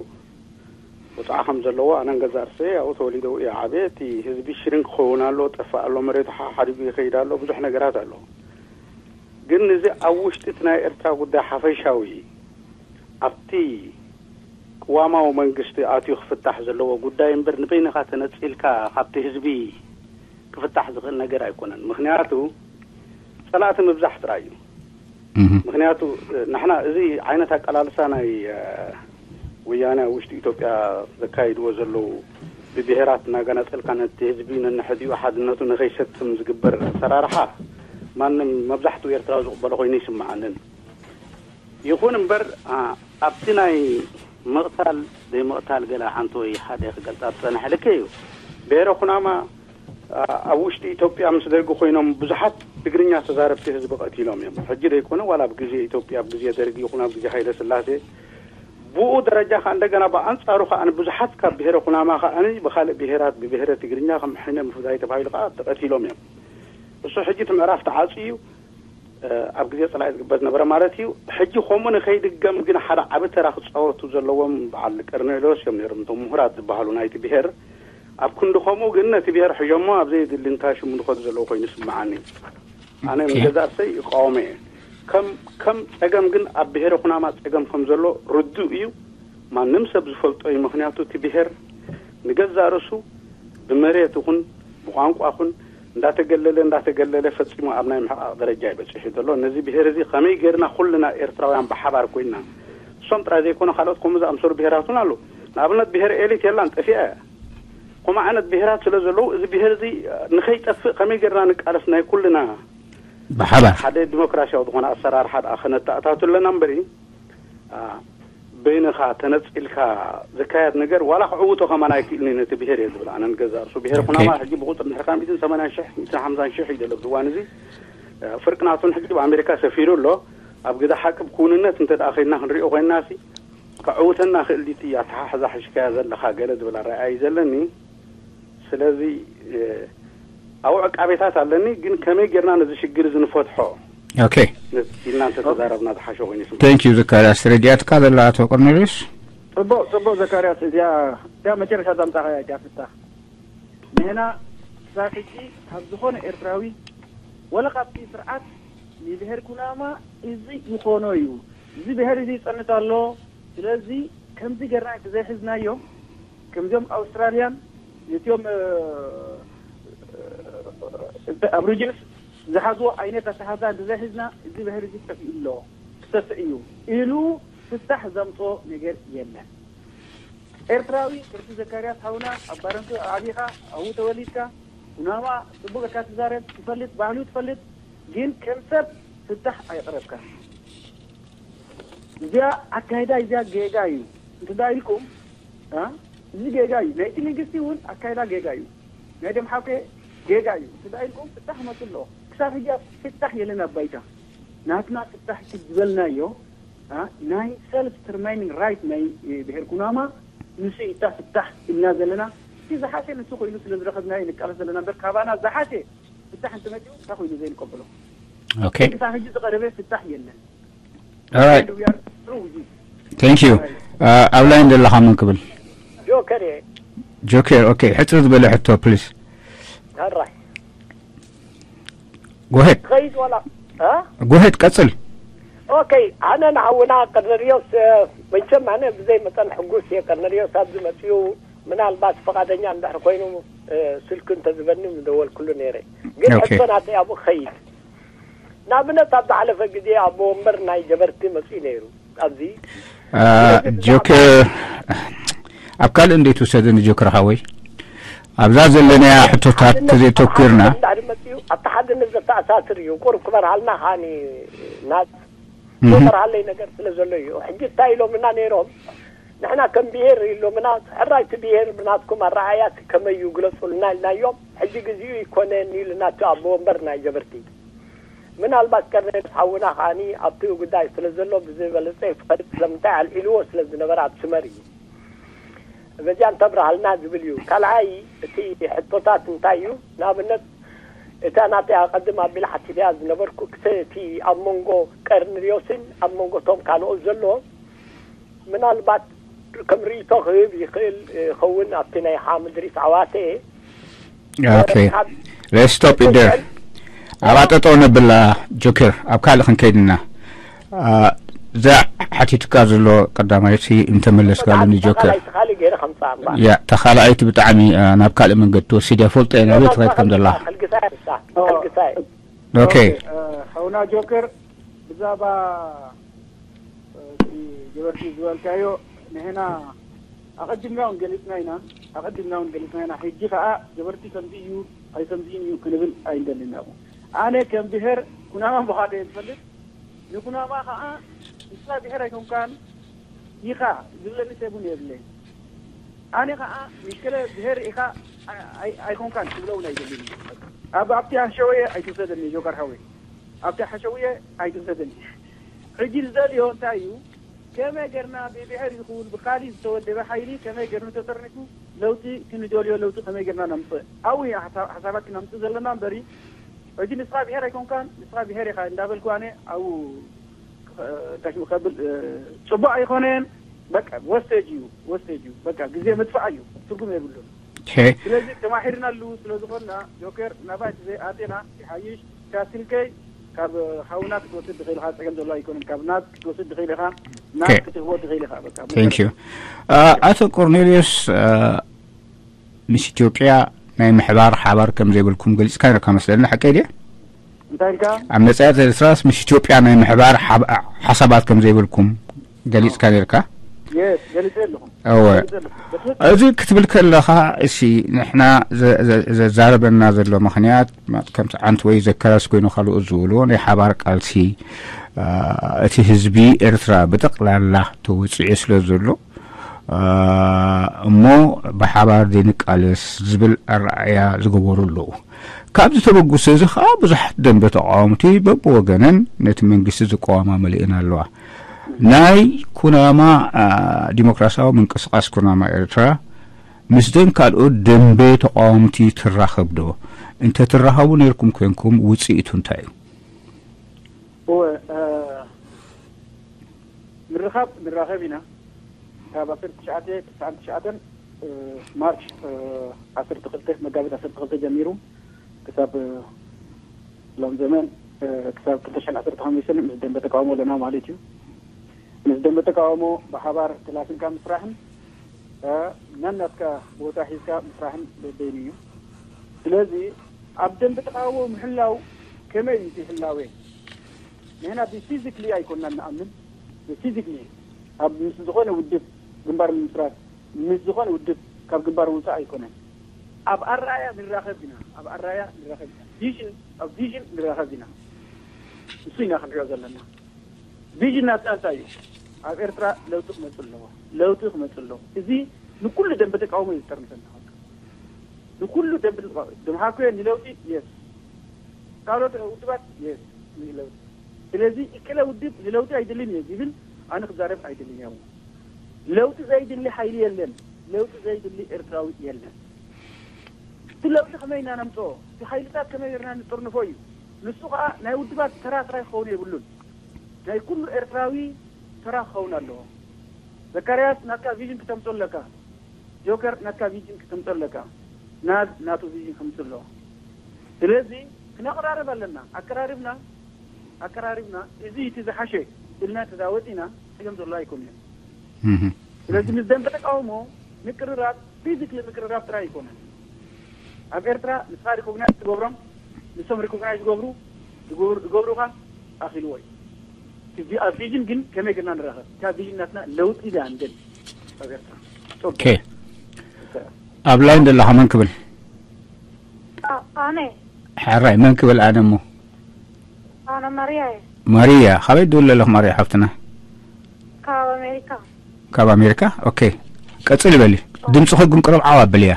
ወፅዓ ከም ዘለዎ ኣነን ገዛእሲ ኣብኡ ተወሊደ ኣብኡ እየ ዓብየ። እቲ ህዝቢ ሽሪንግ ክኸውን ኣሎ፣ ጠፋእ ኣሎ፣ መሬቱ ሓሓዲጉ ይኸይድ ኣሎ፣ ብዙሕ ነገራት ኣሎ። ግን እዚ ኣብ ውሽጢ እቲ ናይ ኤርትራ ጉዳይ ሓፈሻዊ ኣብቲ ቅዋማዊ መንግስቲ ኣትዩ ክፍታሕ ዘለዎ ጉዳይ እምበር ንበይንኻ ተነፂልካ ካብቲ ህዝቢ ክፍታሕ ዝኽእል ነገር ኣይኮነን። ምክንያቱ ፀላእቲ ምብዛሕ ጥራይ እዩ። ምክንያቱ ንሕና እዚ ዓይነት ኣቀላልሳ ናይ ወያነ ኣብ ውሽጢ ኢትዮጵያ ዘካይድዎ ዘለዉ ብብሄራት እናገናፀልካ ነቲ ህዝቢ ነንሕዲኡ ሓድነቱ ንኸይሰትም ዝግበር ኣሰራርሓ ማንም መብዛሕትኡ ኤርትራዊ ዝቕበሎ ኮይኑ ይስምዓንን። ይኹን እምበር ኣብቲ ናይ ምቕታል ዘይምቕታል ገለ ሓንቲ ወይ ሓደ ክገልጻ ዝጸንሐ ልክዕ እዩ። ብሄረ ኩናማ ኣብ ውሽጢ ኢትዮጵያ ምስ ደርጊ ኮይኖም ብዙሓት ትግርኛ ተዛረብቲ ህዝቢ ቀቲሎም እዮም። ሕጂ ዘይኮነ ዋላ ኣብ ግዜ ኢትዮጵያ ኣብ ግዜ ደርጊ ይኹን ኣብ ግዜ ሃይለ ስላሴ ብኡ ደረጃ ከኣ እንደገና ብኣንጻሩ ከኣ ብዙሓት ካብ ብሄረ ኩናማ ከኣ ብኻልእ ብሄራት ብብሄረ ትግርኛ ከም ሕነ ምፍዳይ ተባሂሉ ከኣ ተቐቲሎም እዮም። እሱ ሕጂ እቲ ምዕራፍ ተዓጽዩ እዩ። ኣብ ግዜ ጸላኢ ዝግበር ዝነበረ ማለት እዩ። ሕጂ ከምኡ ንኸይድገም ግን ሓደ ዓቢ ተራ ክጻወቱ ዘለዎም በዓል ቀርኔሌዎስ እዮም ነይሮም፣ እቶም ምሁራት ዝበሃሉ ናይቲ ብሄር። ኣብ ክንዲ ከምኡ ግን ነቲ ብሄር ሕዦሞ ኣብ ዘየድሊ እንታይ ሽሙ ዝኸዱ ዘለዉ ኮይኑ ይስምዓኒ። ኣነ ንገዛእ ርእሰይ ይቃወሞ እየ። ከም ከም ጸገም ግን ኣብ ብሄረ ኩናማ ጸገም ከም ዘሎ ርዱእ እዩ። ማንም ሰብ ዝፈልጦ እዩ። ምኽንያቱ እቲ ብሄር ንገዛእ ርእሱ ብመሬት ይኹን ብቋንቋ ይኹን እንዳተገለለ እንዳተገለለ ፈጺሙ ኣብ ናይ ምሕቃቕ ደረጃ እዩ በጺሑ ዘሎ። ነዚ ብሄር እዚ ከመይ ጌርና ኩልና ኤርትራውያን ብሓባር ኮይንና፣ እሶም ጥራይ ዘይኮነ ካልኦት ከምኡ ዝኣምሰሉ ብሄራት እውን ኣለዉ። ንኣብነት ብሄር ኤሊት የላን፣ ጠፊኣ እያ። ከምኡ ዓይነት ብሄራት ስለ ዘለዉ እዚ ብሄር እዚ ንኸይጠፍእ ከመይ ጌርና ንቃለስ ናይ ኩልና ብሓባር ሓደ ዲሞክራሲያዊ ዝኾነ ኣሰራርሓ ደኣ ከነተኣታቱ ኣለና እምበሪ፣ በይንኻ ተነጺልካ ዝካየድ ነገር ዋላ ክዕውቶ ከማን ኣይክእልን እዩ ነቲ ብሄር እየ ዝብል። ኣነ ንገዛእ ርእሱ ብሄር ኩናማ ሕጂ ብቁጽሪ ንሕርካ ሚእትን ሰማንያን ሽሕ ሚእትን ሓምሳን ሽሕ እዩ ዘሎ ኣብዚ እዋን እዚ። ፍርቂ ናቱን ሕጂ ኣብ ኣሜሪካ ሰፊሩ ኣሎ። ኣብ ግዜ ሓቂ ብክውንነት እንተ ደኣ ኮይንና ክንሪኦ ኮይንና ሲ ከዕውተና ክእል ዲቲ ኣተሓሕዛ ሕሽካያ ዘለኻ ገለ ዝብል ኣረኣእያ እዩ ዘለኒ። ስለዚ ኣብኡ ዕቃቤታት ኣለኒ፣ ግን ከመይ ጌርና ነዚ ሽግር እዚ ንፈትሖ ኦኬ። ኢልና እንተተዛረብና ዝሓሸ ኮይኑ ይስምዓኒ። Thank you ዘካርያስ። ረዲኣትካ ዘላ ኣቶ ቆርኔሌዎስ? ጽቡቕ፣ ጽቡቕ ዘካርያስ፣ እዚኣ እዚኣ መጨረሻ ዛምጻኻያ እያ ፍታ። ንሕና ክሳብ ሕጂ ካብ ዝኾነ ኤርትራዊ ወላ ካብቲ ስርዓት ንብሄር ኩናማ እዚ ይኾኖ እዩ፣ እዚ ብሄር እዚ ይጸንት ኣሎ፣ ስለዚ ከምዚ ጌርና እንተዘይሒዝናዮም፣ ከምዚኦም ኣውስትራልያን ነቲኦም፣ እ፣ እ፣ ኣቦሪጂንስ ዝሓዝዎ ዓይነት ኣተሓዛ እንተዘይሒዝና፣ እዚ ብሄር እዚ ጠፊኡ ኣሎ፣ ክሰፍእ እዩ ኢሉ ፍታሕ ዘምጽኦ ነገር የለን። ኤርትራዊ፣ ቅርሲ ዘካርያስ ሓውና፣ ኣብ ባረንቱ ዓቢኻ፣ ኣብኡ ተወሊድካ፣ ኩናማ ጽቡቕ ጌርካ ትዛረብ፣ ትፈልጥ፣ ባህሉ ትፈልጥ፣ ግን ከም ሰብ ፍታሕ ኣየቕረብካን። እዚኣ ኣካይዳ እዚኣ ጌጋ እዩ። እንተ ደኣ ኢልኩም፣ እ፣ እዚ ጌጋ እዩ። ናይቲ መንግስቲ እውን ኣካይዳ ጌጋ እዩ። ናይ ደም ሓውኬ ጌጋ እዩ። እንተ ደኣ ኢልኩም፣ ፍታሕ መጽእ ኣሎ። ክሳብ ሕጂ ኣብ ፍታሕ የለን ኣብ ባይታ። ናትና ፍታሕ እቲ ዝበልናዮ፣ እ፣ ናይ ሰልፍ ዲተርማይኒንግ ራይት ናይ፣ እ፣ ብሄር ኩናማ፣ ንሱ እዩ እታ ፍታሕ ኢልና ዘለና። እቲ ዝሓሸ ንሱ ኮይኑ ስለ ዝረኸብናዮ ንቃለስ ዘለና እምበር፣ ካባና ዝሓሸ ፍታሕ እንተመጺኡ እንታይ ኮይኑ ዘይንቀበሎ? ኦኬ። ክሳብ ሕጂ ዝቐረበ ፍታሕ የለን። Alright. And we are through with it. Thank you. Uh, ኣብ ላይን ዘለኻ መን ክብል? ጆከር እየ። ጆከር፣ ኦኬ፣ ሕጽር ዝበለ ሕቶ ፕሊስ። ሕራይ። Go ahead. ትኸይድ ወላ? እ? Go ahead፣ ቀጽል። ኦኬ፣ ኣነ ንሓውና ቀርነልዮስ፣ እ፣ መቸም ኣነ ብዘይ መጠን ሕጉስ እየ። ቀርነልዮስ ኣብዚ መጺኡ ምናልባት ፈቓደኛ እንድሕር ኮይኑ፣ እ፣ ስልኪ እንተዝበኒ ምደወልኩሉ ነይረ። ግን ኦኬ። ሕቶ ናተይ ኣብኡ ክኸይድ። ንኣብነት ኣብ ዝሓለፈ ግዜ ኣቦ ወንበር ናይ ጀበርቲ መጺኡ ነይሩ ኣብዚ። አ፣ ስለዚ ጆከር፣ ኣብ ካልእ እንዴት ውሰደኒ ጆከር ሓወይ? ኣብዛ ዘለናያ ሕቶታት ተዘይተኩርና። እንድሕር መጺኡ ኣብቲ ሓድነት ዘተኣሳስር እዩ። ቁሩብ ክበርሃልና ከኣኒ ናት እህ። ክበርሃለይ ነገር ስለ ዘሎ እዩ። ሕጂ እንታይ ኢሎምና ነይሮም? ንሕና ከም ብሄር ኢሎምና፣ ሕራይ እቲ ብሄር ብናትኩም ኣረኣእያ ከመይ እዩ ግለጹልና ኢልናዮም። ሕጂ ግዜኡ ይኮነን ኢሉና እቲ ኣቦ ወንበር ናይ ጀበርቲ። ምናልባት ቀርኔሌዎስ ሓውና ከኣኒ ኣብቲ ጉዳይ ስለ ዘሎ ብዝበለጸ ይፈልጥ፣ ስለምንታይ ኣልዒልዎ ስለ ዝነበረ ኣብ ስመር እዩ። በዚኣ እንተብርሃልና ዝብል እዩ። ካልኣይ እቲ ሕቶታት እንታይ እዩ? ንኣብነት እታ ናተይ ኣቐድም ኣቢለ ሓቲተያ ዝነበርኩ ክተ-፣ እቲ ኣብ መንጎ ቀርኔሌዎስን ኣብ መንጎ እቶም ካልኦት ዘሎ ምናልባት ከም ርእይቶ ክህብ ይኽእል ይኸውን ኣብቲ ናይ ሓምድ ሪስ ዓዋተ። ኦኬ። ካብ Let's stop it there. ኣብ ኣጠጠው ነብላ ጆከር፣ ኣብ ካልእ ክንከይድና። አ፣ እዛ ሓቲትካ ዘሎ ቀዳማይቲ እንተመለስካሉ ንጆከር። ካልኣይቲ ካልእ ገይረ ከምጽኣ እምበኣር። ያ፣ እታ ካልኣይቲ ብጣዕሚ፣ አ፣ ናብ ካልእ መንገዲ ትወስድ እያ። ፈልጦ እየ ናበይ ትኸይድ ከም ዘላ። ከልግሳ እያ ንሳ። ኦ። ከልግሳ እየ። ኦኬ። ኦኬ፣ አ፣ ሓውና ጆከር፣ ብዛዕባ እቲ ጀበርቲ ዝበልካዮ ንሕና ኣቐዲምና እውን ገሊጽና ኢና፣ ኣቐዲምና እውን ገሊጽና ኢና። ሕጂ ኸኣ ጀበርቲ ከምዚ እዩ ኣይከምዚን እዩ ክንብል ኣይንደልን ኢና። ኣነ ከም ብሄር ኩናማ ምዃነ እየ ዝፈልጥ። ንኩናማ ኸኣ ንስኻ ብሄር ኣይኮንካን ኢኻ ዝብለኒ ሰብ እውን የብለይን። ኣነ ኸኣ ንገለ ብሄር ኢኻ ኣይ-፣ ኣይ-፣ ኣይኮንካን ክብሎ እውን ኣይደልን። ኣብ፣ ኣብቲ ሓሸውየ ኣይትውሰደኒ ጆከር ሓወይ፣ ኣብቲ ሓሸውየ ኣይትውሰደኒ። ሕጂ ዝደልዮ እንታይ እዩ? ከመይ ጌርና ብብሔር ይኹን ብኻሊእ ዝተወደበ ሓይሊ ከመይ ጌርና ተጠርኒፉ ለውጢ ክንደልዮ ለውጢ ከመይ ጌርና ነምፅእ ኣብኡ እዩ ሓሳባት ክነምፅእ ዘለና እምበሪ ሕጂ ንስኻ ብሔር ኣይኮንካን ንስኻ ብሔር ኢኻ እንዳበልኩ ኣነ ኣብኡ ከብል ፅቡቅ ኣይኮነን። በቃ ወስቴጅ እዩ ወስቴጅ እዩ በቃ ግዜ ምጥፋእ እዩ ትርጉም የብሉን። ስለዚህ ተማሒርናሉ ስለዝኾንና ጆከር ናባይ ዘይኣቴና ይሓይሽ ካስልከይ ካብ ሓውና ክትወስድ ድኽእል ኢኻ ፀገም ዘሎ ኣይኮነን ካብ ናት ክትወስድ ድኽእል ኢኻ ናት ክትህቦ ድኽእል ኢኻ በቃ thank you ኣቶ ቆርኔልዮስ ምስ ኢትዮጵያ ናይ ምሕባር ሓባር ከም ዘይብልኩም ገሊፅካ ነርካ መስለኒ ሓቀይ ድየ እንታይ ኢልካ ኣብ መፅያት ኤርትራስ ምስ ኢትዮጵያ ናይ ምሕባር ሓሳባት ከም ዘይብልኩም ገሊፅካ ነርካ እወ እዚ ክትብል ከለኻ እሺ ንሕና ዘዛረበና ዘሎ ምኽንያት ከምቲ ዓንቲ ወይ ዘከራስ ኮይኑ ካልኡ ዝብልዎ ናይ ሓባር ቃልሲ እቲ ህዝቢ ኤርትራ ብጠቕላላ ተወፂዑ ስለ ዘሎ እሞ ብሓባር ዘይንቃለስ ዝብል ኣረኣእያ ዝገበሩ ኣለዉ። ካብዚ ተበግሶ እዚ ኸዓ ብዙሓት ደንበ ተቓወምቲ በብወገነን ነቲ መንግስቲ ዝቀዋማ መሊእን ኣለዋ። ናይ ኩናማ ዲሞክራሲያዊ ምንቅስቃስ ኩናማ ኤርትራ ምስደን ካልኦት ደንበ ተቓወምቲ ትራኸብ ዶ? እንተትራኸቡ ነይርኩም ኮይንኩም ውፅኢቱ እንታይ እዩ? እወ ምርኻብ ንራኸብ ኢና ካብ ዓሰርተ ትሽዓተ ትስዓን ትሽዓተን ማርች ዓሰርተ ክልተ መጋቢት ዓሰርተ ክልተ ጀሚሩ ክሳብ ሎም ዘመን ክሳብ ክልተ ሽሕን ዓሰርተ ሓሙሽተን ምስ ደንበ ተቃውሞ ኣለና ማለት እዩ። ምስ ደንበ ተቃውሞ ብሓባር ተላሲምካ ምስራሕን ነናትካ ቦታ ሒዝካ ምስራሕን በበይኑ እዩ። ስለዚ ኣብ ደንበ ተቃውሞ ምሕላው ከመይ እዩ እቲ ህላዌ? ንሕና ብፊዚክሊ ኣይኮንና ንኣምን ብፊዚክሊ ኣብ ምስ ዝኾነ ውድብ ግንባር ምምስራት ምስ ዝኾነ ውድብ ካብ ግንባር ምውፃእ ኣይኮነን። ኣብ ኣረኣያ ንራኸብ ኢና ኣብ ኣረኣያ ንራኸብ ኢና ቪዥን ኣብ ቪዥን ንራኸብ ኢና እሱ ኢና ክንሪኦ ዘለና። ቪዥን ናትና እንታይ እዩ? ኣብ ኤርትራ ለውጢ ክመፅእ ኣለዎ። ለውጢ ክመፅእ ኣለዎ። እዚ ንኩሉ ደንበ ተቃውሞ እዩ ዝጠርንፈና። ንኩሉ ደንበ ተቃውሞ ድምሃኮ ንለውጢ የስ ካልኦት ውድባት የስ ንለውጢ ስለዚ እከለ ውድብ ንለውጢ ኣይደልን እየ ዝብል ኣነ ክዛረብ ኣይደልን እየ። ለውጢ ዘይድሊ ሓይሊ የለን። ለውጢ ዘይድሊ ኤርትራዊ የለን። እቲ ለውጢ ከመይ ኢና ነምፅኦ? እቲ ሓይልታት ከመይ ርና ንጥርንፎ እዩ። ንሱ ከዓ ናይ ውድባት ተራ ጥራይ ክኸውን የብሉን። ናይ ኩሉ ኤርትራዊ ተራ ክኸውን ኣለዎ። ዘካርያስ ናትካ ቪዥን ክተምፅኦ ኣለካ። ጆከር ናትካ ቪዥን ክተምፅኦ ኣለካ። ናዝ ናቱ ቪዥን ከምፅእ ኣለዎ። ስለዚ ክነቀራርብ ኣለና። ኣቀራርብና ኣቀራሪብና እዚ እቲ ዝሓሸ ኢልና ተዛወፂና ፀገም ዘሎ ኣይኮነን። ስለዚ ምስ ደንበ ተቃውሞ ምቅርራብ ፊዚክሊ ምቅርራብ ጥራይ ኣይኮነን። ኣብ ኤርትራ ንስኻ ሪኮግናይዝ ትገብሮም ንሶም ሪኮግናይዝ ዝገብሩ ዝገብሩኻ ኣኺልዎ እዩ። ኣብ ቪዥን ግን ከመይ ጌርና ንራኸብ? እታ ቪዥን ናትና ለውጢ እያ እንደል ኣብ ኤርትራ። ኦኬ ኣብ ላይን ዘለኻ መን ክብል? ኣነ። ሓራይ መን ክብል ኣነ እሞ? ኣነ ማርያ እየ። ማርያ፣ ካበይ ትድውሊ ኣለኺ ማርያ ሓፍትና? ካብ ኣሜሪካ። ካብ ኣሜሪካ? ኦኬ። ቀጽሊ በሊ። ድምጽኺ ግን ቅሩብ ዓው ኣብልያ።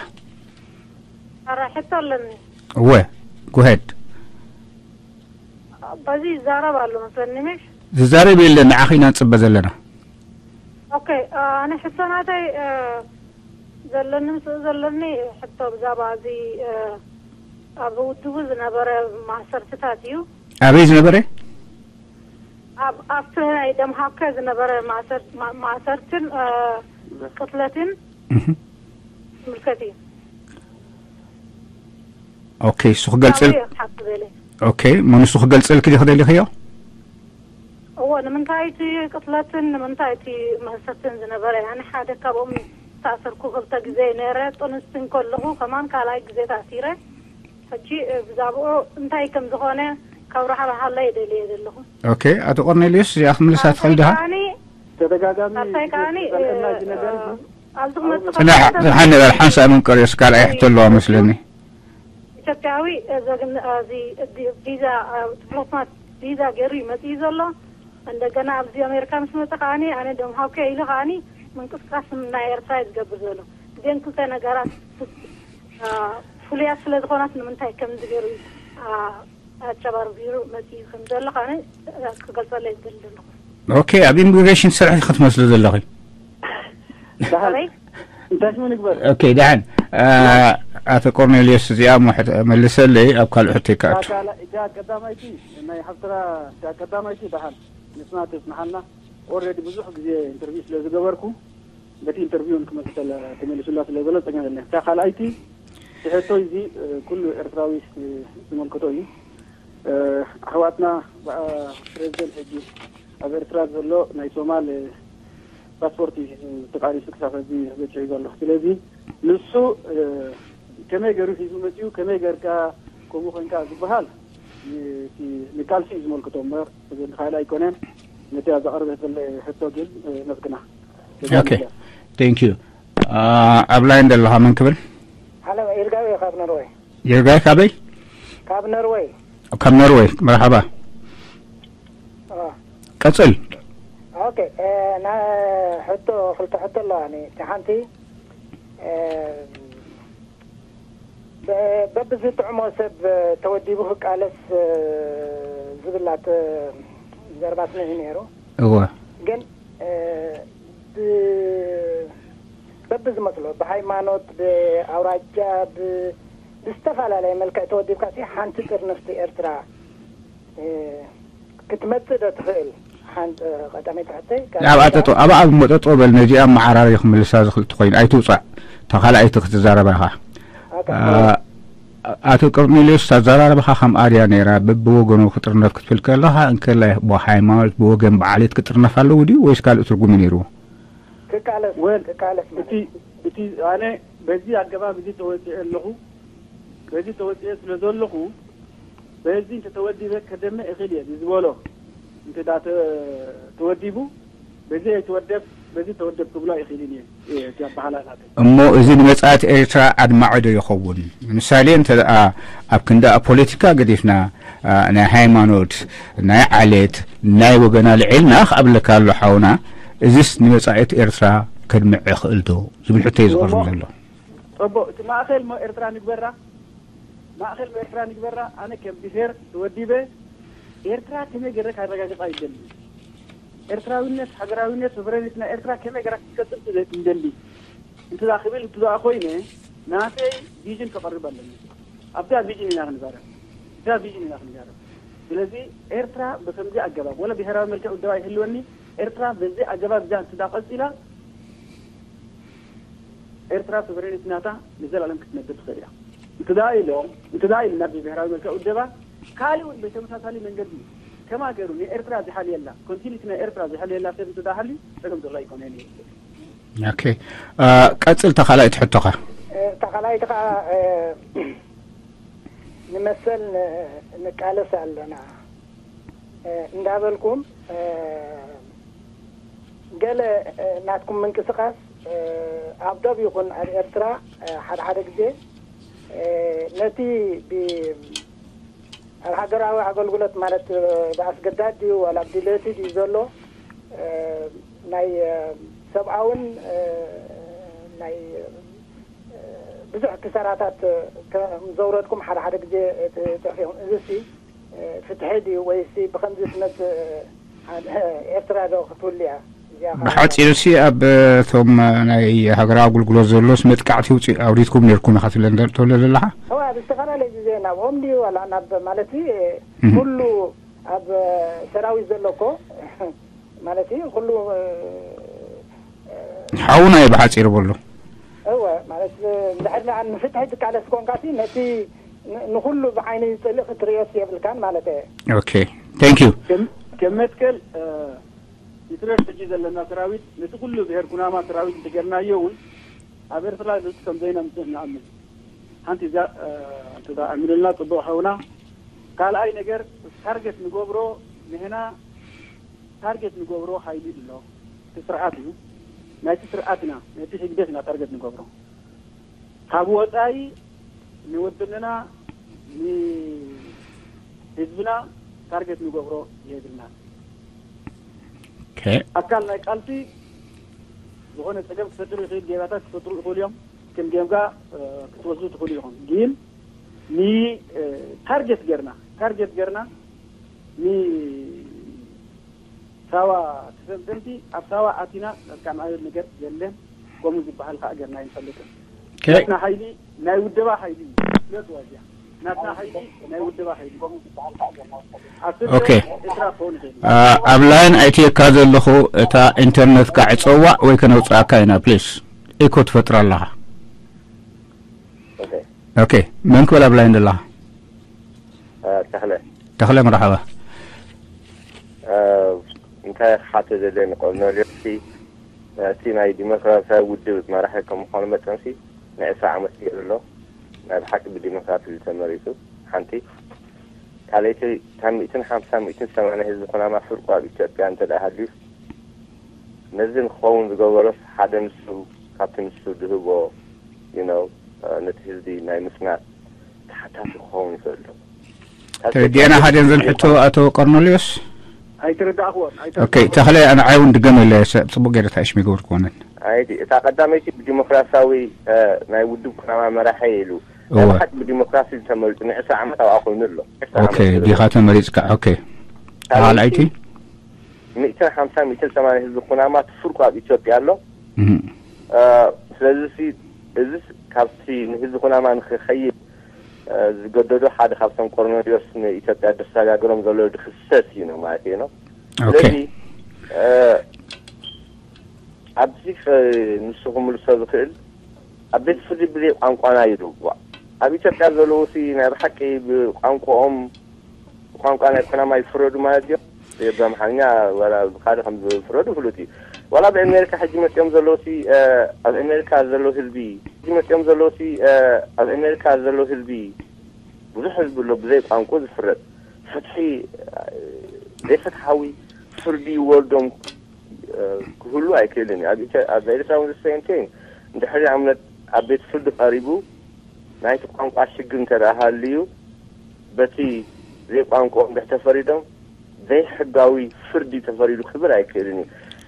ኣረ ሕቶ ኣለኒ። እወ፣ ጎሄድ። በዚ ይዛረብ ኣሎ መስለኒ ምሽ? ዝዛረብ የለን፣ ንዓኺ ኢና ንጽበ ዘለና። ኦኬ፣ ኣነ ሕቶ ናተይ ዘለኒ ምስኡ ዘለኒ ሕቶ ብዛዕባ እዚ ኣብ ውድቡ ዝነበረ ማሰርትታት እዩ። ኣበይ ዝነበረ? ኣብ ኣብቲ ናይ ደምሃከ ዝነበረ ማእሰርትን ቅትለትን ምልከት እዩ። ኦኬ፣ እሱ ክገልጽል ኦኬ፣ መን እሱ ክገልጽልክ ዲኺ ደሊኽዮ? እዎ ንምንታይ እቲ ቅትለትን ንምንታይ እቲ መህሰትን ዝነበረ ኣነ ሓደ ካብኦም ዝተኣሰርኩ ክልተ ግዜ ነረ ጥንስቲ እንከለኹ ከማን ካልኣይ ግዜ ተኣሲረ ሕጂ ብዛብኡ እንታይ ከም ዝኾነ ካብ ራሕራሓለይ ደልየ ዘለኹ ኦኬ ኣቶ ቆርኔልዮስ እዚኣ ክምልሳ ትኽእል ድኻ ተደጋጋሚ ኣታይ ከዓኒ ጠልቀና እዚ ነገር ኣብዚ ክመፅእ ጽናሕ ጽናሕ ንበል ሓንሳእ ምንቀርዮስ ካልኣይ ሕቶ ኣለዋ መስለኒ ኢትዮጵያዊ ዜግነ- እዚ ቪዛ ዲፕሎማት ቪዛ ገይሩ እዩ መፅኡ ዘሎ። እንደገና ኣብዚ ኣሜሪካ ምስ መፀ ከዓኒ ኣነ ደምሃውከ ኢሉ ከዓኒ ምንቅስቃስ ናይ ኤርትራ እዩ ዝገብር ዘሎ። እዚአን ክልተ ነገራት ፍሉያት ስለ ዝኾናት ንምንታይ ከምዚ ገይሩ ኣጨባርቢሩ መፅኡ ከም ዘሎ ከዓኒ ክገልፀለይ ዝደሊ ዘለኹ። ኦኬ፣ ኣብ ኢሚግሬሽን ትሰርሒ ክትመስሉ ዘለኺ። ደሓን። ኣበይ? እንታይ ሽሙ ንግበር? ኦኬ፣ ደሓን። አ፣ ኣቶ ቆርኔልዮስ፣ እዚኣ እሞ ሕት-፣ መልሰለይ፣ ኣብ ካልእ ሕቶ እታ ይከኣቱ። ካላ-፣ እታ ቀዳማይቲ፣ ናይ ሓፍትና፣ እታ ቀዳማይቲ ደሓን። ንስና ተጽንሓልና። ኦልሬዲ ብዙሕ ግዜ ኢንተርቪው ስለ ዝገበርኩ፣ በቲ ኢንተርቪው ክመልስ ተለ-፣ ተመሊሱላ ስለ ዘሎ ጸገም የለን። እታ ካልኣይቲ፣ እቲ ሕቶ እዚ፣ እ፣ ኩሉ ኤርትራዊ፣ እ፣ ዝመልከቶ እዩ። እ፣ ኣሕዋትና፣ እ፣ ፕሬዚደንት ሕጂ ኣብ ኤርትራ ዘሎ ናይ ሶማል፣ እ፣ ፓስፖርት እዩ ተቃሊሱ ክሳብ ሕጂ በጺሑ ዘሎ። ስለዚ ንሱ፣ እ፣ ከመይ ገይሩ ሒዙ መጺኡ፣ ከመይ ጌርካ ከምኡ ኮንካ ዝበሃል ን-፣ እቲ ንቃልሲ እዩ ዝመልክቶ እምበር፣ እዚ ንኻልእ ኣይኮነን። ነቲ ኣብ ዘቐረበት ዘሎ ሕቶ ግን፣ እ፣ ነጽግና። ኦኬ። ቴንክ ዩ። አ፣ ኣብ ላይን ዘለኻ መን ክብል? ሃሎ፣ ይርጋይ ካብ ኖርወይ። ይርጋይ ካበይ? ካብ ኖርወይ። ካብ ኖርወይ። መርሓባ። አ። ቀጽል። ኦኬ፣ እ፣ ና-፣ ሕቶ፣ ክልተ ሕቶ ኣለዋኒ። እቲ ሓንቲ፣ እ፣ በ-፣ በብዝጥዕሞ ሰብ ተወዲቡ ክቃለስ ዝብላት ዘረባ ስሚዒ ነይሩ። እወ። ግን፣ እ፣ ብ-፣ በብዝመስሎ፣ ብሃይማኖት፣ ብኣውራጃ፣ ብ-፣ ብዝተፈላለየ መልክዕ ተወዲብካ ሲ ሓንቲ ጥርንፍቲ ኤርትራ እ፣ ክትመጽእ ዶ ትኽእል? ሓንቲ፣ እ፣ ቀዳመይቲ ሕቶይ፣ ካብ ኣብኣ ጠጠው፣ ኣብኣ እሞ ጠጠው በል፣ ነዚኣ መዓራሪ ክምልሳ ዝኽእል እንተኾይኑ ኣይትውጻእ። እታ ካልኣይቲ ክትዛረባ ኢኻ። ኦኬ። እ፣ ኣቶ ቆርኔልዮስ፣ ኣዘራርባኻ ከምኣ ድያ ነይራ? በብወገኑ ክጥርነፍ ክትብል ከለኻ፣ እንከላይ ብሃይማኖት፣ ብወገን፣ ብዓሌት ክጥርነፍ ኣለዎ ድዩ ወይስ ካልእ ትርጉም እዩ ነይርዎ? ክቃለስ፣ ወል፣ ክቃለስ ማለት እቲ፣ እቲ ኣነ በዚ ኣገባብ እዚ ተወጺኤ ኣለኹ። በዚ ተወጺኤ ስለ ዘለኹ፣ በዚ እንተተወዲበ ከደምዕ እኽእል እየ ዝበሎ እንተ ደኣ ተ-፣ ተወዲቡ፣ በዚ ኣይትወደብ፣ በዚ ተወደብ ክብሎ ኣይኽእልን እየ። እየ፣ እቲ ኣበሃህላ ናተይ። እሞ እዚ ንመጻኢት ኤርትራ ኣድማዒ ዶ ይኸውን? ንምሳሌ፣ እንተ ደኣ ኣብ ክንዲ ኣብ ፖለቲካ ገዲፍና፣ ኣ፣ ናይ ሃይማኖት፣ ናይ ዓሌት፣ ናይ ወገን ኣልዒልና ክኣብለካ ኣሎ ሓውና፣ እዚስ ንመጻኢት ኤርትራ ከድምዕ ይኽእል ዶ? ዝብል ሕቶ እዩ ዝቐርብ እሞ ዘሎ። ጸቦ፣ እቲ ማእከል እሞ ኤርትራ ንግበራ፣ ማእከል እሞ ኤርትራ ንግበራ። ኣነ ከም ብሄር ተወዲበ ኤርትራ ከመይ ገይረ ካረጋግጻ ይደሊ። ኤርትራዊነት፣ ሃገራዊነት፣ ሶቨረኒቲ ናይ ኤርትራ ከመይ ገይራ ክትቀጽል ትደ-፣ ትደሊ። እንተ ደኣ ክብል፣ እንተ ደኣ ኮይነ፣ ናተይ ቪዥን ከቐርብ ኣለኒ። ኣብዛ ቪዥን ኢና ክንዛረብ። እዛ ቪዥን ኢና ክንዛረብ። ስለዚ ኤርትራ ብከምዚ ኣገባብ፣ ወላ ብሄራዊ መልክዕ ውደባ ይህልወኒ፣ ኤርትራ በዚ ኣገባብ እዛ እንተ ደኣ ቀጺላ፣ ኤርትራ ሶቨሬኒቲ ናታ ንዘለኣለም ክትነብር ትኽእል እያ። እንተ ደኣ ኢሎም፣ እንተ ደኣ ኢልና ብብሄራዊ መልክዕ ውደባ፣ ካልእ እውን ብተመሳሳሊ መንገዲ ከማ ገይሩ ንኤርትራ ዝሓልየላ፣ ኮንቲኒቲ ናይ ኤርትራ ዝሓልየላ ሰብ እንተ ደኣ ሃልዩ፣ ጸገም ዘሎ ኣይኮነን እዩ። ኦኬ። እ፣ ቀጽል፣ እታ ካልኣይቲ ሕቶኻ። እ፣ እታ ካልኣይቲ ኸኣ፣ እ፣ ንመሰል ን-፣ ንቃለስ ኣለና፣ እ፣ እንዳበልኩም፣ እ፣ ገለ፣ እ፣ ናትኩም ምንቅስቓስ፣ እ፣ ኣብ ዶብ ይኹን ኣብ ኤርትራ፣ እ፣ ሓደ ሓደ ግዜ፣ እ፣ ነቲ ብ-፣ ኣብ ሃገራዊ ኣገልግሎት ማለት፣ እ፣ ብኣስገዳድ ድዩ ዋላ ብድልየቱ ድዩ ዘሎ፣ እ፣ ናይ፣ እ፣ ሰብኣውን፣ እ፣ ናይ፣ እ፣ ብዙሕ ክሳራታት ከም ዘውረድኩም ሓደ ሓደ ግዜ ት-፣ ትጽሕፉ ኢኹም። እዚሲ፣ እ፣ ፍትሒ ድዩ ወይሲ ብኸምዚ ትመጽእ፣ እ፣ ኤርትራ ዶ ክትህሉ እያ? እዚኣ ኸኣ ብሓጺሩሲ ኣብ እቶም ናይ ሃገራዊ ኣገልግሎት ዘሎስ መጥቃዕቲ ውጽእ ኣውሪድኩም ነርኩም ኢኻ ትብለ እንደ-፣ ትብለ ዘለኻ? እዋ፣ ኣብ ዝተፈላለየ ግዜ ናብኦም ድዩ ዋላ ናብ ማለት፣ እ፣ እህ። ኩሉ ኣብ ሰራዊት ዘሎ እኮ ማለት እዩ፣ ኩሉ፣ እ፣ እ፣ ሓውና እዩ ብሓጺሩ በሎ። እወ፣ ማለት፣ እ፣ እንድሕር ንዓ ንፍትሒ ትቃለስ ኮንካሲ፣ ነቲ ን-፣ ንኹሉ ብዓይኒ ጽልኢ ክትርእዮስ የብልካን ማለት እየ። ኦኬ፣ ቴንክ ዩ። ከም፣ ከም መትከል፣ እ፣ ኢትረስ ሕጂ ዘለና ሰራዊት፣ ነቲ ኩሉ ብሄር ኩናማ ሰራዊት እንተገርናዮ እውን፣ ኣብ ኤርትራ ንሱ ከም ዘይነምጽእ ንኣምን። ሓንቲ እዛ፣ እ፣ እንተ ደኣ ኣሚኑልና ጽቡቕ ሓውና። ካልኣይ ነገር፣ ታርጌት ንገብሮ ንሕና፣ ታርጌት ንገብሮ ሓይሊ ኣሎ። እቲ ስርዓት እዩ። ናይቲ ስርዓት ኢና፣ ናይቲ ህግደፍ ኢና ታርጌት ንገብሮ። ካብ ወጻኢ ንወድንና፣ ንህዝብና ታርጌት ንገብሮ የብልና። ኦኬ። ኣካል ናይ ቃልሲ ዝኾነ ጸገም ክፈጥሩ ይኽእል፣ ጌጋታት ክፈጥሩ ይኽእሉ እዮም። ከም ጌጋ፣ እ፣ ክትወስዱ ትኽእሉ ኢኹም። ግን ን-፣ እ፣ ታርጌት ጌርና፣ ታርጌት ጌርና ን-፣ ሳዋ ተሰልጠንቲ ኣብ ሳዋ ኣቲና ናትካ ንዓይብል ነገር የለን። ከምኡ ዝበሃል ከዓ ገርና ይንፈልጥን። ናትና ሓይሊ ናይ ውደባ ሓይሊ እዩ። ፍለጥዋ እዚኣ ናትና ሓይሊ ናይ ውደባ ሓይሊ። ኣብ ስደት ኦኬ። ኤርትራ ክኸውን ይኽእል እዩ። ኣብ ላይን ኣይትየካ ዘለኹ፣ እታ ኢንተርነትካ ዕፀዋ ወይ ከነውፅኣካ ኢና ፕሊስ። ኢኮ ትፈጥር ኣለኻ። ኦኬ። ኦኬ። መን ክበል ኣብ ላይን ዘለኻ? ተኽለ። ተኽለ፣ መርሓባ። እንታይ ክሓቶ ዘለ ንቆርኔልዮስ ሲ እቲ ናይ ዲሞክራሲያዊ ውድብ መራሒ ከም ምዃኑ መጠን ሲ ንዕስራ ዓመት ገይሩ ኣሎ። ናይ ብሓቂ ብዲሞክራሲ እዩ ተመሪጹ። ሓንቲ ካልኣይቲ ካብ ሚእትን ሓምሳ ሚእትን ሰማንያ ህዝቢ ኩናማ ፍርቁ ኣብ ኢትዮጵያ እንተ ደኣ ሃልዩ ነዚ ንክኸውን ዝገበሮስ ሓደ ንሱ ካብቲ ንሱ ዝህቦ you know ነቲ ህዝቢ ናይ ምስናድ ተሓታቲ ክኸውን ይኽእል ዶ? ተረዲአና ሓደን ዘን ሕቶ ኣቶ ቆርኔልዮስ። ኣይተረዳእኽዎን። ኦኬ። ተኽለ፣ ኣነ ዓይውን ድገመለ ሰብ ጽቡቅ ገይረ ታሽሚ ገበርኩ ኮነን። ኣይቲ እታ ቀዳመይቲ ብዲሞክራሲያዊ ናይ ውድብ ኩናማ መራሒ ኢሉ ናይ እወ። ብሓቂ ብዲሞክራሲ ዝተመርጡ ንዕስራ ዓመት ኣብኣ ኮይኑ ኣሎ። ዕስራ ኦኬ። ዓመት ዲኻ ተመሪጽካ? ኦኬ። ካልኣይቲ? ሚእትን ሓምሳ ሚእትን ሰማንያ ህዝቢ ኩናማ ፍርቁ ኣብ ኢትዮጵያ ኣሎ። እህ። ስለዚ እዚ ካብቲ ንህዝቢ ኩናማ ንክኸይድ ዝገደዶ ሓደ ካብቶም ቆርኔልዮስ ንኢትዮጵያ ደሰጋግሮም ዘሎ ድክሰስ እዩ ነው ማለት እዩ ነው። ኦኬ። ስለዚ ኣብዚ ንሱ ክምልሶ ዝኽእል ኣብ ቤት ፍርዲ ብዘይ ቋንቋና እዩ ድውዋዕ። ኣብ ኢትዮጵያ ዘለዉ ሲ ናይ ብሓቂ ብቋንቋኦም ቋንቋ ናይ ኩናማ ይፍረዱ ማለት እዮም። ብኣምሓርኛ ዋላ ብካልእ ከም ዝፍረዱ ፍሉጥ እዩ። ዋላ ኣብ ኣሜሪካ ሕጂ መፂኦም ዘለዉ ሲ ኣብ ኣሜሪካ ዘለዉ ህዝቢ ሕጂ መፂኦም ዘለዉ ሲ ኣብ ኣሜሪካ ዘለዉ ህዝቢ ብዙሕ ህዝቢ ኣሎ ብዘይ ቋንቋ ዝፍረድ ፍትሒ ዘይፍትሓዊ ፍርዲ ይወርዶም ክህሉ ኣይክእልን እዩ። ኣብ ኢትዮ- ኣብ ኤርትራ እውን the same thing። እንድሕሪ ኣብነት ኣብ ቤት ፍርዲ ቀሪቡ ናይቲ ቋንቋ ሽግር እንተ ደኣ ሃልዩ በቲ ዘይቋንቋኦም እንድሕር ተፈሪዶም ዘይሕጋዊ ፍርዲ ተፈሪዱ ክብል ኣይክእልን እዩ።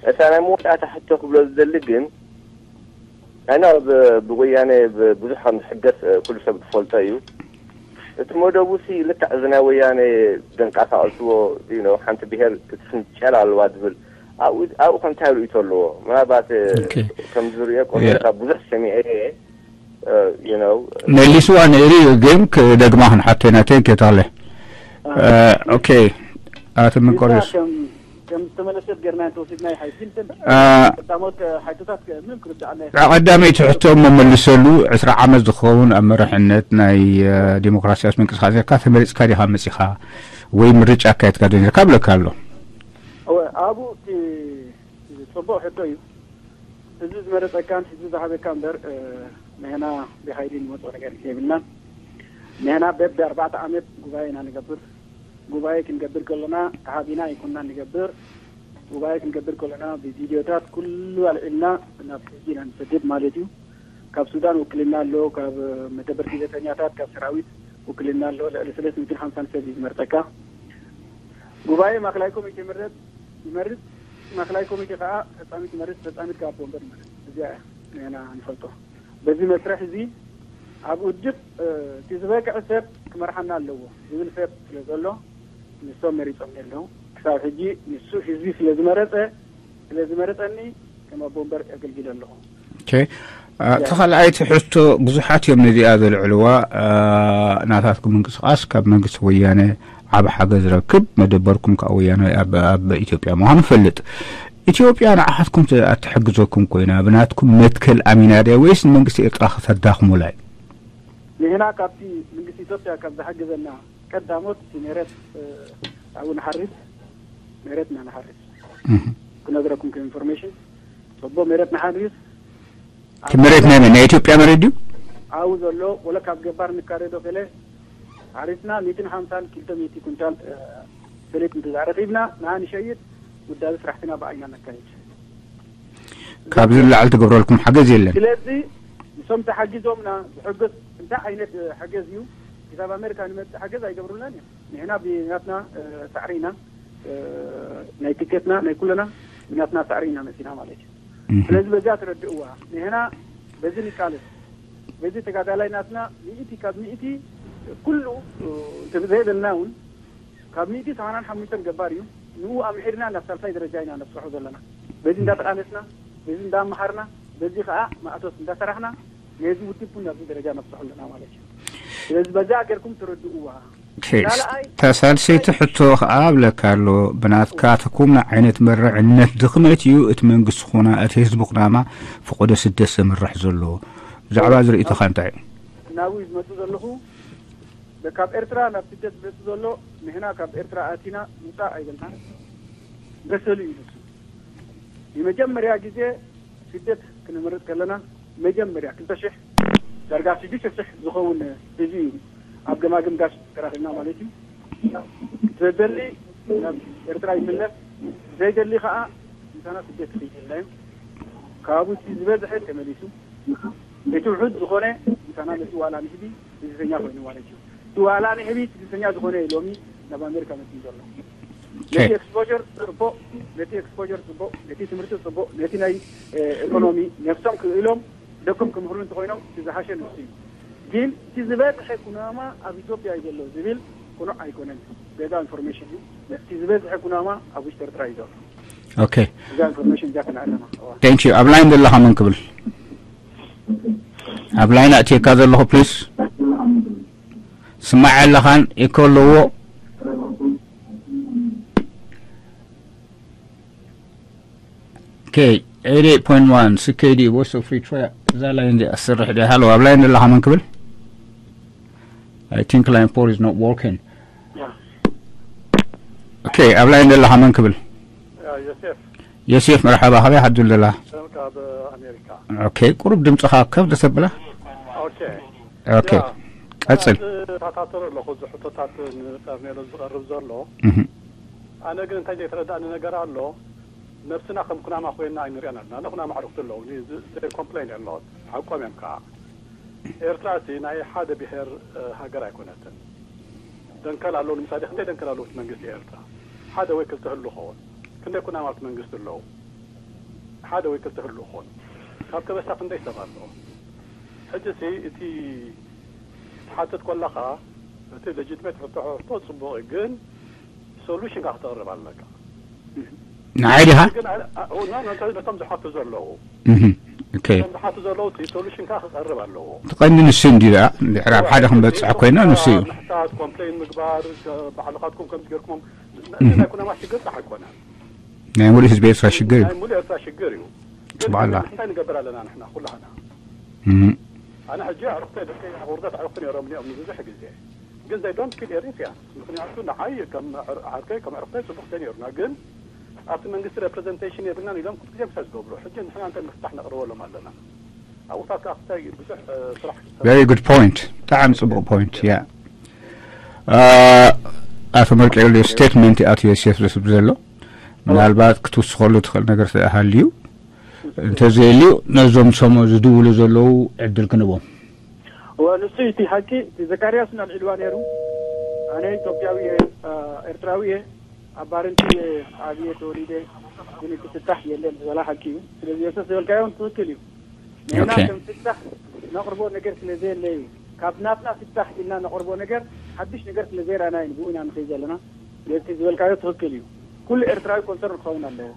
እታ ናይ መወዳእታ ሕቶ ክብሎ ዝደሊ ግን ኣነ ብወያነ ብዙሕ ከም ዝሕገስ ኩሉ ሰብ ዝፈልጦ እዩ። እቲ መደቡ ሲ ልክዕ እዚ ናይ ወያነ ደንቃሳቀስዎ you know ሓንቲ ብሄር ክትፍንጨል ኣለዋ ዝብል ኣብኡ ኣብኡ ከ እንታይ ርእይቶ ኣለዎ? ምናልባት ኦኬ። ከም ዝርእዮ ቆሜርካ ብዙሕ ሰሚዐ እየ you know መሊስዋ ነይሩ እዩ፣ ግን ክደግማ ክንሓቶ ኢና። ቴንክ ዩ ተኽለ። ኦኬ። ኣቶ ምንቆርዮስ። ከም ከም ዝተመለሰት ገርና እንተወሲድና ይሓይሽ ግን አ- ቀዳሞት ሓይቶታት ምንም ክርዳኣና ይኽእል። ቀዳመይቲ ሕቶ እሞ መልሰሉ። ዕስራ ዓመት ዝኸውን ኣብ መራሕነት ናይ ዲሞክራሲያዊ ምንቅስቃስ ኔርካ፣ ተመሪፅካ ዲኻ መፂኻ ወይ ምርጫ ኣካየድካ ዶ ኔርካ ብለካ ኣሎ። እወ ኣብኡ እቲ ፅቡቅ ሕቶ እዩ። ህዝቢ ዝመረፀካን ህዝቢ ዝሃበካ እምበር ንሕና ብሓይሊ ንመፅኦ ነገር የብልናን። ንሕና በቢ ኣርባዕተ ዓመት ጉባኤ ኢና ንገብር። ጉባኤ ክንገብር ከለና ተሓቢና ኣይኮንና ንገብር። ጉባኤ ክንገብር ከለና ብቪድዮታት ኩሉ ኣልዒልና ናብ ህዝቢ ኢና ንሰድድ ማለት እዩ። ካብ ሱዳን ውክልና ኣሎ፣ ካብ መደበር ስደተኛታት፣ ካብ ሰራዊት ውክልና ኣሎ። ልዕሊ ሰለስተ ሚእትን ሓምሳን ሰብ እዩ ዝመርጠካ። ጉባኤ ማእከላይ ኮሚቴ ይመርጽ ይመርጽ፣ ማእከላይ ኮሚቴ ከኣ ፈጻሚት ይመርጽ፣ ፈጻሚት ከኣ ኣቦ ወንበር ይመርጽ። እዚኣ እያ ንሕና ንፈልጦ። በዚ መስርሕ እዚ ኣብ ውድብ እቲ ዝበቅዐ ሰብ ክመርሓና ኣለዎ ዝብል ሰብ ስለ ዘሎ ንሶም መሪጾም ኣለዉ። ክሳብ ሕጂ ንሱ ህዝቢ ስለ ዝመረጸ ስለ ዝመረጸኒ ከም ኣቦ ወንበር የገልግል ኣለኹ። ኦኬ። እቲ ካልኣይቲ ሕቶ ብዙሓት እዮም ነዚኣ ዘልዕልዋ። ናታትኩም ምንቅስቃስ ካብ መንግስቲ ወያነ ዓብ ሓገዝ ረክብ መደበርኩም ከዓ ወያናይ ኣብ ኣብ ኢትዮጵያ ምዃኑ ፈልጥ። ኢትዮጵያ ንዓኻትኩም ተ- ኣትሕግዘኩም ኮይና ብናትኩም መትከል ኣሚና ድያ ወይስ ንመንግስቲ ኤርትራ ከተዳኽሙላ እዩ? ንሕና ካብቲ መንግስቲ ኢትዮጵያ ካብ ዝሓግዘና ቀዳሞት እቲ ሜረት ኣብኡ ንሓርስ ሜረትና ንሓርስ እህ። ክነግረኩም ከም ኢንፎርሜሽን ጽቡቅ ሜረት ንሓርስ እቲ መሬት ናይ መን? ናይ ኢትዮጵያ መሬት ድዩ? ኣብኡ ዘሎ ወለ ካብ ገባር ንካረዶ ከለ ሓሪስና ሚእትን ሓምሳን ክልተ ሚእቲ ኩንታል ሰሌት ምትዛዕ ረኺብና ንዓ ንሸይጥ ውዳቢ ስራሕትና ብኣይና ነካይድ። ካብዚ ንላዕሊ ትገብረልኩም ሓገዝ የለን። ስለዚ ንሶም ተሓጊዞምና ዝሕግዝ እንታይ ዓይነት ሓገዝ እዩ? ክሳብ ኣሜሪካ ንመፅእ ሓገዝ ኣይገብሩልናን እዮም። ንሕና ብናትና ሳዕሪ ኢና ናይ ትኬትና ናይ ኩለና ብናትና ሳዕሪ ኢና መፂና ማለት እዩ። ስለዚ በዚኣ ተረድእዋ ንሕና በዚ ንቃለስ በዚ ተጋዳላይ ናትና ሚእቲ ካብ ሚእቲ ኩሉ ዘይበልና እውን ካብ ሚእቲ ሰማንያን ሓሙሽተን ገባር እዩ። ንኡ ኣምሒርና ናብ ሳልሳይ ደረጃ ኢና ነብፅሖ ዘለና። በዚ እንዳተቓለስና፣ በዚ እንዳመሃርና፣ በዚ ከዓ ማእቶት እንዳሰራሕና ነዚ ውድብ እውን ናብዚ ደረጃ ነብፅሖ ኣለና ማለት እዩ። ስለዚ በዛ ጌርኩም ትርድእዋ። ካልኣይ፣ ተሳልሰይቲ ሕቶ ከዓ ኣብለካ ኣሎ። ብናትካ ተኩምና ዓይነት መረዕነት ድኽመት እዩ እቲ መንግስቲ ኩና እቲ ህዝቢ ኩናማ ፍቆዶ ስደት ዘምርሕ ዘሎ። ብዛዕባ ዝርእቶኻ እንታይ እዩ? ናብኡ ዝመፁ ዘለኹ ካብ ኤርትራ ናብ ስደት ዝመፁ ዘሎ ንሕና ካብ ኤርትራ ኣቲና ውፃእ ኣይበልናን። በሰሉ እዩ ንሱ። ንመጀመርያ ግዜ ስደት ክንምርፅ ከለና መጀመርያ ክልተ ሽሕ ዳርጋ ሽዱሽተ ሽሕ ዝኸውን ህዝቢ እዩ ኣብ ገማግም ጋሽ ተራኺብና ማለት እዩ። ዘደሊ ናብ ኤርትራ ይምለስ፣ ዘይደሊ ከዓ ምሳና ስደት ይኽይድ ኢልና እዩ። ካብኡ እቲ ዝበዝሐ ተመሊሱ፣ እቲ ውሑድ ዝኾነ ምሳና ነቲ ዋላ ንህቢ ትዕዝብተኛ ኮይኑ ማለት እዩ። እቲ ዋላ ንህቢ ትዕዝብተኛ ዝኾነ እዩ ሎሚ ናብ ኣሜሪካ መፅኡ ዘሎ። ነቲ ኤክስፖር ፅቡቕ፣ ነቲ ኤክስፖር ፅቡቕ፣ ነቲ ትምህርቲ ፅቡቕ፣ ነቲ ናይ ኢኮኖሚ ነፍሶም ክእሎም ደቆም ክምህሩ እንተኮይኖም እቲ ዝሓሸ ንሱ እዩ። ግን እቲ ዝበዝሐ ኩናማ ኣብ ኢትዮጵያ እዩ ዘሎ ዝብል ቅኑዕ ኣይኮነን። ገዛ ኢንፎርሜሽን እዩ። እቲ ዝበዝሐ ኩናማ ኣብ ውሽጢ ኤርትራ እዩ ዘሎ። Okay. እዛ ኢንፎርሜሽን እዚኣ ክንዕለማ። Thank you። ኣብ ላይን ዘለኻ መን ክብል? ኣብ ላይን ኣእትየካ ዘለኹ please። ስማዕ ኣለኻን ኤኮ ኣለዎ። Okay, eighty-eight point one C K D Voice of Eritrea. እዛ ላይን እዚኣ ትሰርሕ ድያ? ሃሎ፣ ኣብ ላይን ዘለኻ መን ክብል? I think line four is not working. Okay, ኣብ ላይን ዘለኻ መን ክብል? ዮሴፍ። ዮሴፍ፣ መርሓባ፣ ካበይ ሓድል ደላ? ካብ ኣሜሪካ። Okay, ቁሩብ ድምፅኻ ከፍ ደሰብላ። Okay. Okay. ቀጽል። ታታተሩ ኣለኹ፣ እዚ ሕቶታት ንቀርኔሎ ዝቐርብ ዘሎ። ኣነ ግን እንታይ ዘይተረዳእኒ ነገር ኣሎ። ነብስና ከም ኩናማ ኮይና ኣይንሪኣን ኣለና። ንኩናማ ኣዕሩኽቲ ኣለዉ። ዘይ ኮምፕሌን ኣለዎት። ሓቆም እዮም ከዓ። ኤርትራ እቲ ናይ ሓደ ብሔር ሃገር ኣይኮነትን። ደንከል ኣለዉ ንምሳሌ፣ ክንደይ ደንከል ኣለዉ እቲ መንግስቲ ኤርትራ? ሓደ ወይ ክልተ ህሉ ኸውን። ክንደይ ኩናማት መንግስቲ ኣለዉ? ሓደ ወይ ክልተ ህሉ ኸውን። ካብ ከበሳ ክንደይ ሰብ ኣለዎ? ሕጂ እቲ ትሓትት ኮለኻ እቲ ሌጂትሜት ሕቶ ሕቶ ጽቡቕ እዩ፣ ግን ሶሉሽን ካ ክተቕርብ ኣለካ። ንዓይ ዲኻ? ነቶም ዝሓቱ ዘለዉ እቶም ዝሓቱ ዘለዉ እቲ ሶሉሽን ካ ክቐርብ ኣለዎ። ትቐንዲ ንሱ እንዲ ደኣ ድሕሪ ኣብ ሓደ ክንበፅሕ ኮይና ንሱ እዩ። ምሕታት ኮምፕሌን ምግባር ባዕልኻትኩም ከምዚ ገርኩሞም ናይ ኩናማ ሽግር ፃሕ ኣይኮነን። ናይ ሙሉእ ህዝቢ ኤርትራ ሽግር እዩ። ናይ ሙሉእ ኤርትራ ሽግር እዩ። ጽቡቕ ኣላ። እንታይ ንገብር ኣለና ንሕና ኩላህና? ኣነ ሕጂ ኣዕሩኽተይ ደቀይ ኣብ ውርደት ኣዕሩኽቲ ነይሮም እኒኦም ንብዙሕ ግዜ ግን they don't feel Eritreans። ምኽንያቱ ንዓይ ከም ዓርከይ ከም ኣዕሩኽተይ ጽቡቕተይ ነይሩና ግን ኣብቲ መንግስቲ ሬፕሬዘንቴሽን የብልናን ኢሎም ኩሉ ግዜ ምሳይ ዝገብሩ። ሕጂ ንሕና እንታይ ምፍታሕ ነቕርበሎም ኣለና? ኣብኡታት ከዓ ክታይ ብዙሕ ስራሕ Very good point. ብጣዕሚ ጽቡቕ point እያ። ኣቶ መልቀ ስቴትመንት ኣቶ ዮሴፍ ዝስብ ዘሎ ምናልባት ክትውስኸሉ ትኽእል ነገር ስለ ሃልዩ እንተዘየልዩ ነዞም ሰሞ ዝድውሉ ዘለዉ ዕድል ክንቦም። እወ፣ ንሱ እዩ እቲ ሓቂ። እቲ ዘካርያስ እውን ኣልዒልዋ ነይሩ። ኣነ ኢትዮጵያዊ እየ፣ ኤርትራዊ እየ፣ ኣብ ባረንቲ እየ ዓብየ ተወሊደ፣ ግን እቲ ፍታሕ የለን ዝበላ ሓቂ እዩ። ስለዚ ዮሴፍ ዝበልካዮ እውን ትኽክል እዩ። ንሕና ከም ፍታሕ ነቕርቦ ነገር ስለ ዘየለ እዩ። ካብ ናትና ፍታሕ ኢልና ነቕርቦ ነገር ሓድሽ ነገር ስለ ዘይረኣና እዩ ንብኡ ኢና ንኸይድ ዘለና። ነቲ ዝበልካዮ ትኽክል እዩ። ኩሉ ኤርትራዊ ኮንሰርን ክኸውን ኣለዎ።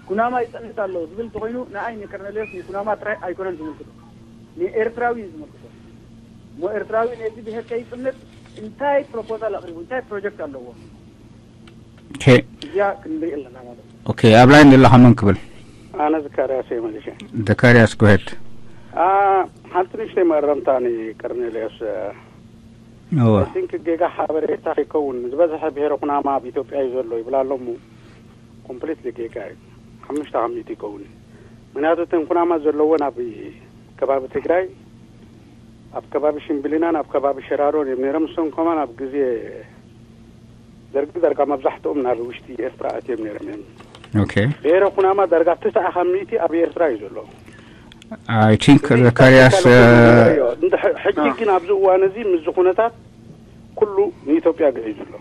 ኩናማ ይጸንት ኣሎ ዝብል እንተኾይኑ ንኣይ ንቀርነሌዎስ ንኩናማ ጥራይ ኣይኮነን ዝምልክቶ። ንኤርትራዊ እዩ ዝምልክቶ። እሞ ኤርትራዊ ነቲ ብሄር ከይጽንት እንታይ ፕሮፖዛል ኣቕሪቡ እንታይ ፕሮጀክት ኣለዎ? እዚኣ ክንርኢ ኣለና ማለት እዩ። ኦኬ፣ ኣብ ላይን ዘለኻ መን ክብል? ኣነ ዘካርያስ እየ መሊሸ። ዘካርያስ፣ ጎሄድ። ሓንቲ ንእሽተይ መእረምታ ንቀርኔሌዎስ። እወ። I think ጌጋ ሓበሬታ ከይከውን ዝበዝሐ ብሄረ ኩናማ ኣብ ኢትዮጵያ እዩ ዘሎ ይብላ ኣሎ እሞ ኮምፕሊትሊ ጌጋ እዩ። ሓሙሽተ ካብ ሚእቲ ይከውን እዩ። ምክንያቱ እተን ኩናማ ዘለወን ኣብ ከባቢ ትግራይ ኣብ ከባቢ ሽምብሊናን ኣብ ከባቢ ሸራሮን እዮም ነይሮም። እሶም ከማን ኣብ ግዜ ደርጊ ዳርጋ መብዛሕትኦም ናብ ውሽጢ ኤርትራ ኣትዮም ነይሮም እዮም። ኦኬ። ብሄረ ኩናማ ዳርጋ ትስዓ ካብ ሚእቲ ኣብ ኤርትራ እዩ ዘሎ። I think ዘካርያስ ሕጂ ግን ኣብዚ እዋን እዚ ምስዚ ኩነታት ኩሉ ንኢትዮጵያ ግዒዙ ኣሎ።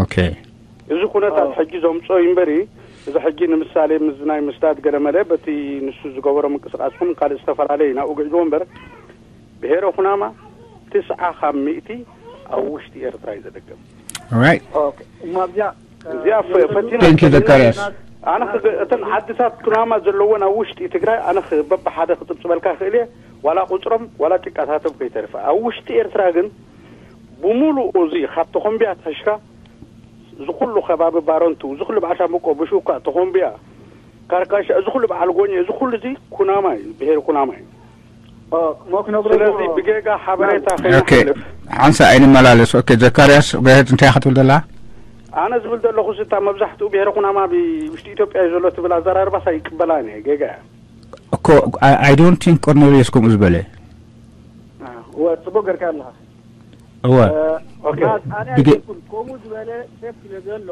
ኦኬ። እዚ ኩነታት ሕጂ ዘምፅኦ እዩ እምበሪ እዚ ሕጂ ንምሳሌ ምስ ናይ ምስዳድ ገለመለ በቲ ንሱ ዝገበሮ ምንቅስቃስ ኹም ካልእ ዝተፈላለየ ናብኡ ግዕዝዎ እምበር ብሄረ ኩናማ ትስዓ ካብ ሚእቲ ኣብ ውሽጢ ኤርትራ እዩ ዝደገም። Alright. ኦኬ እሞ ኣብዚኣ እዚኣ ፈ- ፈቲና Thank you, ዘካርያስ። ኣነ ክገ- እተን ዓድታት ኩናማ ዘለወን ኣብ ውሽጢ ትግራይ ኣነ ክ- በብሓደ ክፅብፅበልካ ይኽእል እየ። ዋላ ቁፅሮም ዋላ ጭቃታቶም ከይተርፈ ኣብ ውሽጢ ኤርትራ ግን ብሙሉኡ እዚ ካብ ተኾምቢያ ተሕሽካ እዚ ኩሉ ከባቢ ባረንቱ፣ እዚ ኩሉ በዓል ሻምብቆ፣ ብሹኳ፣ ተኾምቢያ፣ ካርካሻ፣ እዚ ኩሉ በዓል ጎኘ፣ እዚ ኩሉ እዚ ኩናማ እዩ፣ ብሄር ኩናማ እዩ። ሞ ክነግሮ ስለዚ ብጌጋ ሓበሬታ ኦኬ፣ ከይሓልፍ ሓንሳ ኣይንመላለስ። ኦኬ፣ ዘካርያስ፣ ጎሄድ፣ እንታይ ክትብል ደላ? ኣነ ዝብል ዘለኹ ስታ መብዛሕትኡ ብሄረ ኩናማ ብውሽጢ ኢትዮጵያ እዩ ዘሎ ትብል ኣዘራርባስ ኣይቅበላን እየ። ጌጋ እያ። እኮ I don't think ቆርኔሌዎስ ከምኡ ዝበለ። እወ ጽቡቅ ገርካ ኣለኻ። እወ ኦኬ ኣነ ብገ- ኣይኮንኩን ከምኡ ዝበለ ሰብ ስለ ዘሎ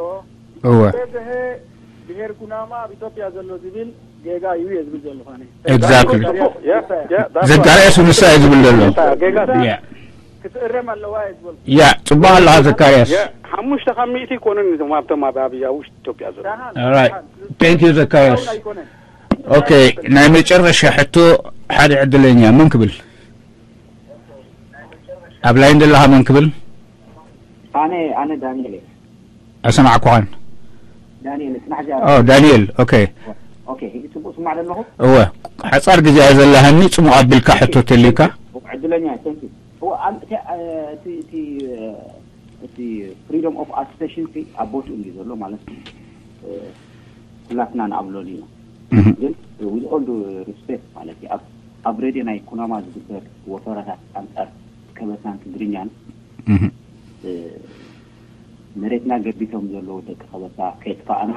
እወ በዝሐ ብሄር ኩናማ ኣብ ኢትዮጵያ ዘሎ ዝብል ጌጋ እዩ እየ ዝብል ዘለኹ ኣነ። Exactly። ያ ያ that's ዘካርያስ ንሳ እዩ ዝብል ዘሎ። ጌጋ ያ ክትእረም ኣለዋ እየ ዝበልኩ። ያ ጽቡቅ ኣለኻ ዘካርያስ። ያ ሓሙሽተ ካብ ሚእቲ ይኮኑን እዞም ኣብቶም ኣብ ኣብያ ውሽጢ ኢትዮጵያ ዘሎ። ደሓን Alright. ደሓን። Thank you ዘካርያስ። እስካሁን ኣይኮነን። ኦኬ፣ ናይ መጨረሻ ሕቶ ሓደ ዕድለኛ መን ክብል? ኣብ ላይን ዘለኻ መን ክብል? ኣነ ኣነ ዳንኤል እየ። ኣይሰማዕኩኻን። ዳንኤል ጽናሕ እዚኣ ኦ ዳንኤል። ኦኬ ኦኬ። ሕጂ ጽቡቅ ስማዕ ዘለኹ። እወ፣ ሓጻር ግዜ እያ ዘለሃኒ። ጽሙቕ ኣቢልካ ሕቶ ተልዩካ። ዕድለኛ እየ። Thank you። እወ፣ ኣን- እቲ እ፣ እቲ እቲ እ፣ እቲ freedom of association ሲ ኣብ ቦትኡ እንዲ ዘሎ ማለት እዩ። እ፣ ኩላትና ንኣምነሉ ኢና። እህ፣ ግን with all due respect ማለት እዩ ኣብ ኣብ ሬድዮ ናይ ኩናማ ዝግበር ወፈራታት ኣንጻር ከበሳን ትግርኛን እህ። እ፣ መሬትና ገቢቶም ዘለዉ ደቂ ከበሳ ከየጥፋእና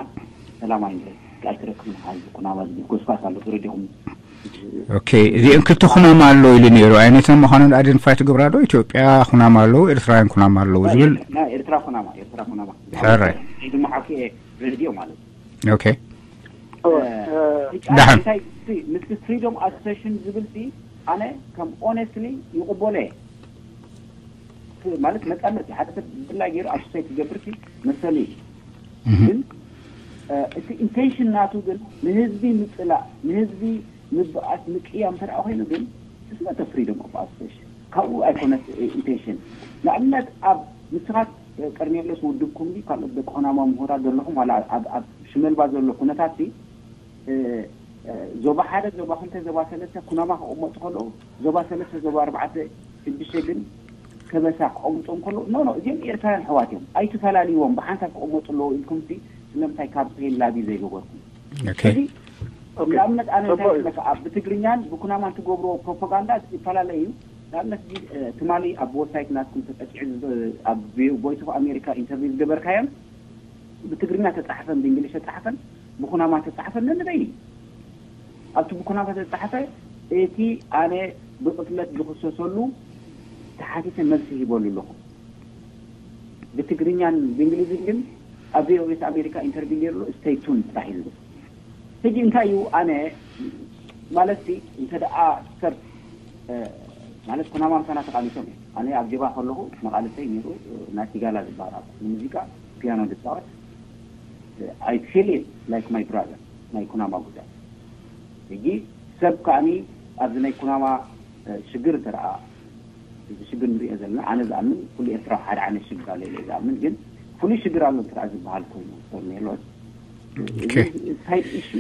ሰላም ኣይንረ- ኣይትረክብን። ሓዚ ኩናማ ዝብል ጎስጓስ ኣሎ ብሬድዮኹም። ኦኬ፣ እዚኦም ክልተ ኩናማ ኣለዉ ኢሉ ነይሩ። ኣይነተን ምዃነን ኣደንፋይ ትገብራ ዶ? ኢትዮጵያ ኩናማ ኣለዉ፣ ኤርትራውያን ኩናማ ኣለዉ ዝብል። ናይ ኤርትራ ኩናማ ኤርትራ ኩናማ ሕራይ። ድማ ዓኪ ሬድዮ ማለት እዩ። ኦኬ እወ፣ እ፣ እ፣ ደሓን። እንታይ ሲ ምስቲ freedom association ዝብል ሲ ኣነ ከም honestly ይቕበሎ እየ። ክ- ማለት ነጻነት እዩ። ሓደ ሰብ ብፍላይ ገይሩ ኣብ society ክገብር ሲ መሰሉ እዩ። እህ፣ ግን እ፣ እቲ intention ናቱ ግን ንህዝቢ ምጽላእ፣ ንህዝቢ ምብኣስ፣ ምቅያም እንተ ደኣ ኮይኑ ግን it's not a freedom of association። ካብኡ ኣይኮነት intention። ንኣብነት ኣብ ንስኻት ቀርኔሎስ ውድብኩም ድዩ ካልኦት ደቂ ኩናማ ምሁራት ዘለኹም ዋላ ኣብ ኣብ ሽመልባ ዘሎ ኩነታት ሲ እ፣ እ፣ ዞባ ሓደ ዞባ ክልተ ዞባ ሰለስተ ኩናማ ክቕመጡ ከለዉ ዞባ ሰለስተ ዞባ ኣርባዕተ ሽዱሽተ ግን ከበሳ ክቐምጦም ከለዉ ኖ ኖ እዚኦም ኤርትራውያን ኣሕዋት እዮም ኣይትፈላልይዎም ብሓንሳብ ክቕመጡ ኣለዉ ኢልኩም ሲ ስለምንታይ ካምፔን ላቢ ዘይገበርኩም? ኦኬ እዚ ንኣብነት ኣነ እንታይ ጽቡቅ እዩ። ይብለካ ኣብ ብትግርኛን ብኩናማን ትገብርዎ ፕሮፓጋንዳ ይፈላለ እዩ። ንኣብነት እዚ እ፣ ትማሊ ኣብ ዌብሳይት ናትኩም ተጠቂዑ ዝብ- ኣብ ቮይስ ኦፍ ኣሜሪካ ኢንተርቪው ዝገበርካዮም ብትግርኛ ተጻሕፈን ብእንግሊሽ ተጻሕፈን ብኩናማ ተጻሕፈን ነንበይኒ ኣብቲ ብኩናማ ተጻሕፈ እቲ ኣነ ብቕትለት ዝኽሰሰሉ ተሓቲተ መልሲ ሂበሉ ኣለኹ። ብትግርኛን ብእንግሊዝን ግን ኣብ ቪኦኤ ኣሜሪካ ኢንተርቪው ገይርሉ stay tuned ጥራሕ እዩ ዝብል። ሕጂ እንታይ እዩ ኣነ ማለት ሲ እንተ ደኣ ሰብ እ፣ ማለት ኩናማ ምሳና ተቓሊሶም እዮም። ኣነ ኣብ ጀባ ከለኹ መቓልሰይ ነይሩ ናቲጋላ ዝበሃል ኣብ ክፍሊ ሙዚቃ ፒያኖ ዝፃወት I feel it like my brother ናይ ኩናማ ጉዳይ። ሕጂ ሰብ ከኣኒ ኣብዚ ናይ ኩናማ እ፣ ሽግር እንተ ደኣ እዚ ሽግር ንሪኦ ዘለና ኣነ ዝኣምን ኩሉ ኤርትራዊ ሓደ ዓይነት ሽግር ኣሎ ኢለ ዝኣምን ግን ፍሉይ ሽግር ኣሎ እንተ ደኣ ዝበሃል ኮይኑ ሰብ ሜሎስ ኦኬ ሳይድ ኢሹ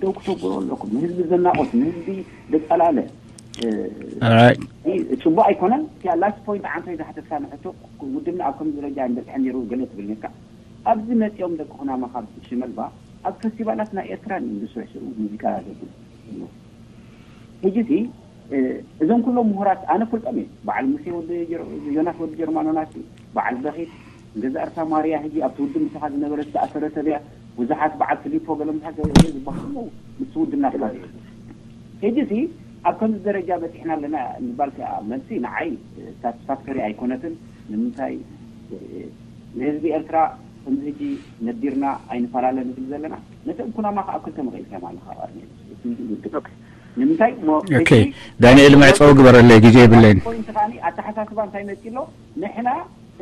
ደው ክተብሎ ኣለኩም ንህዝቢ ዘናቆት ንህዝቢ ዘጸላለ Alright. ጽቡቅ ኣይኮነን። እቲያ ላስት ፖይንት ዓንተ ዝሓተትካ ንሕቶ ውድብና ኣብ ከምዚ ደረጃ ንበጽሐ ነይሩ ገለ ትብል ነርካ። ኣብዚ መጺኦም ደቂ ኩናማ ካብ ሽመልባ ኣብ ፈስቲቫላት ናይ ኤርትራ እዮም ዝስዕስዑ ሙዚቃ ዘብሉ። ሕጂ ሲ እዞም ኩሎም ምሁራት ኣነ ፈልጦም እየ። በዓል ሙሴ ወዲ ጀር- ዮናስ ወዲ ጀርማኖ ናሲ በዓል በኺት ገዛ እርሳ ማርያ ሕጂ ኣብቲ ውድብ ምሳኻ ዝነበረ ዝተኣሰረ ሰብ እያ። ብዙሓት በዓል ፊሊፖ ገለ ምሳት ዝበሃሉ ምስ ውድብ ናትካ ሕጂ ሲ ኣብ ከምዚ ደረጃ በፂሕና ኣለና ምባል ከኣ መልሲ ንዓይ ሳቲስፋክተሪ ኣይኮነትን። ንምንታይ ንህዝቢ ኤርትራ ከምዚ ሕጂ ነዲርና ኣይንፈላለ ንብል ዘለና ነቶም ኩናማ ከኣ ክልተ መቐልካዮም ኣለኻ ቀርኒ እቲ ውድብ ንምንታይ ኦኬ ዳንኤል መዕፀዊ ግበረለይ ግዜ የብለይን። ፖይንት ከኣ ኣተሓሳስባ እንታይ መፂ ኣሎ ንሕና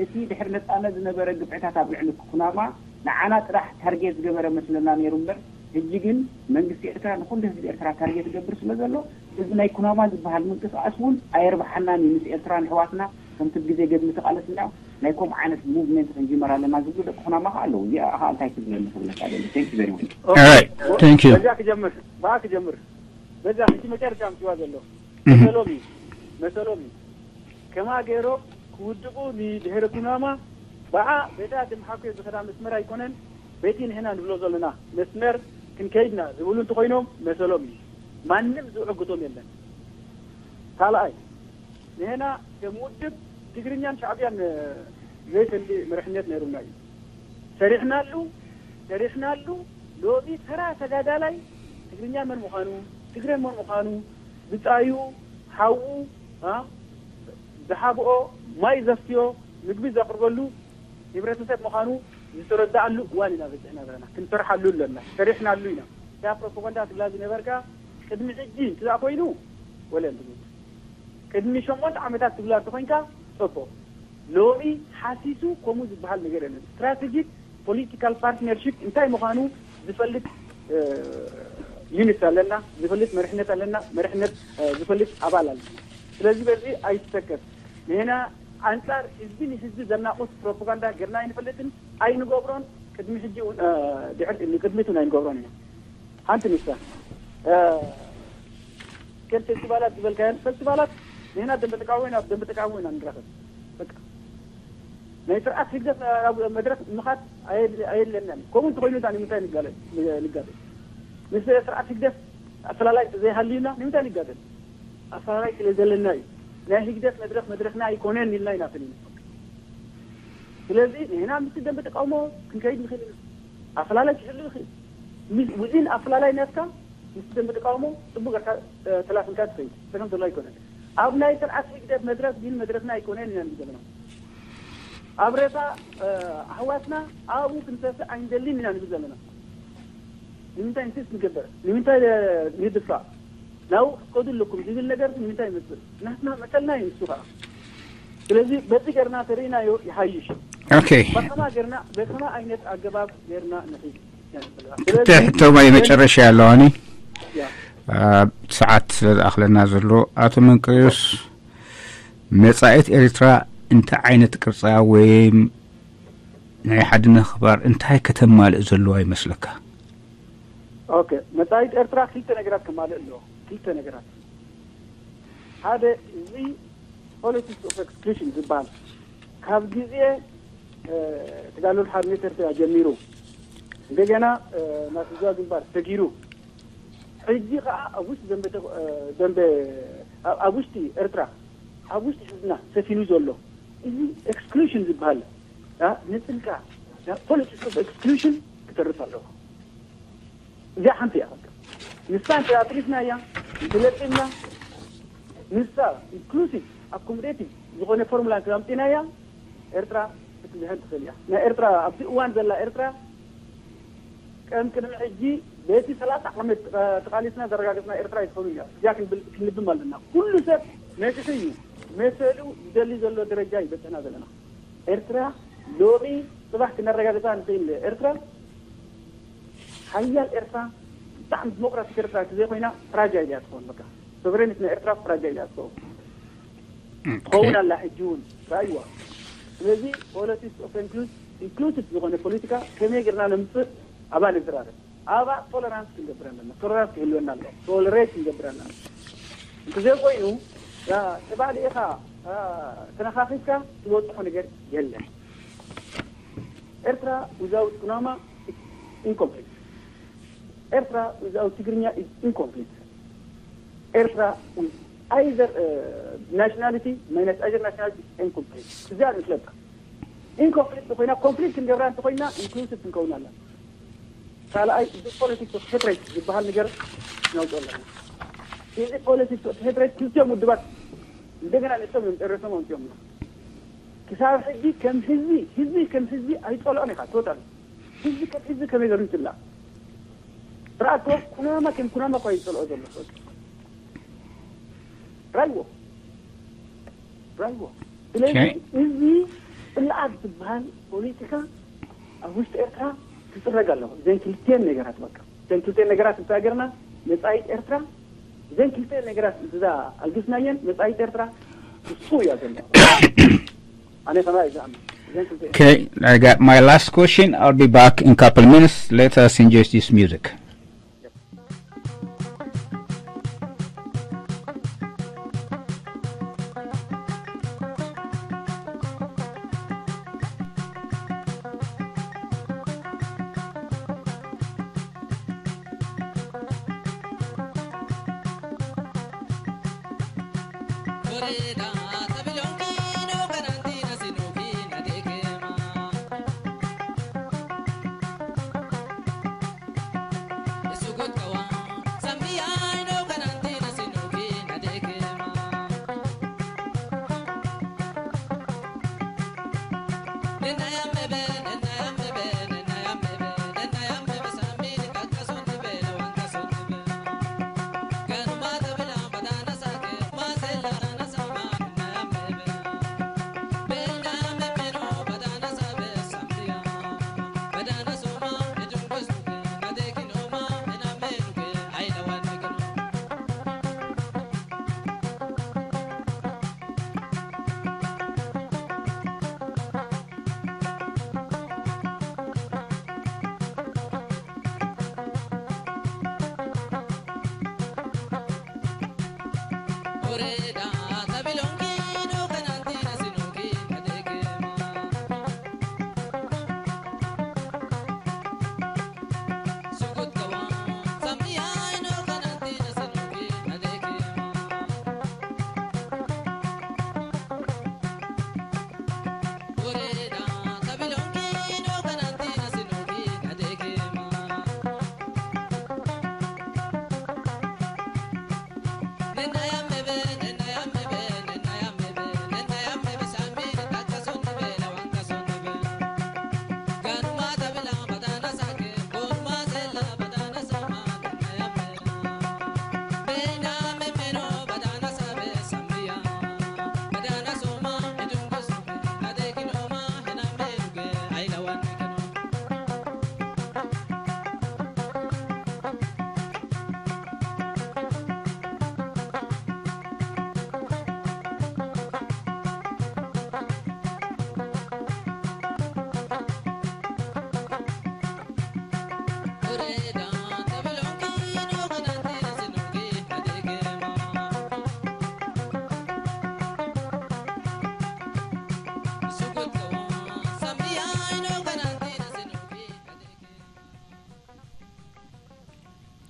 እቲ ድሕሪ ነፃነት ዝነበረ ግፍዕታት ኣብ ልዕሊ ኩናማ ንዓና ጥራሕ ታርጌት ዝገበረ መስለና ነይሩ እምበር ሕጂ ግን መንግስቲ ኤርትራ ንኩሉ ህዝቢ ኤርትራ ታርጌት ይገብር ስለ ዘሎ እዚ ናይ ኩናማ ዝበሃል ምንቅስቃስ እውን ኣየርብሓናን እዩ ምስ ኤርትራን ኣሕዋትና ከምቲ ግዜ ገድሊ ተቓለስና ናይ ከምኡ ዓይነት ሙቭመንት ክንጅመር ኣለና ዝብሉ ደቂ ኩናማ ከ ኣለዉ። እዚኣ ከ እንታይ ትብለኒ ክብለካ ደሊ። Thank you very much። All right. Thank you. በዚኣ ክጀምር፣ ብኣ ክጀምር። በዚኣ ሕጂ መጨረሻ ኣምፅዋ ዘሎ መሰሎም እዩ፣ መሰሎም እዩ። ከማ ገይሮም ክውድቡ ንድሕሪ ኩናማ ብኣ በታ ድምሓኩ ዝኸዳ መስመር ኣይኮነን፣ በቲ ንሕና ንብሎ ዘለና መስመር ክንከይድና ዝብሉ እንተኮይኖም መሰሎም እዩ። ማንም ዝዕግቶም የለን። ካልኣይ ንሕና ከም ውድብ ትግርኛን ሻዕብያን ዘይፈሊ መርሕነት ነይሩና እዩ። ሰሪሕናሉ፣ ሰሪሕናሉ። ሎሚ ተራ ተጋዳላይ ትግርኛ መን ምዃኑ፣ ትግረ መን ምዃኑ፣ ብጻዩ፣ ሓዉ፣ አ፣ ዝሓብኦ፣ ማይ ዘስትዮ፣ ምግቢ ዘቕርበሉ ህብረተሰብ ምዃኑ ዝተረዳኣሉ እዋን ኢና በፂሕና ዘለና። ክንሰርሓሉ ኣለና። ሰሪሕናሉ ኢና። እታ ፕሮፓጋንዳ ትብላ ዝነበርካ ቅድሚ ሕጂ እንትኣ ኮይኑ ወለ እንትብል ቅድሚ ሸሞንተ ዓመታት ትብላ እንተኮይንካ ጸቦ። ሎሚ ሓሲሱ ከምኡ ዝበሃል ነገር የለን። ስትራቴጂክ ፖለቲካል ፓርትነርሽፕ እንታይ ምዃኑ ዝፈልጥ ዩኒት ኣለና፣ ዝፈልጥ መርሕነት ኣለና፣ መርሕነት ዝፈልጥ ኣባል ኣለና። ስለዚ በዚ ኣይትሰከፍ። ንሕና ኣንጻር ህዝቢ ንህዝቢ ዘናቑት ፕሮፓጋንዳ ገርና ኣይንፈልጥን፣ ኣይንገብሮን። ቅድሚ ሕጂ እውን ንቅድሚት እውን ኣይንገብሮን ኢና። ሓንቲ ንሳ ከም ፌስቲቫላት ዝበልካየን ፌስቲቫላት ንሕና ደንበ ተቃውሞ ኢና፣ ደንበ ተቃውሞ ኢና ንራኸብ። በቃ ናይ ስርዓት ህግደፍ ናብ መድረክ ምኻድ ኣየድለናን። ከምኡ እንተኮይኑ እታ ንምንታይ ንጋለ- ንጋለ ምስ ስርዓት ህግደፍ ኣፈላላይ ዘይሃልዩና ንምንታይ ንጋደል? ኣፈላላይ ስለ ዘለና እዩ። ናይ ህግደፍ መድረክ መድረክና ኣይኮነን ኢልና ኢና ፈሊና። ስለዚ ንሕና ምስቲ ደንበ ተቃውሞ ክንከይድ ንኽእል ኢና። ኣፈላላይ ክህሉ ይኽእል። ውዚን ኣፈላላይ ናትካ ምስቲ ደንበ ተቃውሞ ጽቡቅ ጌርካ ተላፊንካ ትኸይድ። ሰከም ዘሎ ኣይኮነን። ኣብ ናይ ስርዓት ህግደፍ መድረክ ግን መድረክና ኣይኮነን ኢና ንብል ዘለና። ኣብ ሬሳ ኣሕዋትና ኣብኡ ክንሰፍእ ኣይንደልን ኢና ንብል ዘለና። ንምንታይ ኢንሲስት ንገብር? ንምንታይ ንድፋዕ? ናብኡ ክትከዱ ኣለኩም ዝብል ነገር ንምንታይ ይመፅእ? ናትና መሰልና እዩ ንሱ ከዓ። ስለዚ በዚ ገርና ተርእናዮ ይሓይሽ። ኦኬ በከማ ገርና በከማ ዓይነት ኣገባብ ገርና ንኺድ። ክልተ ሕቶ ናይ መጨረሻ ኣለዋኒ። ሰዓት ስለ ዝኣኽለና ዘሎ ኣቶ መንቀዮስ፣ መጻኢት ኤርትራ እንታይ ዓይነት ቅርጻ ወይ ናይ ሓድነት ክባር እንታይ ከተማልእ ዘለዋ ይመስለካ? ኦኬ፣ መጻኢት ኤርትራ ክልተ ነገራት ከማልእ ኣለዎ። ክልተ ነገራት። ሓደ፣ እዚ ፖለቲክስ ኦፍ ኤክስክሉሽን ዝበሃል ካብ ግዜ ተጋድሎ ሓርነት ኤርትራ ጀሚሩ እንደገና ናብ ህዝባዊ ግንባር ሰጊሩ ሕጂ ከዓ ኣብ ውሽጢ ደንበ ደንበ ኣብ ውሽጢ ኤርትራ ኣብ ውሽጢ ህዝብና ሰፊኑ ዘሎ እዚ ኤክስክሉሽን ዝበሃል ንፅልቃ ፖለቲክስ ኦፍ ኤክስክሉሽን ክተርፍ ኣለዎ። እዚኣ ሓንቲ እያ። ንሳ እንተ ኣትሪፍና እያ እንተለጢምና ንሳ ኢንክሉሲቭ ኣኮሞዴቲቭ ዝኾነ ፎርሙላ እንተኣምፂና እያ ኤርትራ ክትዝሀን ትኽእል እያ። ናይ ኤርትራ ኣብዚ እዋን ዘላ ኤርትራ ከም ቅድሚ ሕጂ በቲ ሰላሳ ዓመት ተቓሊስና ዘረጋገፅና ኤርትራ ኣይትኸውን እያ። እዚኣ ክንብል- ክንልብም ኣለና። ኩሉ ሰብ ነግሒ እዩ መሰሉ ዝደሊ ዘሎ ደረጃ እዩ በፅሕና ዘለና። ኤርትራ ሎሚ ፅባሕ ክነረጋግፃ ንኽእል። ኤርትራ ሓያል ኤርትራ ብጣዕሚ ዲሞክራቲክ ኤርትራ እንተዘይኮይና ፍራጃይል እያ ትኸውን። በቃ ሶቨሬኒቲ ናይ ኤርትራ ፍራጃይል እያ ትኸውን። ትኸውን ኣላ ሕጂ እውን ራእይዋ። ስለዚ ፖለቲክስ ኦፍ ኢንክሉሲቭ ዝኾነ ፖለቲካ ከመይ ጌርና ነምፅእ ኣባ ንዝራረብ። ኣባ ቶለራንስ ክንገብር ኣለና። ቶለራንስ ክህልወና ኣለዎ። ቶለሬት ክንገብር ኣለና። እንተዘይኮይኑ ተባዕልኢኻ ተነኻኺስካ ትበፅሖ ነገር የለን። ኤርትራ ዊዛውት ኩናማ ኢንኮምፕሊት። ኤርትራ ዊዛውት ትግርኛ ኢዝ ኢንኮምፕሊት። ኤርትራ ዊዝ ኣይዘር ናሽናሊቲ ማይነስ ኣይዘር ናሽናሊቲ ኢንኮምፕሊት። እዚኣ ንፍለጣ። ኢንኮምፕሊት እንተኮይና ኮምፕሊት ክንገብራ እንተኮይና ኢንክሉሲቭ ክንከውን ኣለና። ካልኣይ እዚ ፖለቲክስ ኦፍ ሄትሬት ዝበሃል ነገር ነውፅኦ ኣለና። እዚ ፖለቲክስ ኦፍ ሄትሬት ክልቲኦም ውድባት እንደገና ንሶም እዮም ጨረሶም ኣምፅኦምና። ክሳብ ሕጂ ከም ህዝቢ ህዝቢ ከም ህዝቢ ኣይፀልኦን ኢኻ ቶታል ህዝቢ ከም ህዝቢ ከመይ ገሩ ይፅላእ ስርዓት ኩናማ ከም ኩናማ እኳ ይፀልኦ ዘሎ ራይዎ ራይዎ ስለዚ እዚ ፅልኣት ዝበሃል ፖለቲካ ኣብ ውሽጢ ኤርትራ ክፅረግ ኣለዎ። እዘን ክልቲኤን ነገራት በቃ እዘን ክልቲኤን ነገራት እንተሃገርና መፃኢት ኤርትራ እዘን ክልቲኤን ነገራት እንተዛ ኣልግስናየን መፃኢት ኤርትራ እሱ እያ ዘላ። ኣነ ከማይ እዛ ኣምር እዘን ክልተ Okay, I got my last question. I'll be back in couple minutes. Let us enjoy this music.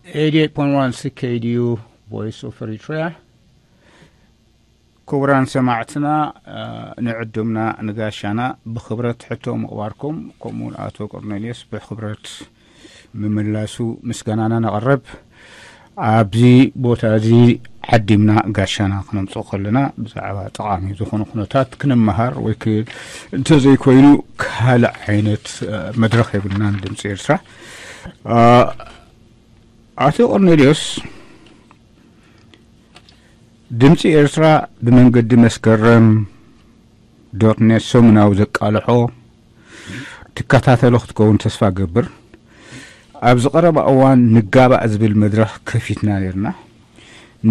Eighty-eight point one C K D U Voice of Eritrea. ክቡራን ሰማዕትና፣ ንዕዱምና ንጋሻና ብኽብረት ሕቶ ምቕባርኩም፣ ከምኡውን ኣቶ ቆርኔልዮስ ብኽብረት ምምላሱ ምስጋናና ነቕርብ። ኣብዚ ቦታ እዚ ዓዲምና ጋሻና ክነምፅኦ ከለና ብዛዕባ ጠቓሚ ዝኾኑ ኩነታት ክንመሃር ወይ ክ-፣ እንተዘይኮይኑ ካልእ ዓይነት መድረኽ የብልናን። ድምፂ ኤርትራ፣ ኣቶ ቆርኔልዮስ፣ ድምፂ ኤርትራ ብመንገዲ መስከረም ዶት ኔት ሰሙናዊ ዘቃልሖ ትከታተሎ ክትከውን ተስፋ ገብር። ኣብዚ ቀረባ እዋን ንጋባእ ዝብል መድረኽ ከፊትና ነርና።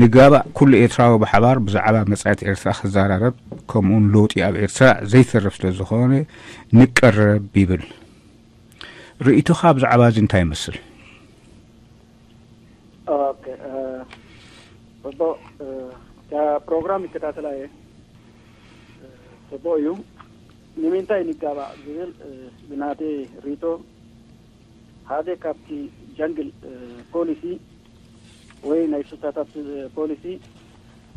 ንጋባእ ኩሉ ኤርትራዊ ብሓባር ብዛዕባ መጻኢት ኤርትራ ክዘራረብ፣ ከምኡውን ለውጢ ኣብ ኤርትራ ዘይተርፍ ስለ ዝኾነ ንቀረብ ይብል። ርእይቶኻ ብዛዕባ እዚ እንታይ ይመስል? ኦኬ፣ እ፣ ጽቡቕ፣ እ፣ እታ ፕሮግራም ይከታተላ እየ። እ፣ ጽቡቕ እዩ። ንምንታይ ንጋባእ ዝብል፣ እ፣ ብናተይ ርእይቶ ሓደ ካብቲ ጃንግል፣ እ፣ ፖሊሲ ወይ ናይ ስልሳታት፣ እ፣ ፖሊሲ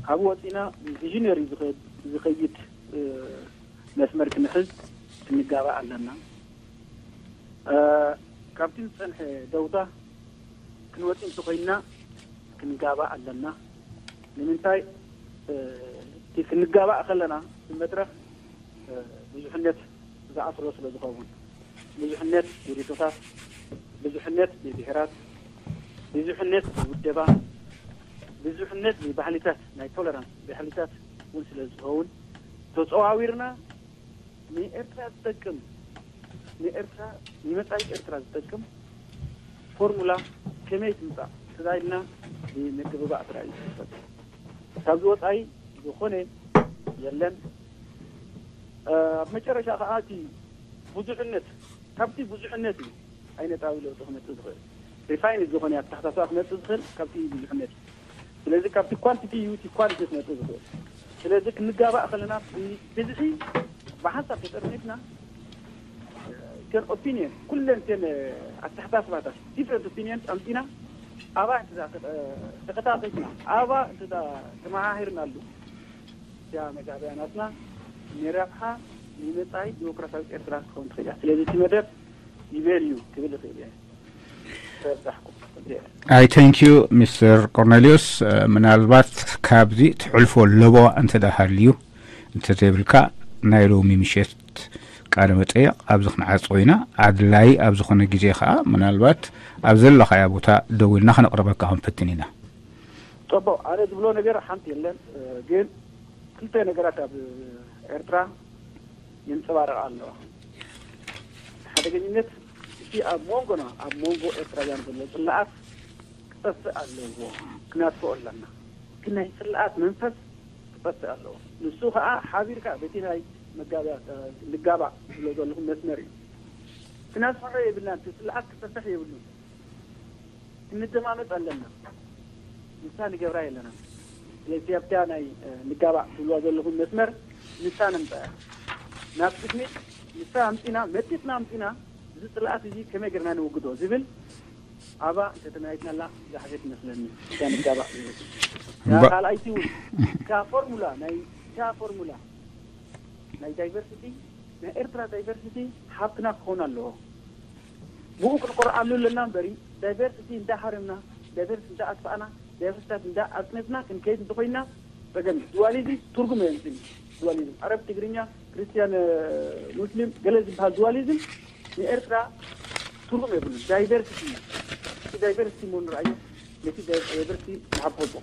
ካብ ወጺና ቪዥነሪ ዝኸ-፣ ዝኸይድ፣ እ፣ መስመር ክንሕዝ ክንጋባእ ኣለና። እ፣ ካብቲ ዝጸንሐ ደውታ ክንወጽእ እንተኾይንና ክንጋባእ ኣለና። ንምንታይ፣ እ፣ እቲ ክንጋባእ ከለና እቲ መድረኽ፣ እ፣ ብዙሕነት ዝኣስሮ ስለ ዝኸውን፣ ብዙሕነት ብሪቶታት፣ ብዙሕነት ብብሄራት፣ ብዙሕነት ብውደባ፣ ብዙሕነት ብባህሊታት፣ ናይ ቶለራንስ ባህሊታት እውን ስለ ዝኸውን፣ ተጸዋዊርና ንኤርትራ ዝጠቅም፣ ንኤርትራ፣ ንመጻኢት ኤርትራ ዝጠቅም ፎርሙላ ከመይ ትምጻእ ተዛይድና ብምትብባዕ ጥራይ እዩ ዝፍጸም። ካብዚ ወጻኢ ዝኾነ የለን። ኣብ መጨረሻ ከዓ እቲ ብዙሕነት፣ ካብቲ ብዙሕነት እዩ ዓይነታዊ ለውጢ ክመፅእ ዝኽእል። ሪፋይን ዝኾነ ኣተሓሳስባ ክመፅእ ዝኽእል ካብቲ ብዙሕነት እዩ። ስለዚ ካብቲ ኳንቲቲ እዩ እቲ ኳሊቲ ክመፅእ ዝኽእል። ስለዚ ክንጋባእ ከለና ብብዝሒ ብሓንሳብ ተጠርኒፍና ከን ኦፒኒየን ኩለን ከን ኣተሓሳስባታት ዲፍረንት ኦፒኒየን ኣምፂና ኣባ ተኸታተልና ኣባ ተመሃሂርናሉ እዚኣ መጋበያ ናትና ንረብሓ ንመጻኢ ዲሞክራሲያዊት ኤርትራ ክትኸውን ትኽእል እያ። ስለዚ እቲ መደብ ይበል እዩ ክብል ይኽእል እየ። ተብዛሕኩም። I thank you ሚስተር ቆርኔልዮስ። ምናልባት ካብዚ ትሕልፎ ለበዋ እንተደሃልዩ እንተዘይብልካ ናይ ሎሚ ምሸት ቃለ መጠየቕ ኣብዚ ክንዓጾ ኢና። ኣድላይ ኣብ ዝኾነ ግዜ ከዓ ምናልባት ኣብ ዘለኻያ ቦታ ደው ኢልና ከነቕርበካ ክንፍትን ኢና። ፅቡቅ ኣነ ዝብሎ ነገር ሓንቲ የለን። ግን ክልተ ነገራት ኣብ ኤርትራ ይንፀባረቕ ኣለዋ። ሓደገኝነት እቲ ኣብ መንጎና ኣብ መንጎ ኤርትራውያን ዘሎ ፅላኣት ክጠፍእ ኣለዎ። ክናጥፍኦ ኣለና። ግን ናይ ፅላኣት መንፈስ ክጠፍእ ኣለዎ። ንሱ ከዓ ሓቢርካ በቲ ናይ መጋብያ ልጋባእ ዝብሎ ዘለኹ መስመር እዩ። ክናጥፍሖ የብልናን። እቲ ፅላኣት ክጠፍሕ የብሉን። ክንደማመፅ ኣለና። ንሳ ንገብራ የለና። ስለዚ ኣብታ ናይ ንጋባእ ትብልዋ ዘለኹም መስመር ንሳ ነምፀያ ናብ ቅድሚት ንሳ ኣምፂና መጢጥና ኣምፂና እዚ ፅልኣት እዚ ከመይ ገርና ንውግዶ ዝብል ኣባ እንተተመያይጥናላ ዝሓሸት ይመስለኒ። እታ ንጋባእ ዝብል ካልኣይቲ እውን እታ ፎርሙላ ናይ እታ ፎርሙላ ናይ ዳይቨርሲቲ ናይ ኤርትራ ዳይቨርሲቲ ሓብትና ክኸውን ኣለዎ። ብኡ ክንኮርዓሉ ኣለና እምበሪ ዳይቨርሲቲ እንዳሃረምና ዳይቨርሲቲ እንዳኣጥፋእና ዳይቨርሲታት እንዳኣፅነትና ክንከይድ እንተኮይንና ፀገም እዩ። ዱዋሊዝም ትርጉም የምፅእ እዩ። ዱዋሊዝም ዓረብ ትግርኛ ክርስቲያን ሙስሊም ገለ ዝበሃል ዱዋሊዝም ንኤርትራ ትርጉም የብሉን። ዳይቨርሲቲ እዩ። እቲ ዳይቨርሲቲ ምሆኑ ንርኣዮ ነቲ ዳይቨርሲቲ ንሓብፈልጦ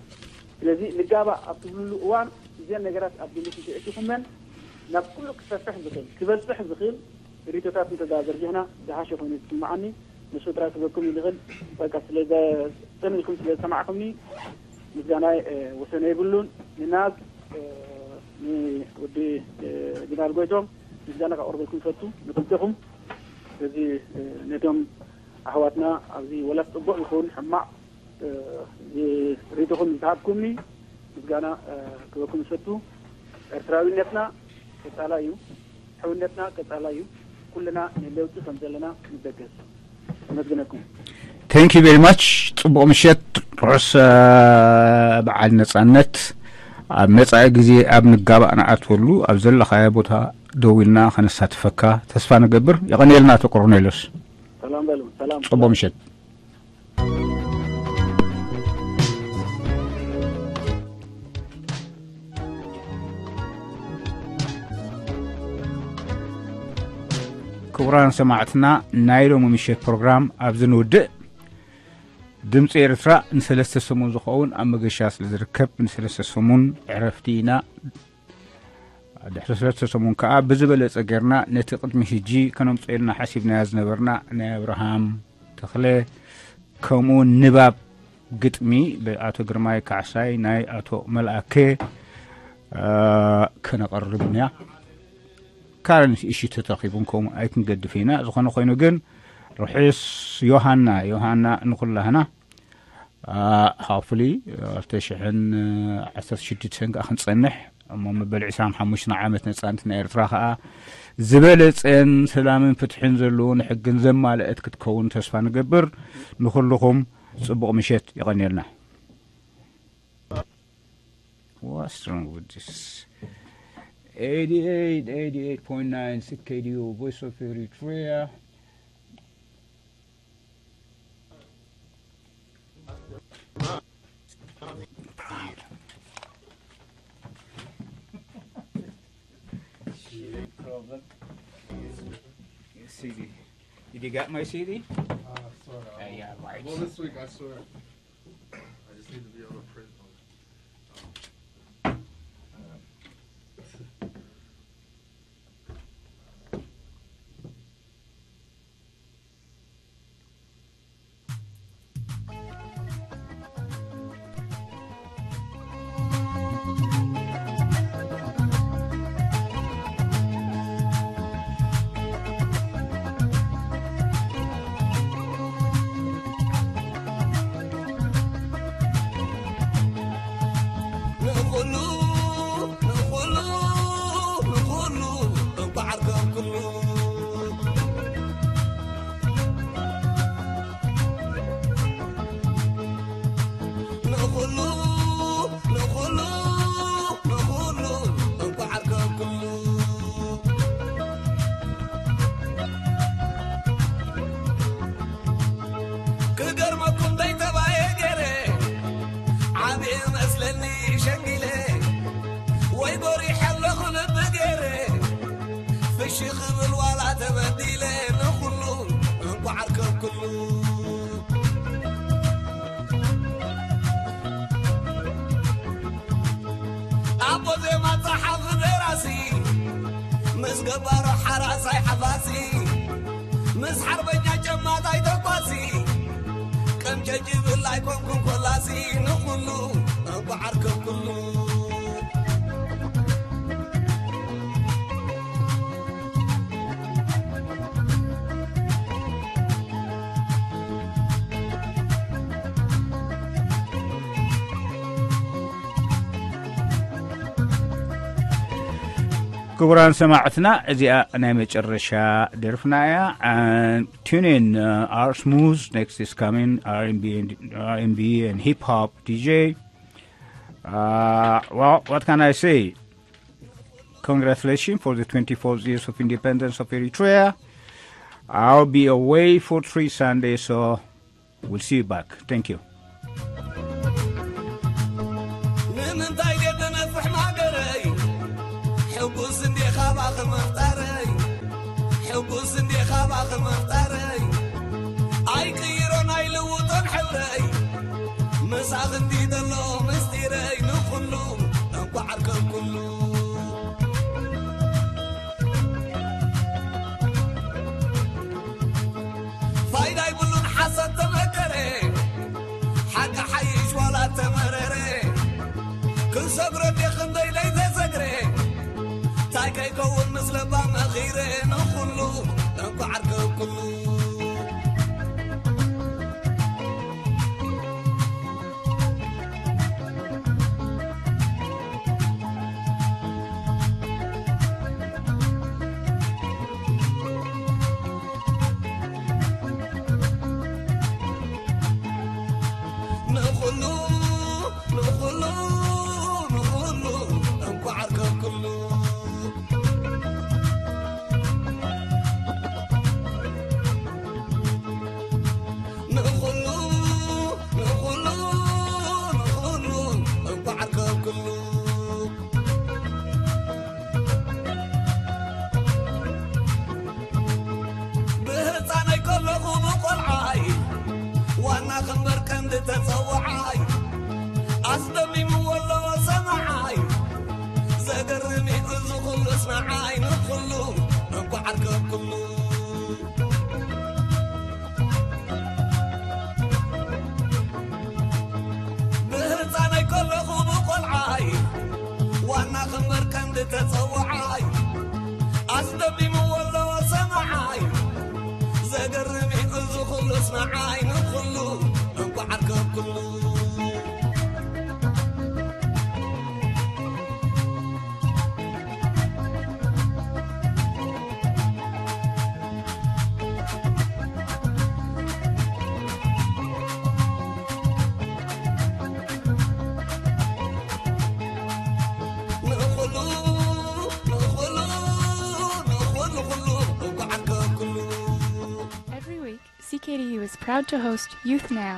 ስለዚ ንጋባእ ኣብ ትብልሉ እዋን እዘን ነገራት ኣብ ግምት እንተእቲኹመን ናብ ኩሉ ክሰፍሕ ዝኽእል ክበፅሕ ዝኽእል ሪቶታት እንተዳ ዘርጊሕና ዝሓሸ ኮይኑ ዝስምዓኒ ንሱ ጥራይ ክበኩም ይልኽእል በቃ ስለ ዘፅን ኢልኩም ስለ ዝሰማዕኩምኒ ምስጋናይ ወሰነ የብሉን ንናብ ንወዲ ጅነራል ጎይቶም ምስጋና ካቆርበልኩም ይፈቱ ንክልቴኹም እዚ ነቶም ኣሕዋትና ኣብዚ ወላስ ፅቡቅ ይኹን ሕማቅ ሪኢቶኹም ዝሃብኩምኒ ምስጋና ክበኩም ዝፈቱ። ኤርትራዊነትና ቀጻላይ እዩ። ሕውነትና ቀጻላይ እዩ። ኩልና ንለውጢ ከም ዘለና ንበገስ። ኣመስግነኩም። Thank you very much። ጽቡቕ ምሸት። ርሑስ በዓል ነጻነት። ኣብ መጻኢ ግዜ ኣብ ንጋባእ ንኣትወሉ ኣብ ዘለኻዮ ቦታ ደው ኢልና ከነሳትፈካ ተስፋ ንገብር። የቐንየልና ኣቶ ቆርኔሎስ። ሰላም በሉ። ሰላም። ጽቡቕ ምሸት። ክቡራን ሰማዕትና ናይ ሎሚ ምሸት ፕሮግራም ኣብዚ ንውድእ። ድምፂ ኤርትራ ንሰለስተ ሰሙን ዝኸውን ኣብ መገሻ ስለ ዝርከብ ንሰለስተ ሰሙን ዕረፍቲ ኢና። ድሕሪ ሰለስተ ሰሙን ከዓ ብዝበለፀ ጌርና ነቲ ቅድሚ ሕጂ ከነምፅኦ ኢልና ሓሲብናዮ ዝነበርና ናይ ኣብርሃም ተኽለ ከምኡ እውን ንባብ ግጥሚ ብኣቶ ግርማይ ካሕሳይ ናይ ኣቶ መልኣከ ከነቐርብ ኢና። ካረንት ኢሹ ተተኺቡ ከምኡ ኣይክንገድፍ ኢና። ዝኾነ ኮይኑ ግን ርሑስ ዮሃና ዮሃና ንኹላህና። ሃፉሊ ክልተ ሽሕን ዓሰርተ ሽዱሽተን ከዓ ክንፀንሕ እሞ መበል ዕስራን ሓሙሽተን ዓመት ነፃነት ናይ ኤርትራ ከዓ ዝበለፀን ሰላምን ፍትሕን ዘለዎ ንሕግን ዘማለአት ክትከውን ተስፋ ንገብር። ንኩልኹም ፅቡቕ ምሸት የቐንየልና። What's wrong with this? eighty-eight, eighty-eight point nine C K D U, Voice of Eritrea. C D. Did you get my C D? Uh, sort of. Uh, yeah, right. Well, this week, I swear. I just need to be able to print them. ሺ ክብል ዋላ ተበዲለ ንኹሉ እንኳዕ ዓርከብኩሉ። ኣቦ ዜማ ጸሓፊ ደራሲ፣ ምስ ገባሮ ሓራሳይ ሓፋሲ፣ ምስ ሓርበኛ ጨማታይ ተኳሲ፣ ቀምጨጭ ይብል ኣይኮንኩን ኮላሲ፣ ንኹሉ እንኳዕ ዓርከብኩሉ። ክቡራን ሰማዕትና፣ እዚኣ ናይ መጨረሻ ደርፍና እያ። Tune in, uh, our smooth next is coming, R and B and, R and B and hip hop D J. Uh, well, what can I say? Congratulations for the twenty-fourth years of independence of Eritrea. I'll be away for three Sundays, so we'll see you back. Thank you. ንምንታይ ገ ተነፍሕ ማገረይ? ሕጉስ እንዴ ካባኺ ምፍጣረይ? ሕጉስ እንዴ ካባኺ ምፍጣረይ? ኣይቅይሮን ኣይልውጦን ሕብረይ፣ ምሳኺ እንዲ ዘሎ ምስጢረይ፣ ንኹሉ እንኳዕ ዓርከብኩሉ። ፋይዳ ይብሉን ሓሰት ተመከረ፣ ሓቂ ሓይሽ ዋላ ተመረረ። ክንሰግሮ እንዴ ክንደይ ለይተሰግረ፣ ታይ ከይከውን ምስ ለባ መኺረ፣ ንኹሉ እንኳዕ ዓርከብኩሉ። ንኹሉ ንኹሉ ንኹሉ እንኳዕ ዓርከብኩሉ። ንኹሉ ንኹሉ ንኹሉ እንኳዕ ዓርከብኩሉ። ብህፃነይ ከለኹ ብቆልዓይ ዋና ክምበር ቀንዲ ተፀዋዓይ ኣስደሚምዎ ኣለዎ ሰማዓይ። ዘገርም እዩ እዚ ኩሉስ ንዓይ፣ ንኹሉ እንኳዕ ዓርከብኩሉ። ብህፃነይ ከለኹ ብቆልዓይ ዋና ክምበር ቀንዲ ተፀዋዓይ ኣስደሚምዎ ኣለዎ ሰማዓይ። ዘገርም እዩ እዚ ኩሉስ ንዓይ፣ ንኹሉ እንኳዕ ዓርከብኩሉ። ንኹሉ ንኹሉ ንኹሉ ኩሉ እንኳዕ ዓርከብኩሉ። Every week, C K D U is proud to host Youth Now,